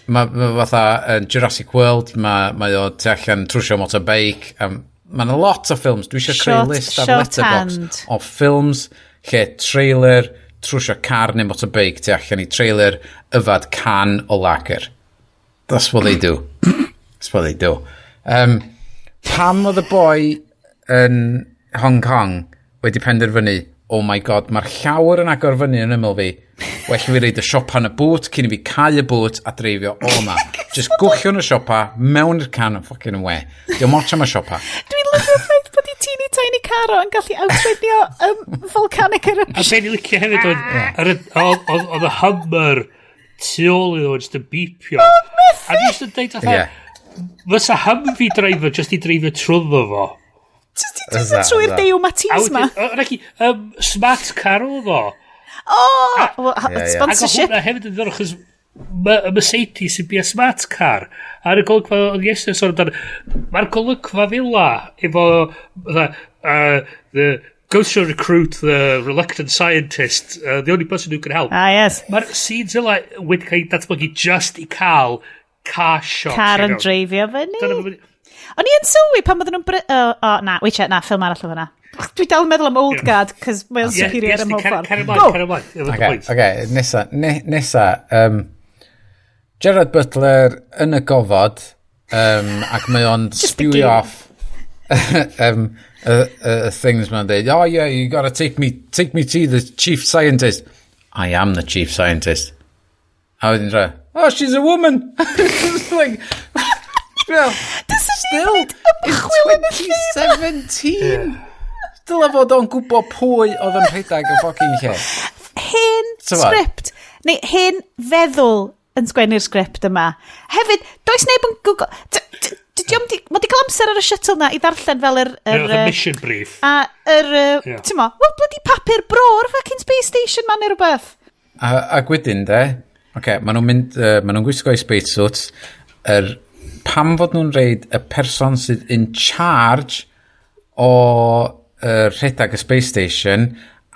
Mae ma fatha Jurassic World, mae o tu allan trwsio motorbike. Mae yna lot o ffilms. Dwi eisiau creu list ar Letterboxd o ffilms lle trailer trwsio car neu motorbike tu allan i trailer yfad can o lager. That's what they do. That's what they do. Pam oedd y boi yn Hong Kong wedi penderfynu, "Oh my God, mae'r llawr yn agor fyny yn ymyl fi, well fi roid y siopa yn y boot cyn i fi cau y boot a dreifio o yma." Just gwllio yn y siopa, mewn i'r can yn fucking we. Diolch moch am y siopa. Dwi'n lyfio'r ffaith bod i teeny tiny car o yn gallu outrideo volcanic eruption. A be ni'n licio hefyd oedd, oedd y Hummer tu ôl iddo just yn beepio. Oh, methu! A dwi'n just yn deud fatha, fysa Humvee driver just i dreifio trwyddo fo. Just i dreifio trwy'r Dew Matiz ma. A smart car oedd o. Oh! Well, sponsorship. Ac o hwnna hefyd yn ddiddorol, chos y Mercedes sy'n bia smart car. Ar y golygfa, oedd Iestyn sôn amdano, mae'r golygfa fel la, efo, the goes to recruit the reluctant scientist, the only person who can help. Ah, yes. Mae'r scenes yla wedi cael ei datblygu just i cael car shots. Car yn dreifio fyny. O'n i yn sylwi pan oedden nhw'n... Oh, na, wait, na, ffilm arall o fyna. Dwi dal yn meddwl am Old Guard, cos mae'n superior ym mhob ffordd. Carry ymlaen, carry ymlaen. Okay, nesa, Gerard Butler yn y gofod, ac mae o'n spewio off things mae'n dweud, "Oh yeah, you gotta take me to the chief scientist." "I am the chief scientist." A wedyn dra, "Oh, she's a woman." Like, well, still, in 2017. Dyle fod o'n gwybod pwy oedd yn rhedeg y fucking lle. Hen sgript, neu hen feddwl yn sgwennu'r sgript yma. Hefyd, does neb yn Google. Mae di cael amser ar y shuttle na i ddarllen fel yr y mission brief. A yr... Yeah. Ti'n mo, well, bloody papur bro'r fucking space station man neu rhywbeth. A wedyn, de, okay, maen nhw'n mynd, maen nhw'n gwisgo i space suits, pam fod nhw'n reid y person sydd in charge o rhedeg y space station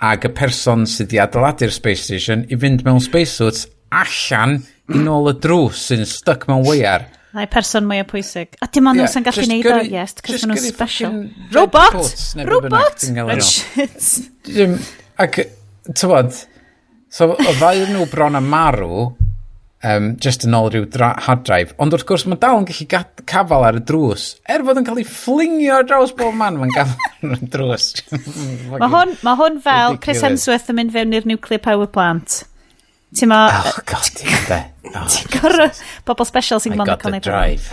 ag y person sydd wedi adeiladu'r space station i fynd mewn spacesuits allan i nôl y drws sy'n stuck mewn weiar? Na'i person mwyaf pwysig. A dim ond nhw sy'n gallu neud o, yes, cos maen nhw'n special. Robot! Robot! Red shit. Ac, tywod, so o ddau nhw bron a marw, just yn ôl rhyw hard drive, ond wrth gwrs mae dal yn gallu cafal ar y drws. Er fod yn cael ei fflingio ar draws bob man, mae'n gafal ar y drws. Mae hwn fel Chris Hemsworth yn mynd fewn i'r nuclear power plant. Ti'n ma... Oh, God, ti'n de. Oh, ti'n gorau... Bobl special sy'n I got the drive.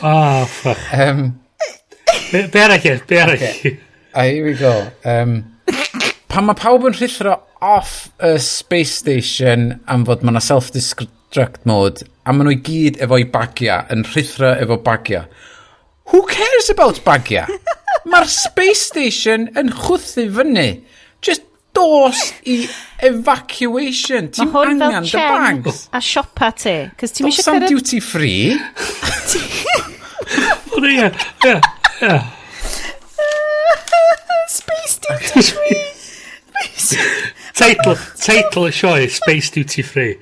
Oh, fuck. Be arall e? Be arall? Okay. Here we go. Pan mae pawb yn rhuthro off y space station am fod mae yna self-destruct mode, a maen nhw i gyd efo'i bagia, yn rhuthro efo bagia. Who cares about bagia? Mae'r space station yn chwthu fyny. Just dos i evacuation. Ti'n angen dy bags. A siopa ti. Cos ti'n eisiau cyrraedd duty free. O, ie. Space duty free. Title y sioe, Space Duty Free.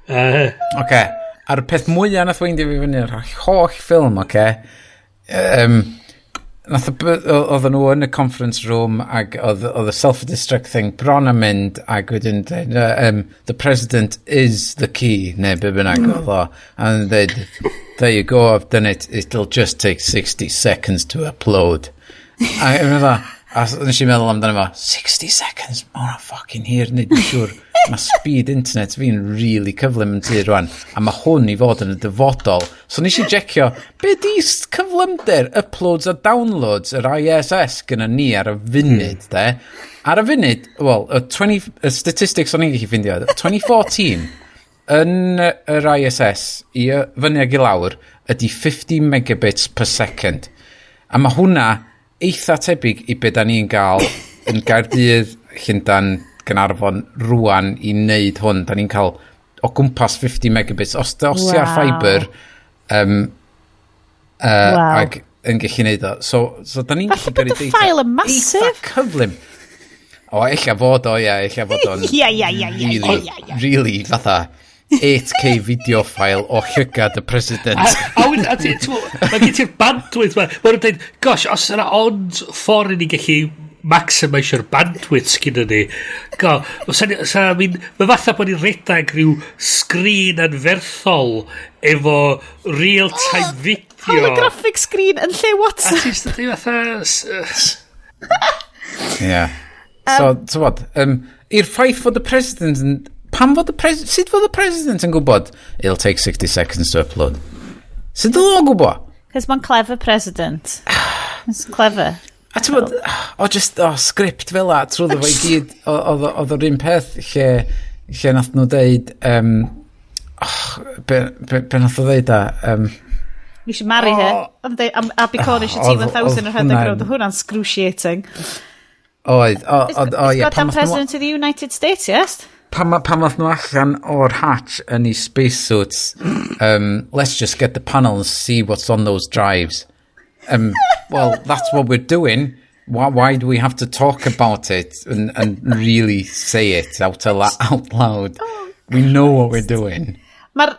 Oce. A'r peth mwyaf nath weindio fi fyny ar holl ffilm, oce? Nath oedden nhw yn y conference room ac oedd y self-destruct thing bron yn mynd ac wedyn dweud, "The president is the key," neu be bynnag oedd o. And dweud, "There you go, I've done it, it'll just take 60 seconds to upload." A nes i meddwl amdano fo, 60 seconds, mae hwnna fucking hir, nid yn siŵr. Mae speed internet fi'n really cyflym yn tŷ rwan, a mae hwn i fod yn y dyfodol. So nes i jecio, be di cyflymder uploads a downloads yr ISS gyda ni ar y funud, de? Ar y funud, wel, y 20, y statistics o'n i'n gallu ffindio, 2014, yn yr ISS, i fyny ag i lawr, ydy 50 megabits per second. A mae hwnna eitha tebyg i be da ni'n gael yn Gaerdydd, Llundan, Gaernarfon rwan i wneud hwn. Da ni'n cael o gwmpas 50 megabits. Os ti ar fiber ag yn gallu neud o. So da ni'n gallu gyrru data file yn massive. Eitha cyflym. O, ella fod o, ia, ella fod o'n Ie. really, really fatha 8K video file o llygad y president. A mae gen ti'r bandwidth ma. Mae nhw'n dweud, gosh, os yna ond ffordd i ni gallu maximisio'r bandwidth sgynna ni. Go, sa, I mean, mae fatha bod ni'n redag rhyw sgrin anferthol efo real-time video. Holographic screen yn lle WhatsApp. A ti'n just dweud fatha... Ie. So, ti'n bod, i'r ffaith fod y president yn... Pam fod y president... Sut fod y president yn gwybod? It'll take 60 seconds to upload. Sut oedd o'n gwybod? Cos mae'n clever president. It's clever. A ti'n bod, o just, o, sgript fel la, trwy fo i gyd, oedd o'r un peth lle nath nhw deud, oh, be nath o ddeud a, You should marry her. Am Abbey Cornish y T-1000 yn rhedeg rownd. Hwnna'n excruciating. Oedd, o, o, o, ie. Goddamn president of the United States, yes? Pan nath nhw allan o'r hatch yn ei spacesuits, let's just get the panel and see what's on those drives. Well, that's what we're doing. Why do we have to talk about it and really say it out loud? Oh, we know what we're doing. Mae'r,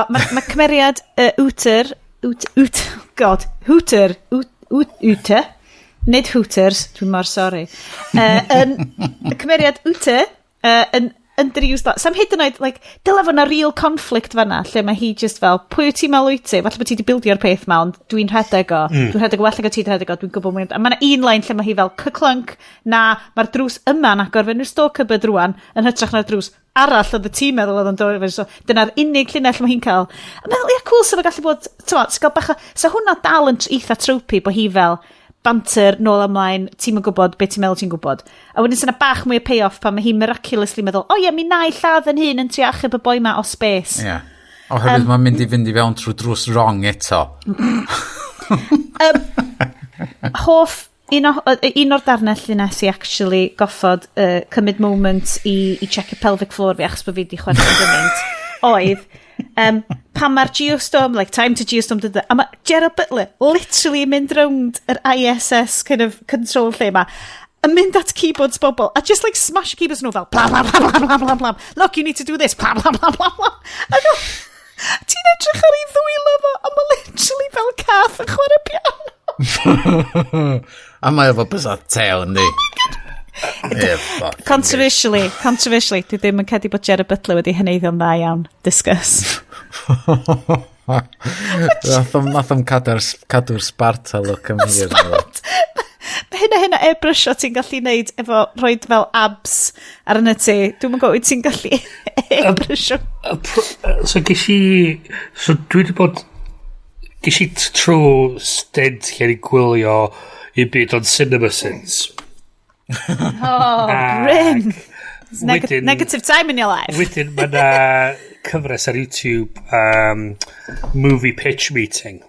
ma cymeriad Wter, Ut, Ut, God, Hooter, Ut, Ut, Ute, nid Hooters, dwi'n mor sori, yn, y cymeriad Ute, yn underused lot. Sam hyd yn oed, like, dyle fod na real conflict fanna, lle mae hi just fel, pwy wyt ti'n meddwl wyt ti? Falle bod ti wedi bildio'r peth ma, ond dwi'n rhedeg o. Dwi'n rhedeg o well ag o ti wedi rhedeg o, dwi'n gwybod mwy. A mae yna un line lle mae hi fel, cyclunk, na, mae'r drws yma'n agor fewn i'r store cupboard rwan, yn hytrach na'r drws arall oedd y tîm meddwl oedd yn dod i. So, dyna'r unig llinell mae hi'n cael. A meddwl, ia, cool, so fe gallu bod, ti'n gael bach o, so hwnna dal yn eitha tropey bod hi fel, banter nôl ymlaen, ti'n yn gwybod beth ti'n meddwl ti'n gwybod. A wedyn sy'n bach mwy o payoff pan mae hi miraculously meddwl, o oh, ie, mi na i lladd yn hun yn trio achub y boi ma o space. Ie. Yeah. Oherwydd mae'n mynd i fynd i fewn trwy drws wrong eto. Hoff, un o'r darnau lle nes i actually goffod cymryd moment i check y pelvic floor fi achos bod fi wedi chwerthin gymaint, oedd pan mae'r geostorm, like time to geostorm, dyda, a mae Gerard Butler literally mynd rownd yr ISS kind of control lle ma, yn mynd at keyboards bobl, a just like smash keyboards nhw fel bla bla bla bla bla bla bla, look, you need to do this, bla bla bla bla bla. A go, ti'n edrych ar ei ddwylo fo, a mae literally fel cath yn chwarae piano. A mae efo bysedd tew, yndi? Yeah, fucking Controversially, dwi ddim yn credu bod Gerard Butler wedi heneiddio'n dda iawn. Discuss. Nath o'm cadw'r Sparta look am hir. Mae hynna airbrusho ti'n gallu neud efo rhoid fel abs ar yna ti. Dwi'm yn gwybod wyt ti'n gallu airbrusho. So ges i... So dwi wedi bod... Ges i trwy stint lle ni'n gwylio i byd o'n Cinema Sins. Oh, Bryn. It's negative time in your life. Wedyn mae na cyfres ar YouTube, Movie Pitch Meeting.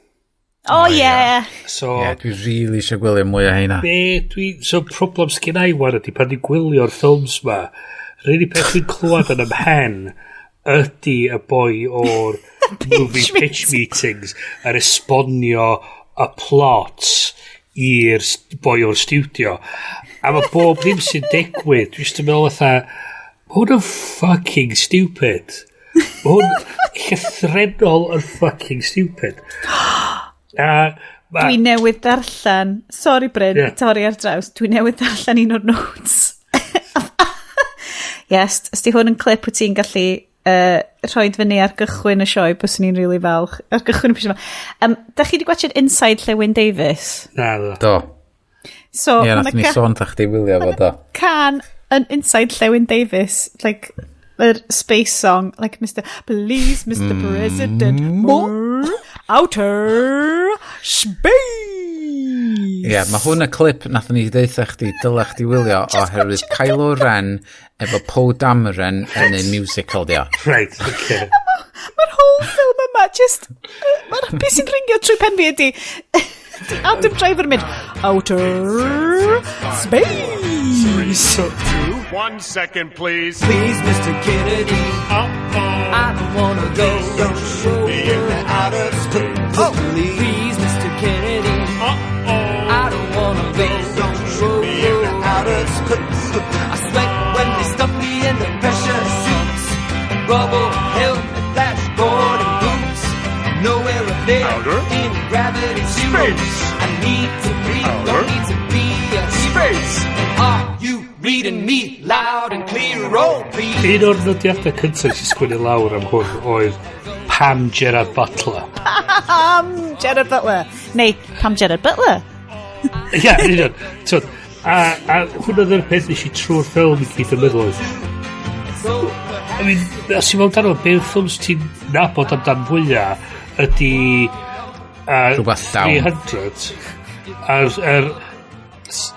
Oh, yeah. So, Ie, dwi really eisiau gwylio mwy o heina. Be dwi... So problem sgyn i wan ydy pan dwi'n gwylio'r ffilms ma, yr unig peth dwi'n clywed yn ymhen ydy y boi o'r movie pitch meetings yn esbonio y plot i'r boi o'r studio. A mae bob ddim sy'n digwydd, dwi'n just yn meddwl fatha, ma' hwn yn fucking stupid. Ma' hwn llythrennol yn fucking stupid. A Dwi newydd darllen, sorry Bryn, torri ar draws, dwi newydd darllen un o'r notes. Yes, os di hwn yn clip wyt ti'n gallu rhoi fyny ar gychwyn y sioe, byswn i'n really falch. Ar gychwyn y sioe. Da chi wedi gwachod Inside Llewyn Davis? Na, do. Do. So, Ie, ma' nath 'na ni sôn tha chdi wylio fo, do. Can yn Inside Llewyn Davis, like, yr space song, like Mr. Please, Mr. President, more outer space. Ie, yeah, mae hwn y clip nath ni ddeutha chdi dylech chdi wylio oherwydd Kylo Ren efo Poe Dameron yn ei musical dio. Right, okay. Mae'r whole film yma, just... Mae'r beth sy'n ringio trwy pen fi ydi ydi Adam Driver yn mynd, outer space. So, 1 second, please. Please, Mr. Kennedy. Uh-oh. I don't wanna go. Don't shoot me in the outer space. Oh, please, Mr. Kennedy. Uh-oh. I don't wanna go. Don't shoot me in the outer space. I sweat when they stuff me in the pressure suits. Rubble helmets. Space. I need to breathe, don't need to be a space. Are you reading me loud and clear? Oh, please. Un o'r nodiadau cyntaf sy'n sgwennu lawr am hwn oedd Pam Gerard Butler. Pam Gerard Butler. Neu, Pam Gerard Butler. Ie, yn union. T'wod, a hwnna oedd yr peth nes i trwy'r ffilm i gyd yn meddwl oedd. I mean, os ti'n meddwl amdano, be ffilms ti'n nabod amdan fwyaf ydy Rhywbeth llawn. 300. A'r,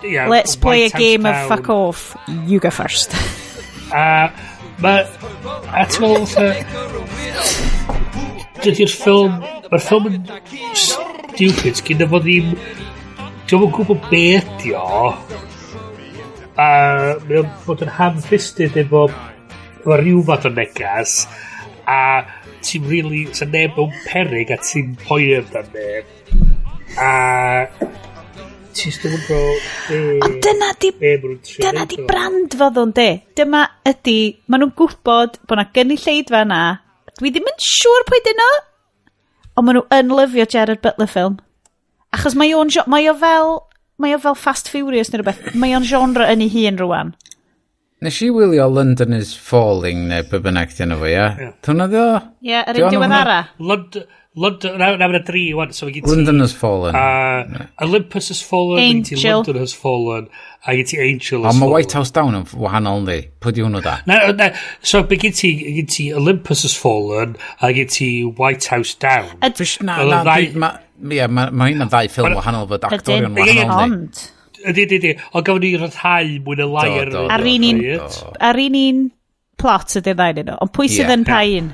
ia, Let's play a White House game of Down. fuck off. You go first. A ma... A ti'n meddwl fatha... Dydy'r ffilm... Mae'r ffilm yn stupid, gyda fo ddim... Dwi'n yn gwybod be ydi o. A mae o'n bod yn ham-fisted efo rhyw fath o negas. A ti'n really... Sa neb mewn perig a ti'n poeni amdan neb. A ti'n just yn gwybod be... Ond dyna di be ma' nhw'n trio Dyna neud di efo. brand fo ddo'n de. Dyma ydy, maen nhw'n gwybod bod na gynulleidfa yna. Dwi ddim yn siŵr pwy dyn nhw, ond maen nhw yn lyfio Gerard Butler film. Achos mae o fel Fast Furious neu rhywbeth. Mae o'n genre yn ei hun rwan. Nes i wylio London is Falling neu be bynnag di enw fo, ie? Ie. Hwna di o? Ie, yr Di un o'n hwnna? diweddara. London, London, na, na, dri, wan, so mae gen ti... London has Fallen. Olympus has Fallen, mae gen ti Angel. London has Fallen, a gen ti Angel has Ond mae Fallen. White House Down yn wahanol, yndi? Pwy di hwnnw da? Na, so mae gen ti Olympus has Fallen, a gen ti White House Down. Na, Oedd y na, ddau- ie, ma hynna'n ddau ffilm wahanol fod actorion Ydyn. wahanol, yndi? Ond, Ydy. Ond gafon ni ryddhau mwy na lai Do, ar do, yr ar un un un, pryd. ar un un plot ydy'r ddau nhw. Ond pwy sydd Ie. yn pa un?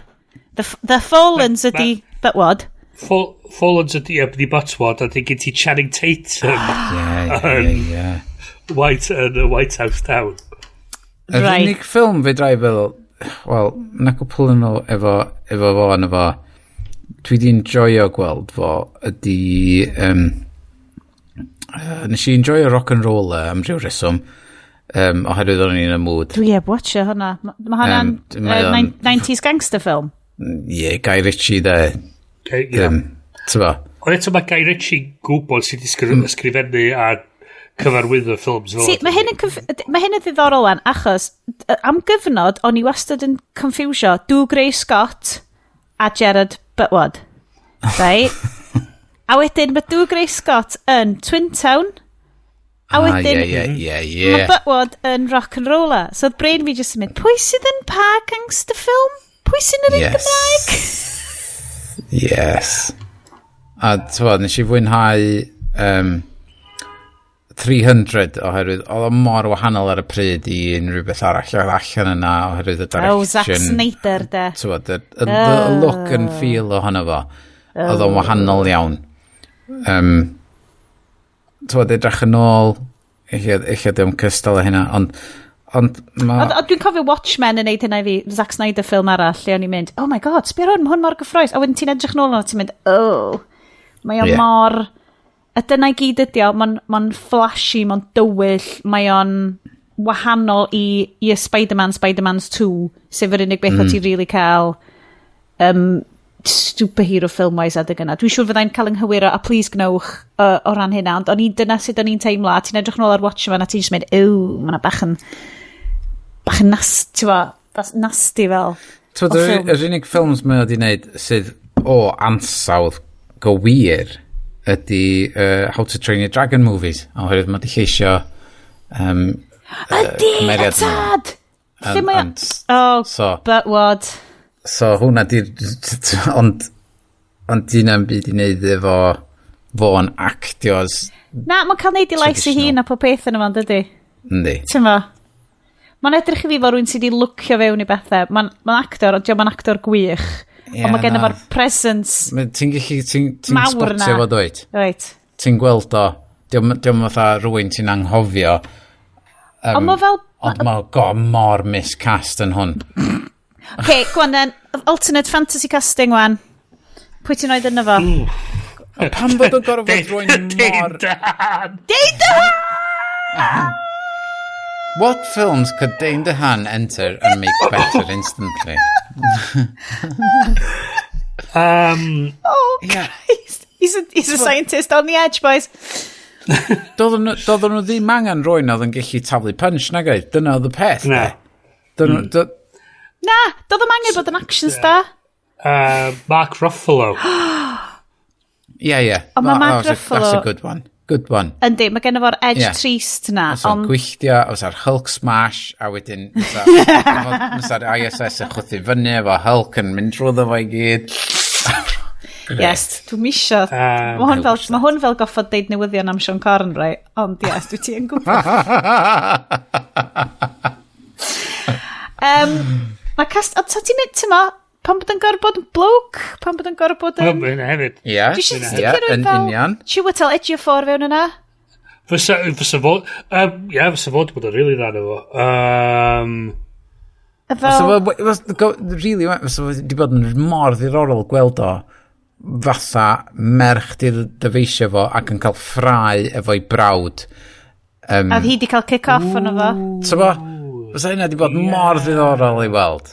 The Fallens ydy, but what? Fallens ydy, ie, ydy Butwad, a gen ti Channing Tatum Ie, ie, ie. White, yn y White House Down. Yr unig ffilm fedra i feddwl, wel, na cwpl yn nhw efo fo yn efo, dwi di enjoyo gweld fo ydy, nes i enjoyo Rock and Roller am rhyw reswm, oherwydd o'n i'n y mood. Dwi heb watcho hwnna. Ma hwnna'n Mae o'n- 90s gangster film. Ie, yeah, Guy Ritchie de. Okay, ie. T'bo? Ond eto mae Guy Ritchie gwybod sut i ysgrifennu a cyfarwyddo ffilms fel See, mae hyn yn ddiddorol wan, achos am gyfnod, o'n i wastad yn confusio Dougray Scott a Gerard Butwad. Right? A wedyn mae Dougray Scott yn Twin Town. A wedyn, Ie, ie, ie, mae ie. Butwad yn Rock and Roller. So oedd brain fi jyst yn mynd, pwy sydd yn pa gangster film? Pwy sy'n yr un Gymraeg? Yes. A t'bo, nes i fwynhau 300 oherwydd oedd o mor wahanol ar y pryd i unrhyw beth arall oedd allan yna oherwydd y direction. Oh, Zack Snyder, de. T'bo, y look and feel ohono fo. Oedd o'n wahanol iawn. T'bo, edrych yn ôl, eich ddim cystal â hynna, ond ma... Ond dwi'n cofio Watchmen yn neud hynna i fi, Zack Snyder ffilm arall, lle o'n i'n mynd, oh my god, sbio ar hwn, mae hwn mor gyffrous. A wedyn ti'n edrych nôl arno, ti'n mynd, oh, mae o mor... A dyna i gyd ydi o, mae'n ma flashy, mae'n dywyll, mae o'n wahanol i y Spider-Man, Spider-Man's 2, sef yr unig beth o ti really cael superhero film-wise adeg yna. Dwi'n siŵr fyddai'n cael yng nghywiro, a please gnewch o ran hynna, ond o'n i, dyna sut o'n i'n teimlo, a ti'n edrych nôl ar Watchmen, a ti'n just mynd, ew, mae bach yn nasty, nasty fel. T'wod, o ffilm. yr unig ffilms mae o wedi wneud sydd o ansawdd go wir ydy How to Train Your Dragon movies, oherwydd mae wedi lleisio Ydy, y cymeriad nhw. tad! Lle mae o? Oh, but what? So hwnna di'r... Ond di na'n byd i wneud efo fo'n actio as... Na, mae'n cael neud i lais ei hun a pob peth yn yma, dydy? Yndi. Ti'n fo? Mae'n edrych i fi fel rhywun sydd wedi lwcio fewn i bethau. Mae'n ma actor, ond dio'm yn actor gwych. Ie, ond mae gen na. fo'r presence Ti'n gallu... Ti'n mawr spotio na. fo, dwyt? Right. Ti'n gweld o. Dio'm fatha rhywun ti'n anghofio. Ond mae fel... Ond mae go mor miscast yn hwn. Okay, go on then. Alternate fantasy casting wan. Pwy ti'n oed yna fo? Pam bod o'n gorfod rwy'n mor... Dane DeHaan! What films could Dane DeHaan enter and make better instantly? Oh, Yeah. Christ. He's a scientist on the edge, boys. Doedden nhw ddim angen rhywun oedd yn gallu taflu punch, nag oedd? Dyna oedd y peth. Na. Na, doedd o'm angen bod yn action star. Mark Ruffalo. Ie, ie. Ond mae Mark Ruffalo... That's a good one. Good one. Yndi, mae gen fo'r edge trist na. Os o'n gwylltio, os ar Hulk smash, a wedyn fysa'r ISS yn chwythu fyny efo Hulk yn mynd drwyddo fo i gyd. Yes, dwi'n misio. Mae hwn fel goffod deud newyddion am Sean Connery, ond yes, dwi ti yn gwybod. Mae cast... Ond sa ti'n mynd, ti'n ma, pan bod yn gorfod bod yn bloke? Pan bod yn gorfod bod yn... Wel, hefyd. Ie, Dwi eisiau sticio rhywun fel Chiwetel Ejiofor fewn yna. Fysa fod... Ie, fysa fod bod yn rili dda efo. Fel... Really, fysa fo di bod yn mor ddiddorol gweld o fatha merch di'r dyfeisio fo ac yn cael ffrau efo'i brawd. A hi di cael kick-off ono fo. So fo, fysa hynna di bod mor ddiddorol i weld.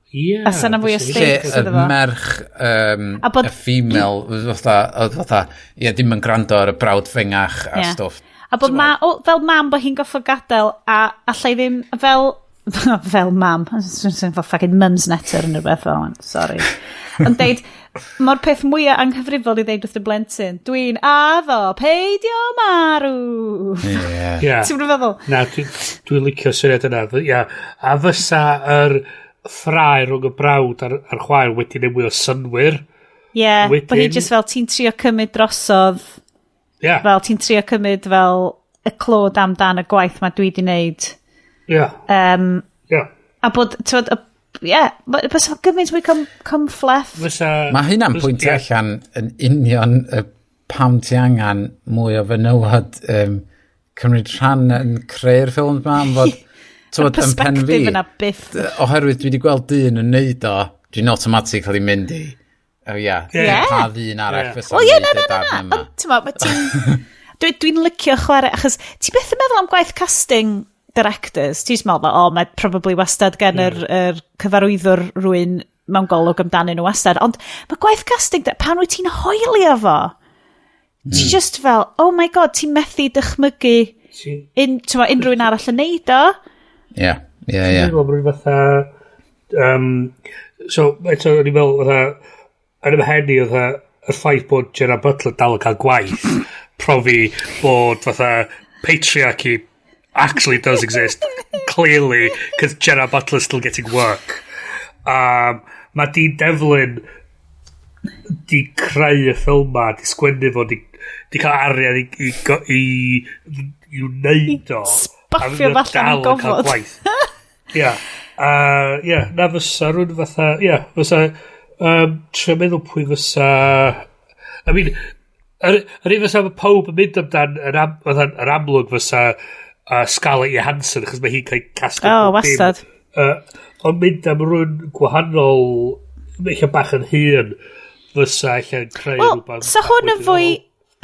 Yeah, a sy'n fwy o stakes iddo fo. Merch, y female, fatha, ie, dim yn gwrando ar y brawd fengach a stwff. A bod ma, fel mam bod hi'n goffo gadael, a allai ddim, fel mam, fel fucking mum's netter yn rhywbeth fel one, sorry. Ond deud, mae'r peth mwyaf anghyfrifol i ddeud wrth y blentyn, dwi'n addo, peidio marw. Ie. Ti'n mynd feddwl? Na, dwi'n licio syniad yna. Ia. A fysa yr ffrae rhwng y brawd a'r chwaer wedi neud mwy o synwyr. Ie, bod hi just fel ti'n trio cymryd drosodd. Ie. Fel ti'n trio cymryd fel y clod amdan y gwaith mae dwi di wneud. Ie. Ie. A bod, ti'n bod, ie, bysa gymaint mwy cymhleth. Mae hynna'n pwyntio allan yn union y pam ti angen mwy o fenywod cymryd rhan yn creu'r ffilm yma, am fod y perspective yna byth. Oherwydd dwi wedi gweld dyn yn neud o, dwi'n automatically mynd i, oh yeah, pa ddyn arall fysa'n neud y darn yma. Ond ti'n meddwl, dwi'n licio chwarae, achos ti byth yn meddwl am gwaith casting directors, ti'n meddwl, o, mae probably wastad gen yr cyfarwyddwr rhywun mewn golwg amdanyn nhw wastad, ond mae gwaith casting, pan wyt ti'n hoelio fo, ti just fel, oh my god, ti'n methu dychmygu unrhyw un arall yn neud o. Ie, ie, ie. Dwi'n meddwl bod fatha... So, eto, o'n i'n meddwl, fatha, yn ymhen i, fatha, y ffaith bod Gerard Butler dal yn cael gwaith, profi bod, fatha, patriarchy actually does exist, clearly, because Gerard Butler's still getting work. Mae Dean Devlin di creu y ffilm ma, di sgwennu fo, di cael arian i wneud o. Baffio allan yn gofod. Ie. Ie, na fysa rhywun fatha, ie, fysa, trio meddwl pwy fysa, I mean, yr un fysa mae pawb yn mynd amdan, yr amlwg fysa Scarlett Johansson, achos mae hi'n cael casglu. Oh, wastad. Ond mynd am rhywun gwahanol, eich bach yn hŷn, fysa eich creu rhywbeth. So hwn yn fwy,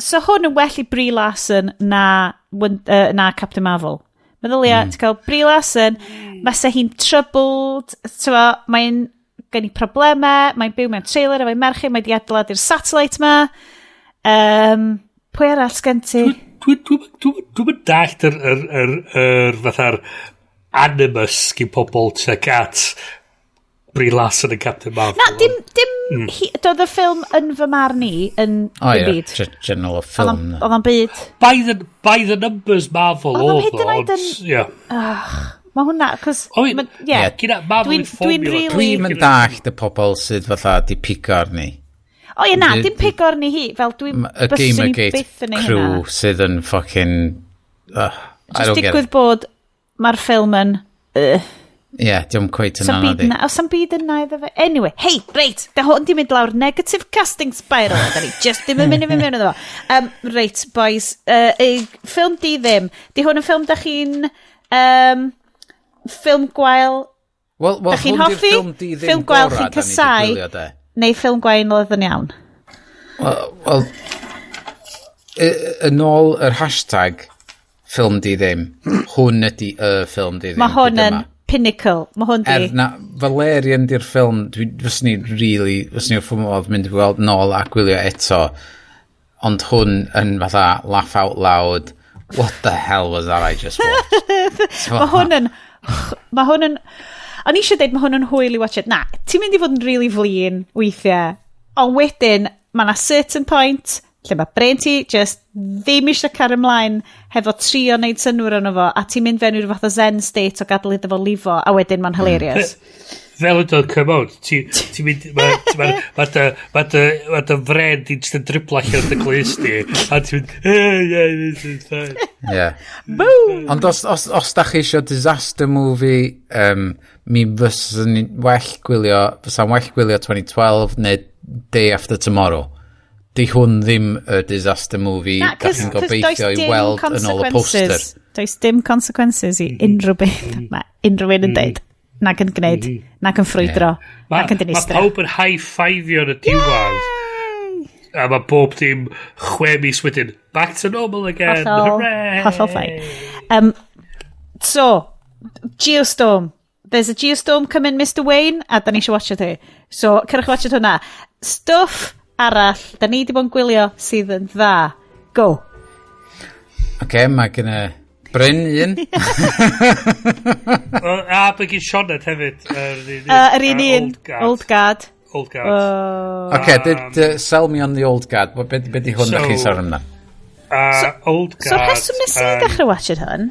so hwn yn well i Brie Larson na Captain Marvel. Meddylia, ti'n cael Brie Larson, fysa hi'n troubled, mae'n gen i problemau, mae'n byw mewn trailer efo'i merchu, mae di adeiladu'r satellite ma. Pwy arall sgen ti? Dwi'n dallt yr fatha'r animus gyn pobl tuag at Brie Larson yn Captain Marvel. Na, dim doedd y ffilm yn fy marn i yn byd. O ie, general o ffilm. Oedd o'n byd. By the numbers Marvel oedd o. Oedd o'n hyd yn... Mae hwnna, cos... Ie. Dwi'n really... Dwi'n mynd dallt y pobl sydd fatha di pigo arni. O ie, na, dim pigo arni hi. Fel dwi'n... Y Gamergate crew sydd yn fucking... Just digwydd bod mae'r ffilm yn... Ie, diolch cweit yn anodd i. Os am byd yna iddo fe. Anyway, hei, reit, da hwn di mynd lawr negative casting spiral. Da ni just ddim yn mynd i mewn iddo fo. Reit, boys, ffilm di ddim. Di hwn yn ffilm da chi'n... ffilm gwael... Wel, da chi'n hoffi? Ffilm gwael chi'n casau? Neu ffilm gwael oedd yn iawn? Wel, yn ôl yr hashtag ffilm di ddim, hwn ydi y ffilm di ddim. Mae hwn yn... pinnacle. Mae hwn di. Er na, Valerian di'r ffilm, dwi, fyswn ni really, fyswn ni wrth fy modd mynd i weld nôl a gwylio eto, ond hwn yn fatha laugh out loud, what the hell was that I just watched? Mae hwn yn, o'n i eisiau dweud mae hwn yn hwyl i watch it. Na, ti'n mynd i fod yn really flin weithiau. Ond wedyn, mae na certain point lle mae brain ti just ddim eisiau cario ymlaen hefo trio wneud synwyr yno fo, a ti'n mynd fewn i'r fath o zen state o gadael iddo fo lifo, a wedyn mae'n hilarious. Fel ydoedd come out, ti mynd, ma dy fren di just yn driblo allan o dy glust di, a ti'n mynd, "Eh, yeah, this is fine." Boom! Ond os da chi eisiau disaster movie, mi fyswn ni well gwylio, fysa'n well gwylio 2012 neu Day After Tomorrow. Di hwn ddim y disaster movie Na, da chi'n cos does gobeithio i dim weld yn ôl y poster. consequences. Does dim consequences i unrhyw beth mae unrhyw un yn deud. Nac yn gwneud, nac yn ffrwydro, nac yn Ma dinistro. pawb yn high-fiveio yn y diwedd. A mae bob dim 6 mis wedyn, back to normal again. Hollol, Hooray! hollol fine. So, Geostorm. There's a Geostorm coming, Mr Wayne, a da ni eisiau watch hi. So, cerwch watch hwnna. Stwff arall, da ni wedi bod yn gwylio sydd yn dda. Go. Oce, okay, mae gen i Bryn un. O, a mae gen Sioned hefyd. Yr un Yr un un, Old Guard. Old Guard. Old Guard. Oh. Oce, okay, sell me on the Old Guard. Be di hwn da chi'n sôn amdano? Old Guard. So, rheswm nes i ddechrau watch hwn,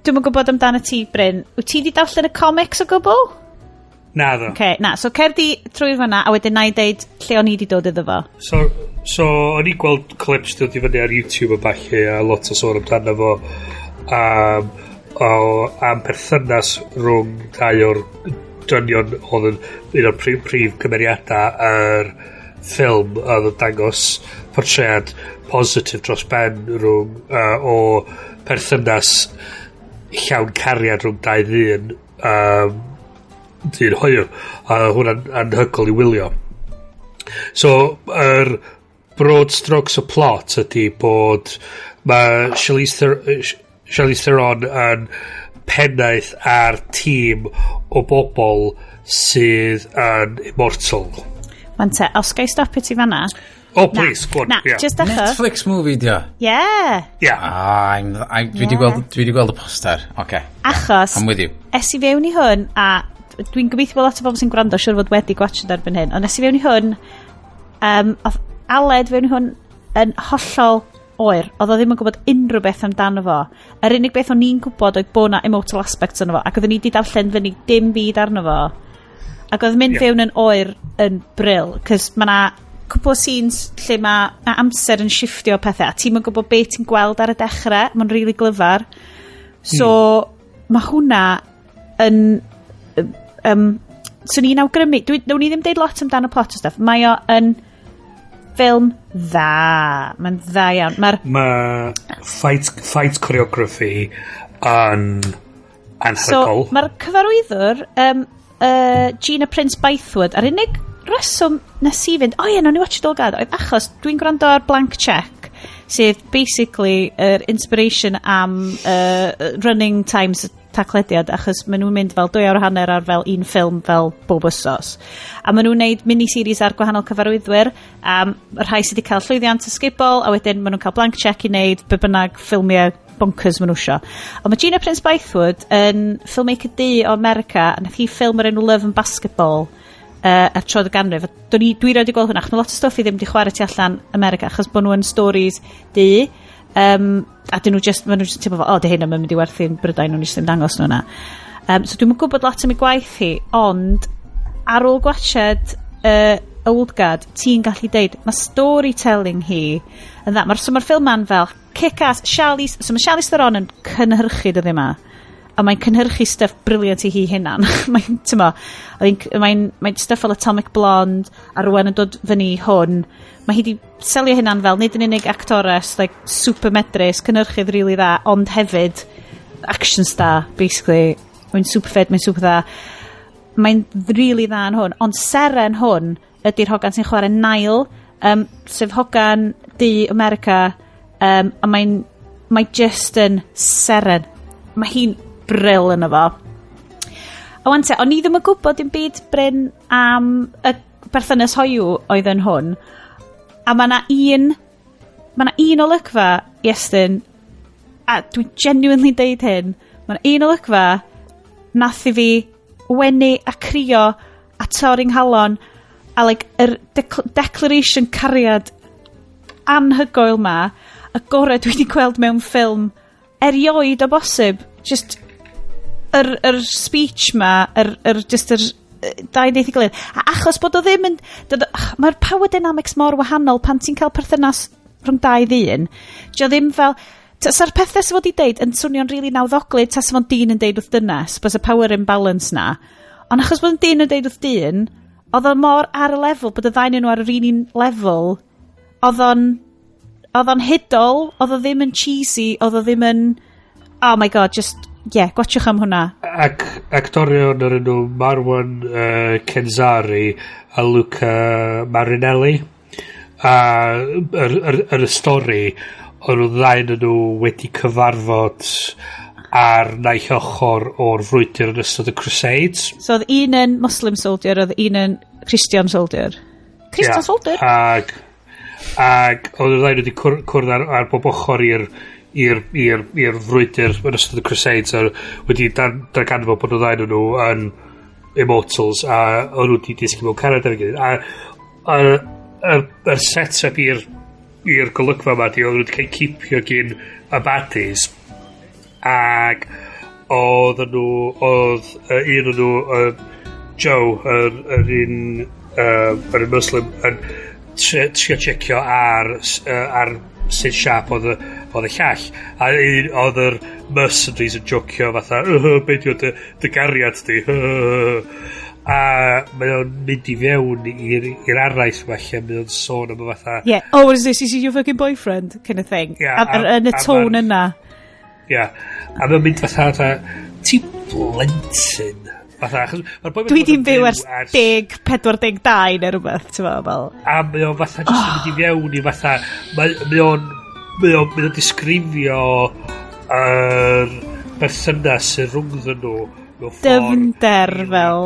dwi'm yn gwybod amdano ti, Bryn. Wyt ti di darllen y comics o gwbl? Na ddo. Okay, na, so cer di trwy fanna, a wedyn na i deud lle o'n i di dod iddo fo. So o'n i gweld clips dod i fyny ar YouTube a ballu a lot o sôn amdano fo am perthynas rhwng dau o'r dynion oedd yn un o'r prif cymeriadau yr ffilm a oedd yn dangos portread positif dros ben rhwng o perthynas llawn cariad rhwng dau ddyn dyn hoyw, a hwnna'n anhygoel i wylio. So, yr broad strokes o plot ydy bod mae Charlize Theron yn pennaeth ar tîm o bobl sydd yn immortal. Wan te, os ga i stopio ti fanna? Oh, please, go on. Na, just achos. Netflix movie di o? Yeah. Yeah. Ah, dwi di gweld, dwi di gweld y poster. Okay. Achos, I'm with you. es i fewn i hwn, a dwi'n gobeithio bod lot o bobl sy'n gwrando siwr fod wedi gwatchad erbyn hyn, ond es i fewn i hwn, oedd Aled fewn i hwn yn hollol oer. Oedd o ddim yn gwybod unrhyw beth amdano fo. Yr unig beth o'n i'n gwybod oedd bod na immortal aspects yno fo, ac oedden ni wedi darllen fyny dim byd arno fo. Ac oedd mynd fewn yn oer yn brill, cos mae na cwpl o scenes lle mae ma amser yn shiftio pethau, a ti'n yn gwybod beth ti'n gweld ar y dechrau, mae'n really glyfar. So, mae hwnna yn... Swn i'n awgrymu, nawn ni ddim deud lot amdano plot o stuff, mae o yn ffilm dda. Mae'n dda iawn. Mae'r Mae fight choreography yn So, anhygoel. mae'r cyfarwyddwr, Gina Prince Bythewood, a'r unig reswm nes i fynd, o ie, nawn ni watch Old Guard, oedd achos dwi'n gwrando ar Blank Check, sydd basically yr inspiration am running times taclediad, achos maen nhw'n mynd fel 2 awr a hanner ar fel un ffilm fel bob wsos. A maen nhw'n neud mini-series ar gwahanol cyfarwyddwyr, y rhai sydd wedi cael llwyddiant ysgubol, a wedyn maen nhw'n cael blank check i wneud be bynnag ffilmiau bonkers maen nhw isio. Ond mae Gina Prince Bythewood yn filmmaker du o America, a nath hi ffilm o'r enw Love and Basketball ar troad y ganrif. A dwi rioed 'di gweld hwnna, achos mae lot o stwff i ddim wedi chwarae tu allan America, achos bod nhw yn stories du. A dyn nhw just, maen nhw just yn teimlo fel, o, di hyn yn mynd i werthu'n Brydain, nhw'n just ddim dangos nhw na. So dwi'm yn gwybod lot am ei gwaith hi, ond ar ôl gwatchad Old Guard, ti'n gallu deud, mae storytelling hi yn dda. So mae'r ffilm ma'n fel kick-ass, Charlize, so mae Charlize Theron yn cynhyrchu dyddi yma. A mae'n cynhyrchu stuff brilliant i hi hunan. Mae'n, ti'n mo, mae'n stuff fel Atomic Blonde, a rwan yn dod fyny i hwn. Mae hi di selio hynna'n fel, nid yn unig actores, like, super medrus, cynhyrchydd really dda, ond hefyd action star, basically. Mae'n super fit, mae'n super dda. Mae'n really dda yn hwn. Ond seren hwn ydy'r hogan sy'n chwarae Nile, sef hogan du America, a mae'n mae just yn seren. Mae hi'n brill yn efo. Wan te, o'n i ddim yn gwybod dim byd, Bryn, am y berthynas hoiw oedd yn hwn. A mae na un olygfa, Iestyn, a dwi genuinely deud hyn, mae na un olygfa nath i fi wenu a crio a torri'n nghalon a like, yr declaration cariad anhygoel ma, y gorau dwi wedi gweld mewn ffilm erioed o bosib. Just yr speech ma, yr just yr dau neith i gilydd. A achos bod o ddim yn... Mae'r power dynamics mor wahanol pan ti'n cael perthynas rhwng dau ddyn. Dio ddim fel... Sa'r pethau sydd fod i deud yn swnio'n rili really nawddoglyd, tasa fo'n dyn yn deud wrth dynes, bys y power imbalance na. Ond achos bod yn dyn yn deud wrth dyn, oedd o mor ar y lefel, bod y ddau nhw ar yr un lefel, oedd o'n hudol, oedd o ddim yn cheesy, oedd o ddim yn... Oh my god, just... Yeah, gwatchwch am hwnna. Ac actorion o'r enw Marwan Kenzari a Luca Marinelli. A yr stori, o'n nhw ddau yn nhw wedi cyfarfod ar naill ochr o'r frwydr yn ystod y Crusades. So oedd un yn Muslim soldier, oedd un yn Christian soldier. Christian soldier? Ag oedd y ddau wedi cwrdd ar bob ochr i'r frwydr yn ystod y Crusades, a wedi darganfod bod y ddau nhw yn immortals, a o'n nhw wedi disgyn mewn cariad efo'i gilydd. A yr set-up i'r golygfa yma di, oedd nhw wedi cael cipio gyn y baddies, ac oedd nhw, oedd un o'n nhw, Joe, yr un yr un Muslim, yn trio checio ar sut siap oedd y llall, a un oedd yr mercenaries yn jocio fatha, be di o dy gariad di, a mae o'n mynd i fewn i'r araith yma lle mae o'n sôn am y fatha, yeah, oh, what is this, is he your fucking boyfriend, kind of thing. Yeah, yn y tôn yna. Yeah, a mae o'n mynd fatha, ti blentyn. Fatha, dwi di'n byw ers 10, 42 neu rhywbeth, ti'n fel. A mae o'n fatha jyst yn mynd i fewn i fatha, mae o'n disgrifio yr berthynas sy'n rhwngddyn nhw mewn ffordd dyfnder fel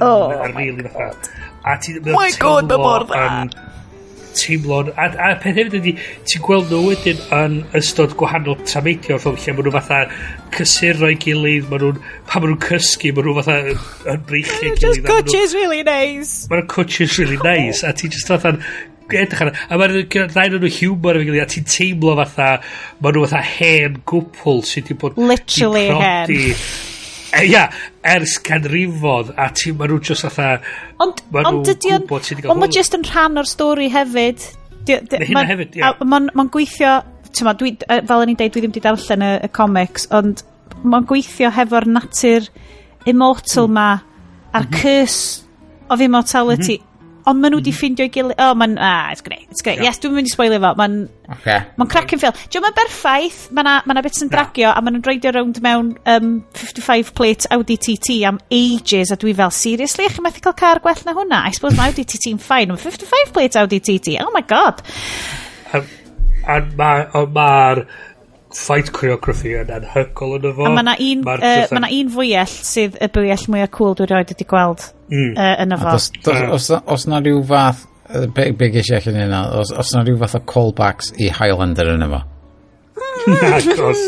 oh my god. A ti'n my god, mae mor dda. Teimlo'n, a peth hefyd ydy, ti'n gweld nhw wedyn yn ystod gwahanol tameidiau o'r ffilm lle maen nhw fatha cysuro'i gilydd, maen nhw'n, pan maen nhw'n cysgu, maen nhw fatha yn breichiau gilydd. Just cwtches really nice. Maen nhw'n cwtches really nice, a ti'n just fatha'n edrych ar, a maen nhw'n ddau nhw hiwmor efo'i gilydd, a ti'n teimlo fatha, maen nhw fatha hen gwpl sydd wedi bod literally hen. Ia, ers canrifodd, a ti, maen nhw just fatha... Ond dydy o'n... Ond mae just yn rhan o'r stori hefyd. Mae hynna hefyd, ia. Mae'n gweithio... T'mo, dwi, fel o'n i'n deud, dwi ddim wedi darllen y comics, ond mae'n gweithio hefo'r natur immortal ma, a'r curse of immortality. Ond maen nhw wedi ffeindio'i gilydd. Oh, mae'n... Ah, it's great, it's great. Yeah. Yes, dwi'n mynd i spoilio fo. Mae'n okay. Mae'n cracking film. Diolch yn berffaith. Mae 'na bits yn dragio, a maen nhw'n reidio rownd mewn 55 plate Audi TT am ages, a dwi fel, seriously? Chi methu cael car gwell na hwnna? I suppose mae Audi TT yn fine. 55 plate Audi TT. Oh my god. A mae'r fight choreography yn anhygoel yn efo. A mae 'na un fwyell sydd y fwyell mwyaf cool dwi erioed wedi gweld yn efo. Os na rhyw fath, be ges i allan yna, os na rhyw fath o callbacks i Highlander yn efo? Nagos.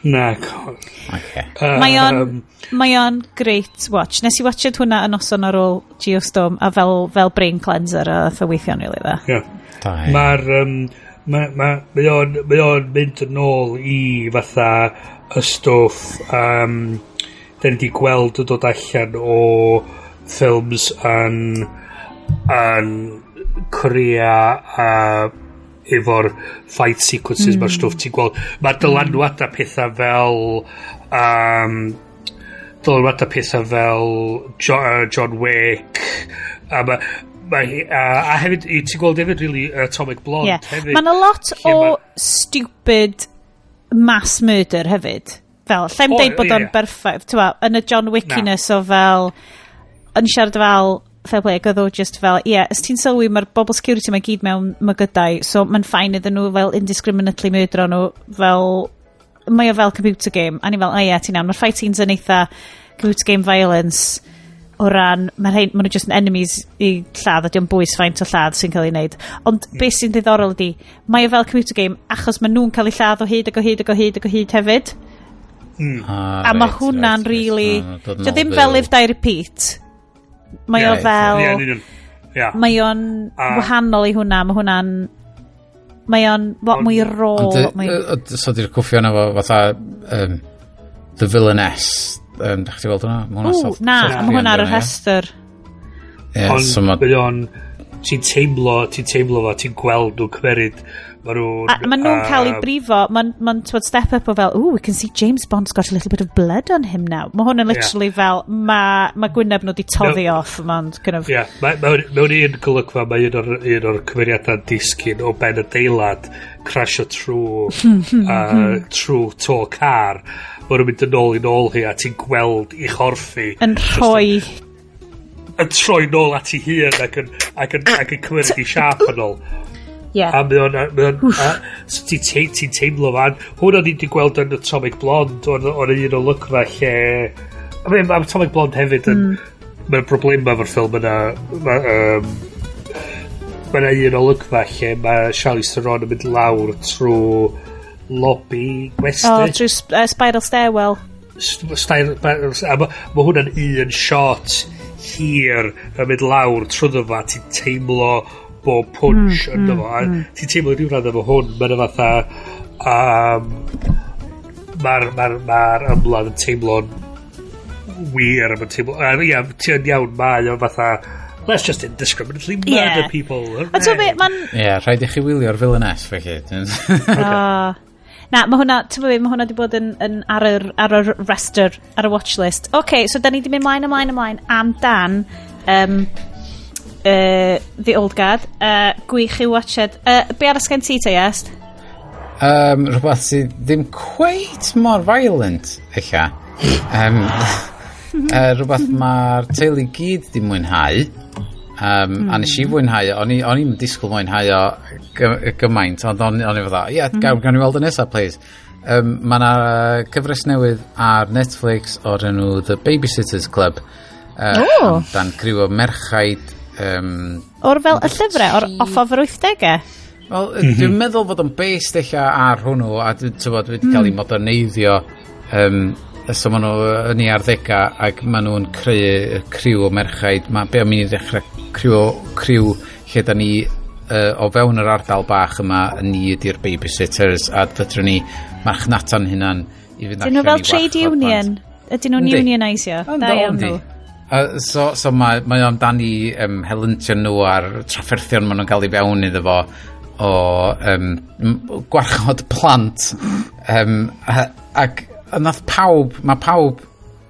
Nagos. Okay. Mae o'n great watch. Nes i watched hwnna yn noson ar ôl Geostorm a fel brain cleanser a ddath o weithio'n really dda. Yeah. Mae'r... Mae o'n mynd yn ôl i fatha y stwff da ni wedi gweld yn dod allan o ffilms yn Korea a efo'r fight sequences, mae'r stwff ti'n gweld, mae'r dylanwadau pethau fel John Wick a a hefyd, ti'n gweld hefyd really Atomic Blonde, yeah. Hefyd. Mae 'na lot o stupid mass murder hefyd. Fel, llai'm deud bod o'n berffaith, ti'n gwbod, yn y John Wickiness o fel, yn siarad fel, fair play, oedd o just fel, ie, yeah, os ti'n sylwi, mae'r bobl security mae gyd mewn mygydau, so mae'n fine iddyn nhw fel indiscriminately murdero nhw, fel, mae o fel computer game, a ni fel, o ie, ti'n iawn, mae'r fight scenes yn eitha computer game violence o ran, mae rhain, maen nhw just yn enemies i lladd, a dio'm bwys faint o lladd sy'n cael ei wneud. Ond beth sy'n ddiddorol ydi, mae o fel computer game achos maen nhw'n cael eu lladd o hyd ac o hyd ac o hyd ac o hyd hefyd. Ah, A mae hwnna'n really... Dio ddim fel Live Die Repeat. Mae o fel... Ie, yn union. Ie. Mae o'n wahanol i hwnna. Mae hwnna'n... Mae o'n lot mwy raw. Ond, lot mwy... so di'r cwffio yna fo fatha The Villainess. Da chdi weld hwnna? Ma' hwnna Ww, na, South mae hwnna ar y Korean, ie? rhestr. Ie, Ond so ma' mae o'n... Ti'n teimlo, ti'n teimlo fo, ti'n gweld nhw'n cymeryd, ma' nhw'n... A maen nhw'n cael eu brifo, mae'n ma twod, step up o fel, ooh, we can see James Bond's got a little bit of blood on him now. Mae hwn yn literally fel, mae ma gwyneb nhw di toddi off, mae'n kind of... Ie, mewn un golygfa mae un o'r cymeriadau'n disgyn o ben y deilad, crasio trwy to car. Mae nhw'n mynd yn ôl i nôl hi a ti'n gweld i chorffi. Yn rhoi... Yn troi nôl at ei hun ac yn cymryd i siap yn ôl. A mae o'n, so ti'n ti teimlo fan. Hwna ni wedi gweld yn Atomic Blonde, o'n un olygfa lle... I mean, mae Atomic Blonde hefyd yn... Mae'n broblema efo'r ffilm yna. Mae ma un olygfa lle mae Charlize Theron yn mynd lawr trwy lobby gwesty. Oh, trwy spiral stairwell. Style, a ma hwnna'n un shot hir yn mynd lawr trwyddo fo a ti'n teimlo bob punch ynddo fo. A ti'n teimlo rhyw radd efo hwn, mae'n fatha mae'r ma ma ymladd yn teimlo'n wir a mae'n teimlo a ia, ti'n iawn, mae o fatha let's just indiscriminately murder people. A ti'n be, mae'n... Ie, rhaid i chi wylio'r Villainess, felly. Ah. Na, mae hwnna, ti'n be, mae hwnna di bod yn ar yr rester, ar y watch list. OK, so da ni di mynd mlaen, ymlaen, ymlaen amdan The Old Guard. Gwych i'w watched. Be arall sgen ti, te, Iest? Rhywbeth sydd ddim quite mor violent, eich. Rhywbeth mae'r teulu gyd di mwynhau. A nes i fwynhau, o'n i'n disgwyl mwynhau o gymaint, ond o'n i fatha, ie, yeah, gawn ni weld y nesaf, please. Mae yna cyfres newydd ar Netflix o'r enw The Babysitters Club. O. Amdan criw o merchaid. O'r fel y llyfrau, o'r off of yr 80au? Wel, dwi'n meddwl fod o'n based eich ar hwnnw, a dwi'n tybod, wedi cael ei moderneiddio. So maen nhw yn ei arddegau ac maen nhw'n creu y criw o merchaid. Mae be am i ni ddechrau criw lle da ni o fewn yr ardal bach yma, ni ydy'r babysitters a fedrwn ni marchnata'n hunan i fynd Dyn nhw allan fel i trade warchod union? plant. Ydyn nhw'n Yndi. unionisio? Da iawn Yndi. nhw. So mae o amdani helyntion nhw a'r trafferthion maen nhw'n cael ei fewn iddo fo o gwarchod plant ac nath pawb, mae pawb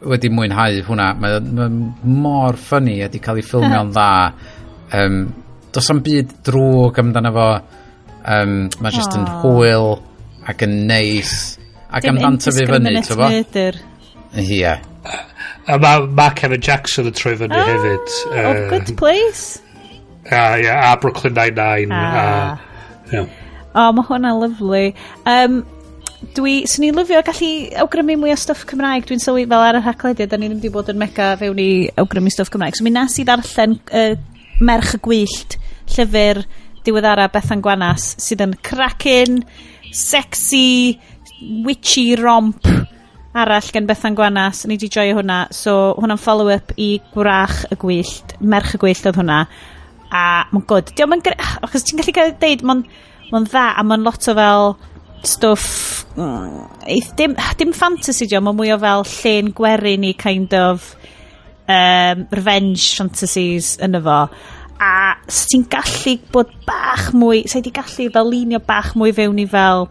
wedi mwynhau hwnna. Mae mor funny a di cael ei ffilmio'n dda. Does am byd drwg amdano fo. Mae jyst yn Aw. hwyl ac yn neis ac Dim amdan tyfu fyny, indiscriminate t'bo? murder. Ie. A mae ma Kevin Jackson yn troi fyny hefyd. Oh, Good Place. A, yeah, a Brooklyn Nine-Nine. Ah. A, yeah. O, oh, mae hwnna'n lyfli. Dwi, swn i'n lyfio gallu awgrymu mwy o stwff Cymraeg. Dwi'n sylwi fel ar y rhaglediad, da ni ddim wedi bod yn mega fewn i awgrymu stwff Cymraeg. So mi nes i ddarllen Merch y Gwyllt, llyfr diweddara Bethan Gwanas, sydd yn cracking, sexy, witchy romp arall gan Bethan Gwanas. Ni di joio hwnna. So hwnna'n follow-up i Gwrach y Gwyllt, Merch y Gwyllt oedd hwnna. A mae'n good. Diolch yn... Achos ti'n gallu cael deud, mae'n ma dda a mae'n lot o fel stwff dim fantasy dio, mae'n mwy o fel llên gwerin i kind of revenge fantasies yn efo. A so ti'n gallu bod bach mwy, so ti gallu fel leanio bach mwy fewn i fel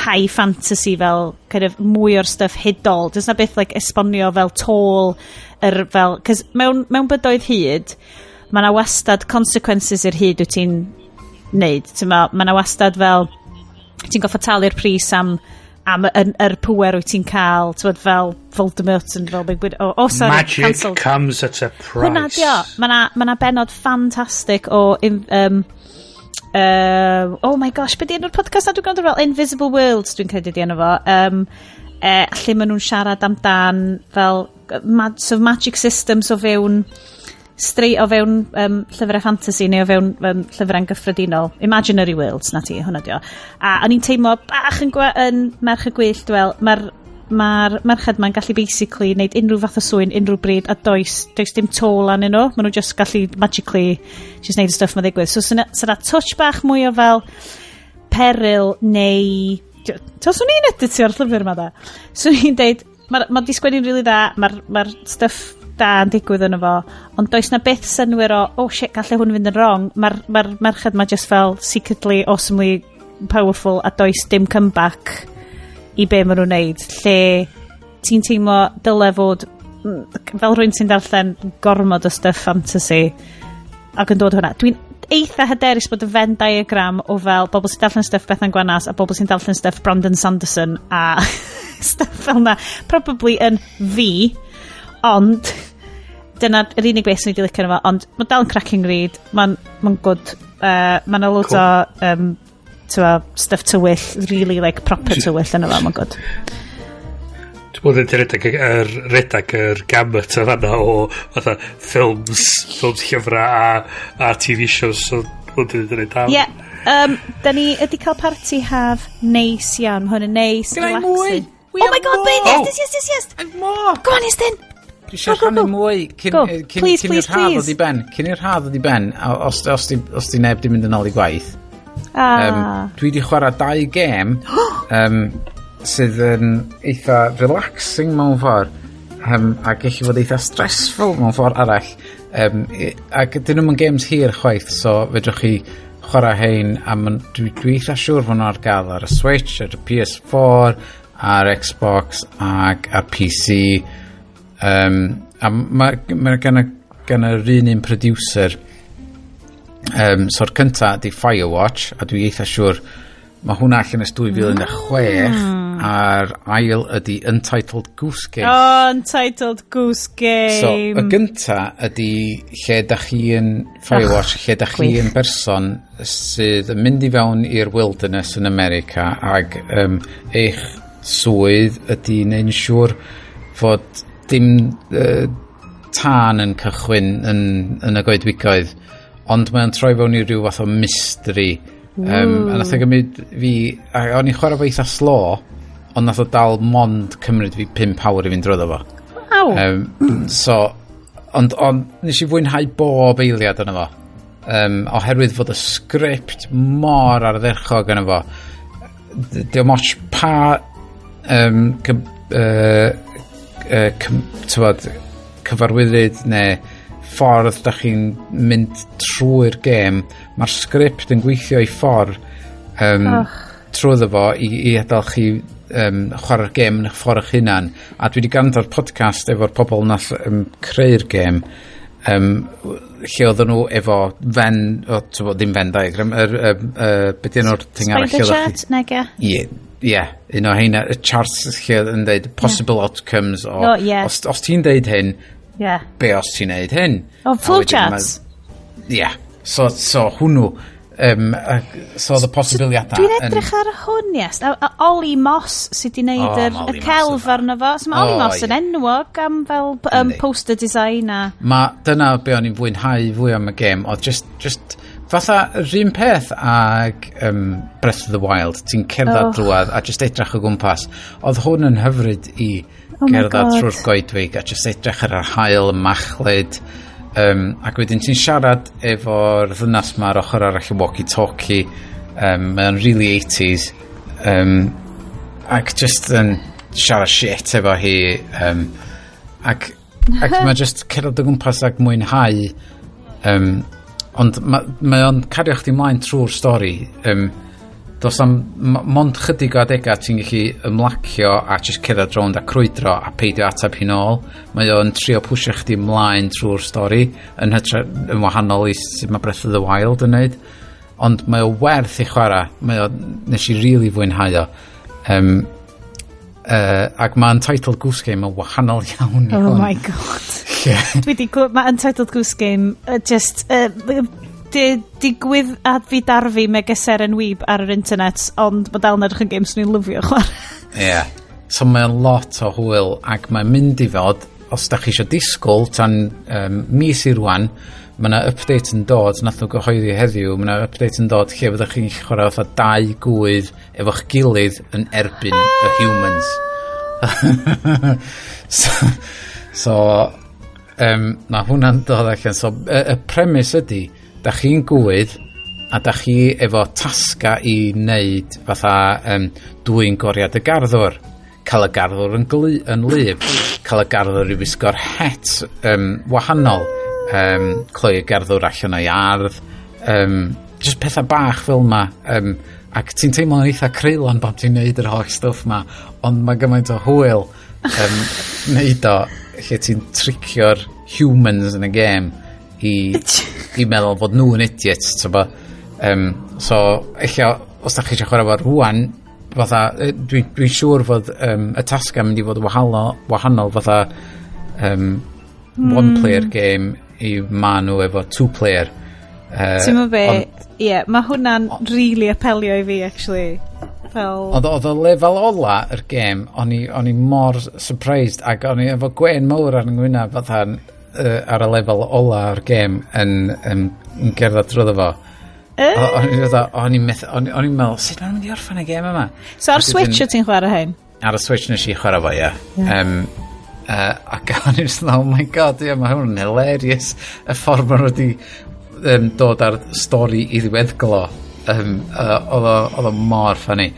high fantasy, fel kind of mwy o'r stuff hudol. Does na beth like esbonio fel tôl yr fel, cos mewn bydoedd hud, mae na wastad consequences i'r hud wyt ti'n neud. Ti'n ma, mae na wastad fel ti'n goffa talu'r pris am yr pŵer wyt ti'n cael, ti'n fel Voldemort yn fel Big Big. Oh, sorry, Magic cancelled. comes at a price. Hwna dio. Mae na, ma na benod ffantastig o... Oh my gosh, be di enw'r podcast na dwi'n gwrando fel Invisible Worlds, dwi'n credu di enw fo. Um, Lle maen nhw'n siarad amdan fel so magic systems o fewn straight o fewn llyfrau fantasy neu o fewn llyfrau'n gyffredinol. Imaginary worlds, na ti, hwnna dio. A o'n i'n teimlo bach yn Merch y Gwyllt, wel, mae'r merched ma'n gallu basically neud unrhyw fath o sŵn, unrhyw bryd, a does dim toll arnyn nhw. Maen nhw just gallu magically just neud y stuff ma'n ddigwydd. So, syna touch bach mwy o fel peril neu... Swn i'n editio'r llyfr yma da. Swn i'n deud, mae ma di sgwennu'n rili dda, mae'r ma stuff da yn digwydd yno fo, ond does na byth synwyr o, "Oh shit, gallai hwn fynd yn wrong." Mae'r ma merched ma just fel secretly, awesomely powerful a does dim comeback i be maen nhw'n neud. Lle ti'n teimlo dyle fod, fel rhywun sy'n darllen gormod o stuff fantasy ac yn dod hwnna. Dwi'n eitha hyderus bod y Venn diagram o fel bobl sy'n darllen stuff Bethan Gwanas a bobl sy'n darllen stuff Brandon Sanderson a stuff fel na probably yn fi, ond dyna'r yr unig beth sy'n wedi licio fo, ond mae dal yn cracking read, mae'n ma good, mae'n a loads o t'mo, stuff tywyll, really like proper tywyll yna fo, mae'n good. Dwi'n bod yn redag yr gamut o fanna o fatha films, llyfrau a TV shows, so dwi'n bod yn rhaid Ie, yeah, da ni ydi cael party haf neis iawn, ma' hwn yn neis, Gynna i mwy! Relaxing. Oh my God, wait, Oh. yes. I've more! Go on, Iestyn! Dwi eisiau Go, go, rhannu go. mwy cyn, Go. cyn, Please, cyn please, i'r haf please. ddod i ben. Cyn i'r haf ddod i ben, os di neb di mynd yn ôl i gwaith. Ah. Dwi di chwarae dau gêm sydd yn eitha relaxing mewn ffordd a gallu fod eitha stressful mewn ffordd arall. Ac dyn nhw'n games hir chwaith, so fedrwch chi chwarae hein, a dwi eitha siŵr fod nhw ar gael ar y Switch, ar y PS4, ar Xbox ac ar PC. A mae ma gan yr un producer. So'r cynta di Firewatch, a dwi eitha siŵr mae hwnna allan ers 2016, a'r ail ydy Untitled Goose Game. Oh, Untitled Goose Game. So, y gynta ydy lle da chi yn Firewatch, lle da chi yn berson sydd yn mynd i fewn i'r wilderness yn America ac eich swydd ydy wneud yn siŵr fod dim tân yn cychwyn yn y goedwigoedd, ond mae'n troi fewn i ryw fath o mystery. A nath o gymryd fi, a o'n i'n chwarae fo eitha slow, ond nath o dal mond cymryd fi 5 awr i fynd drwyddo fo. Waw. So, ond nes i fwynhau bob eiliad yna fo. Oherwydd fod y sgript mor ardderchog yna fo. Diolch ots pa tywod, cyfarwyddyd neu ffordd da chi'n mynd trwy'r gêm, mae'r sgript yn gweithio i ffordd Och. trwyddo fo i adael chi chwarae'r gêm yn eich ffordd eich hunan. A dwi wedi gwrando ar podcast efo'r pobl nath creu'r gêm, lle oedden nhw efo Venn, o, t'bo, ddim Venn diagram, be di enw'r thing arall Spider lle oeddech chart, nege? Ie, ie, un o heina, y charts lle oedd yn deud possible outcomes o, Oh, ie. os ti'n deud hyn, be os ti'n neud hyn? Oh, A wedyn flowcharts. Ie, so hwnnw, so oedd y posibiliadau Dwi'n edrych ar hwn, yes. A Olly Moss sydd wedi gwneud O, ma' y Olly Moss celf arno fo. So mae Olly O, Moss yn enwog am fel poster design a... Ma, dyna be o'n i'n fwynhau fwy am y gêm, oedd just fatha yr un peth ag Breath of the Wild, ti'n cerdded Oh. drwadd a just edrych o gwmpas. Oedd hwn yn hyfryd i Oh my gerdded God. trwy'r goedwig a just edrych ar yr haul y machlud. Ac wedyn ti'n siarad efo'r ddynas ma ar ochr arall y walkie-talkie. Mae o'n really 80s. Ac just yn siarad shit efo hi. Ac mae just cerdded o gwmpas ac mwynhau. Ond mae o'n cario chdi mlaen trwy'r stori. Dos am mond chydig o adega ti'n gallu ymlacio a just cerdded rownd a crwydro a peidio ateb hi'n ôl. Mae o'n trio pwysio chdi mlaen trwy'r stori yn hytra, yn wahanol i sut mae Breath of the Wild yn neud. Ond mae o werth i chwarae. Mae o, nes i really fwynhau o. Ac mae Untitled Goose Game yn wahanol iawn i Oh hwn. my God. Lle- Dwi wedi clywed, mae Untitled Goose Game just digwydd a fi darfu megis Seren Weeb ar yr internet, ond mae dal yn edrych yn game swn i'n lyfio chwarae. Ie. So mae'n lot o hwyl ac mae'n mynd i fod, os da chi eisiau disgwyl tan mis i rwan, mae yna update yn dod, nath nhw gyhoeddi heddiw, mae yna update yn dod lle fyddwch chi'n chwarae fatha dau gwydd efo'ch gilydd yn erbyn y humans. So mae hwnna'n dod allan. So, y premise ydy, da chi'n gwydd a da chi efo tasga i wneud fatha dwyn goriad y garddwr, cael y garddwr yn lyb, cael y garddwr i wisgo'r het wahanol, cloi y garddwr allan o'i ardd, just pethau bach fel ma. Ac ti'n teimlo'n eitha creulon pan ti'n neud yr holl stwff ma, ond mae gymaint o hwyl neud o lle ti'n tricio'r humans yn y gêm i meddwl fod nhw'n idiots, t'bo. So, eich os da chi eisiau chwarae fo rwan, fatha, dwi siŵr fod y tasga yn mynd i fod wahanol fatha one player game i ma nhw efo two player. Ti'n meddwl be? Ie, yeah, mae hwnna'n really apelio i fi, actually. Fel. Oedd o lefel ola yr gêm, o'n i mor surprised ac o'n i efo gwen mawr ar ngwyneb fatha ar y lefel ola o'r gêm yn gerdded drwyddo fo. O'n i fatha, o'n i'n meddwl, sut ma'n mynd i orffen y gêm yma? So ar Switch o ti'n chwarae hyn? Ar y Switch nes i chwarae fo, ie. Ac o'n i'n just, oh my God, ie, mae hwn yn hilarious. Y ffordd maen nhw wedi dod ar stori i ddiweddglo. Oedd o mor funny.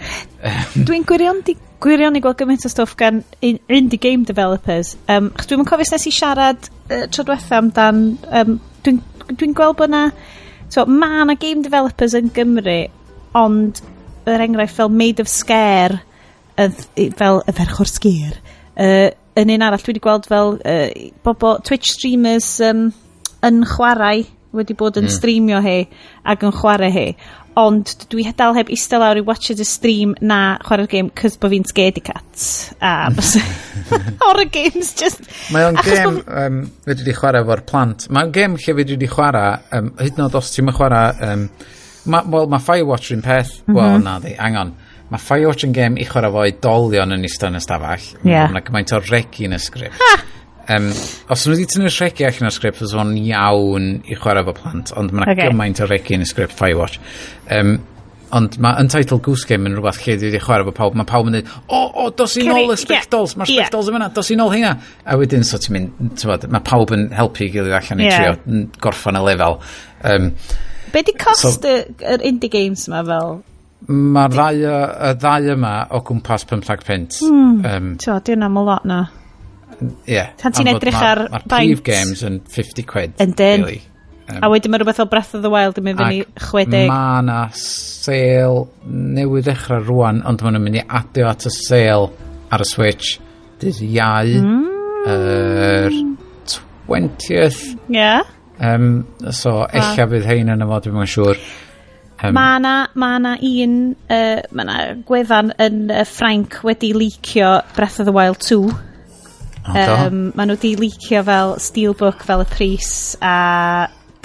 Dwi'n gwirion i gweld gymaint o stwff gan indie game developers. Achos dwi'n cofio nes i siarad tro diwetha amdan. Dwi'n gweld bod na. So, ma na game developers yn Gymru, ond yr enghraifft fel Made of Scare, fel y ferch o'r sgêr, yn un arall dwi wedi gweld fel bobl, Twitch streamers yn chwarae, wedi bod yn streamio hi ac yn chwarae hi. Ond dwi dal heb eistedd lawr i watch y stream na chwarae'r game cos bo fi'n scaredy cat. A horror games just. Mae o'n gêm fedri di chwarae efo'r plant. Mae'n gêm lle fedri di chwarae, hyd yn oed os ti'n chwarae... Wel, mae Firewatch un peth. Wel, na di, hang on. Mae Firewatch yn gêm i chwarae fo oedolion yn eistedd yn y stafell. Mae gymaint o regi yn y sgript. Os nhw wedi tynnu'r regi allan o'r sgript, fysa fo'n iawn i chwarae efo plant, ond mae 'na gymaint o regi yn y sgript Firewatch. Ond mae Untitled Goose Game yn rhywbeth lle dwi wedi chwarae efo pawb. Mae pawb yn dweud, O, dos i nôl y sbectols, mae'r sbectols yn fyna, dos i nôl heina." A wedyn, so ti'n mynd, t'mod, mae pawb yn helpu i gilydd allan i trio gorffan y lefel. Be di cost yr indie games yma fel? Mae'r y ddau yma o gwmpas 15 punt. T'o, di hwnna'n lot na. Ie. Pan ti'n Am fod edrych ar Mae'r prif faint. games yn 50 quid. Yndyn. Really. A wedyn mae rhywbeth fel Breath of the Wild yn mynd fyny Ac 60. Mae na sale newydd ddechrau rwan, ond maen nhw'n mynd i adio at y sale ar y Switch dydd Iau, yr 20th. So, ella fydd hein yn fo, dwi'n yn siŵr. Ma na gwefan yn Ffrainc wedi leakio Breath of the Wild 2. O, do? Ma nhw wedi leakio fel Steelbook, fel y pris, a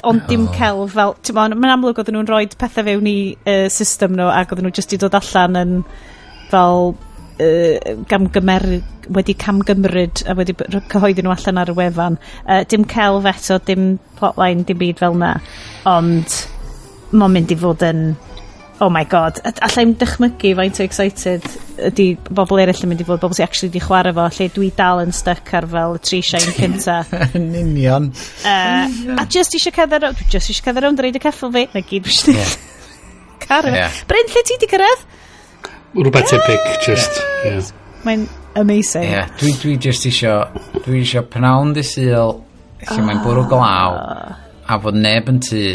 ond dim celf fel, ti'n mae'n amlwg oedden nhw'n rhoi pethau fewn i system nhw ac oedden nhw jyst i dod allan yn fel wedi camgymryd a wedi cyhoeddi nhw allan ar y wefan. Dim celf eto, dim plotline, dim byd fel na. Ond mae'n mynd i fod yn, oh my God, allai'm dychmygu faint o excited ydy bobl eraill yn mynd i fod, bobl sy'n actually di chwarae fo, lle dwi dal yn stuck ar fel y tri shine cynta. Yn union. A just eisiau cerdded rownd, dwi just eisiau cerdded rownd a reid y ceffyl fi, na gyd dwi eisiau. Caru. Bryn, lle ti di cyrraedd? Rhywbeth tebyg, just, yeah. Mae'n amazing. Ie, dwi just isio, dwi isio pnawn dy Sul, lle mae'n bwrw glaw, a fod neb yn tŷ,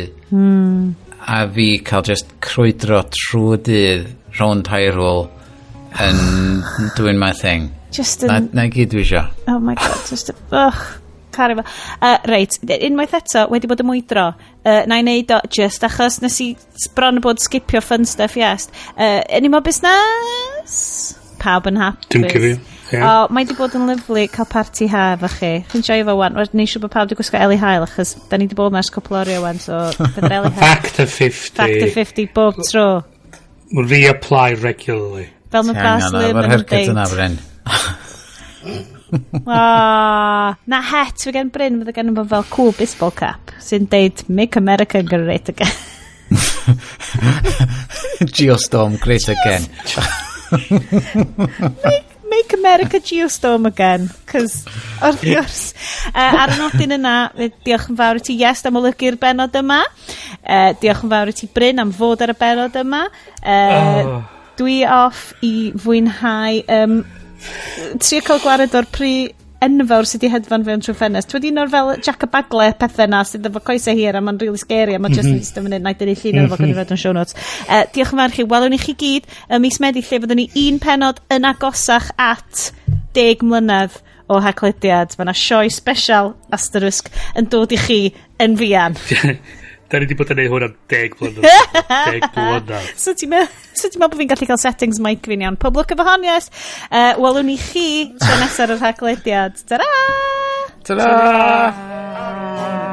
a fi cael just crwydro trwy dydd rownd Hyrule yn doing my thing. Just yn. Na i gyd dwi isio. Oh my God, just. Ugh, caru fo. Reit, unwaith eto, wedi bod yn mwydro. Na i neud o just achos nes i bron o bod skipio fun stuff, yes. Any more busnes? Pawb yn hapus. Dim cyfi, ie. O, mae di bod yn lyfli cael parti ha efo chi. Chi'n joio fo wan? Wel, neud siŵr bod pawb di gwisgo eli haul, achos da ni di bod yma ers cwpl oriau wan, so bydd yr eli haul. Factor 50. Factor 50 bob tro. Reapply regularly. Fel mae Baz Hang on, Luhrmann efo'r yn haircut yna, deud. Bryn. Oh, na het fi gen Bryn, fydde gen fo fel cool baseball cap sy'n deud "Make America Great Again". Geostorm Great Again. Make America Geostorm Again. Cos, wrth gwrs. Ar y nodyn yna, diolch yn fawr i ti, Yes, am olygu'r benod yma. Diolch yn fawr i ti, Bryn, am fod ar y benod yma. Oh. Dwi off i fwynhau trio cael gwared o'r pry enfawr sydd wedi hedfan fewn trwy ffenest. Ti'n un o'r fel Jack y Bagle pethau na sydd efo coesau hir a mae'n really scary a mae'n just yn eistedd fan hyn, na i dynnu llun o'r fo gwneud yn show notes. Diolch yn fawr chi. Welwn ni chi gyd ym mis Medi lle fyddwn ni un penod yn agosach at 10 mlynedd o Haclediad. Mae yna sioe special asterisk yn dod i chi yn fuan. Da ni wedi bod yn neud hwn am 10 mlynedd. 10 mlynedd. So ti'n meddwl bod fi'n gallu cael settings mic fi'n iawn? Pob lwc efo hon, yes. Welwn ni chi tro nesaf ar yr Haclediad. Ta-ra! Ta-ra!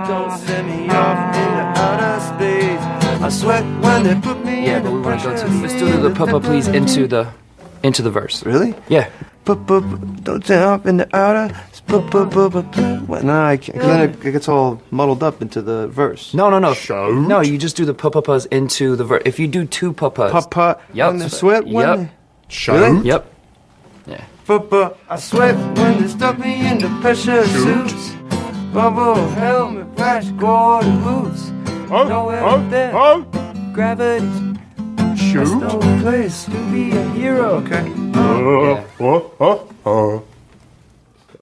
Don't send me off into outer space. I sweat when they put me Yeah, in but the we want to go to pressure the. Let's do the "Papa Please" into the verse. Really? Yeah. Don't send off in the outer. What? No, I can't. 'Cause then it gets all muddled up into the verse. No. No, you just do the pa-pa-pas into the verse. If you do two pa-pas. Pa-pa. Yep. When they sweat when Yep. they- Really? Yep. Yeah. Pa-pa. I sweat when they stuff me in the pressure suits. Bubble helmet, rash guard, and boots. Oh, nowhere oh, there. Oh. Gravity's Shoot. That's no place to be a hero. Okay. Oh, oh, oh, oh.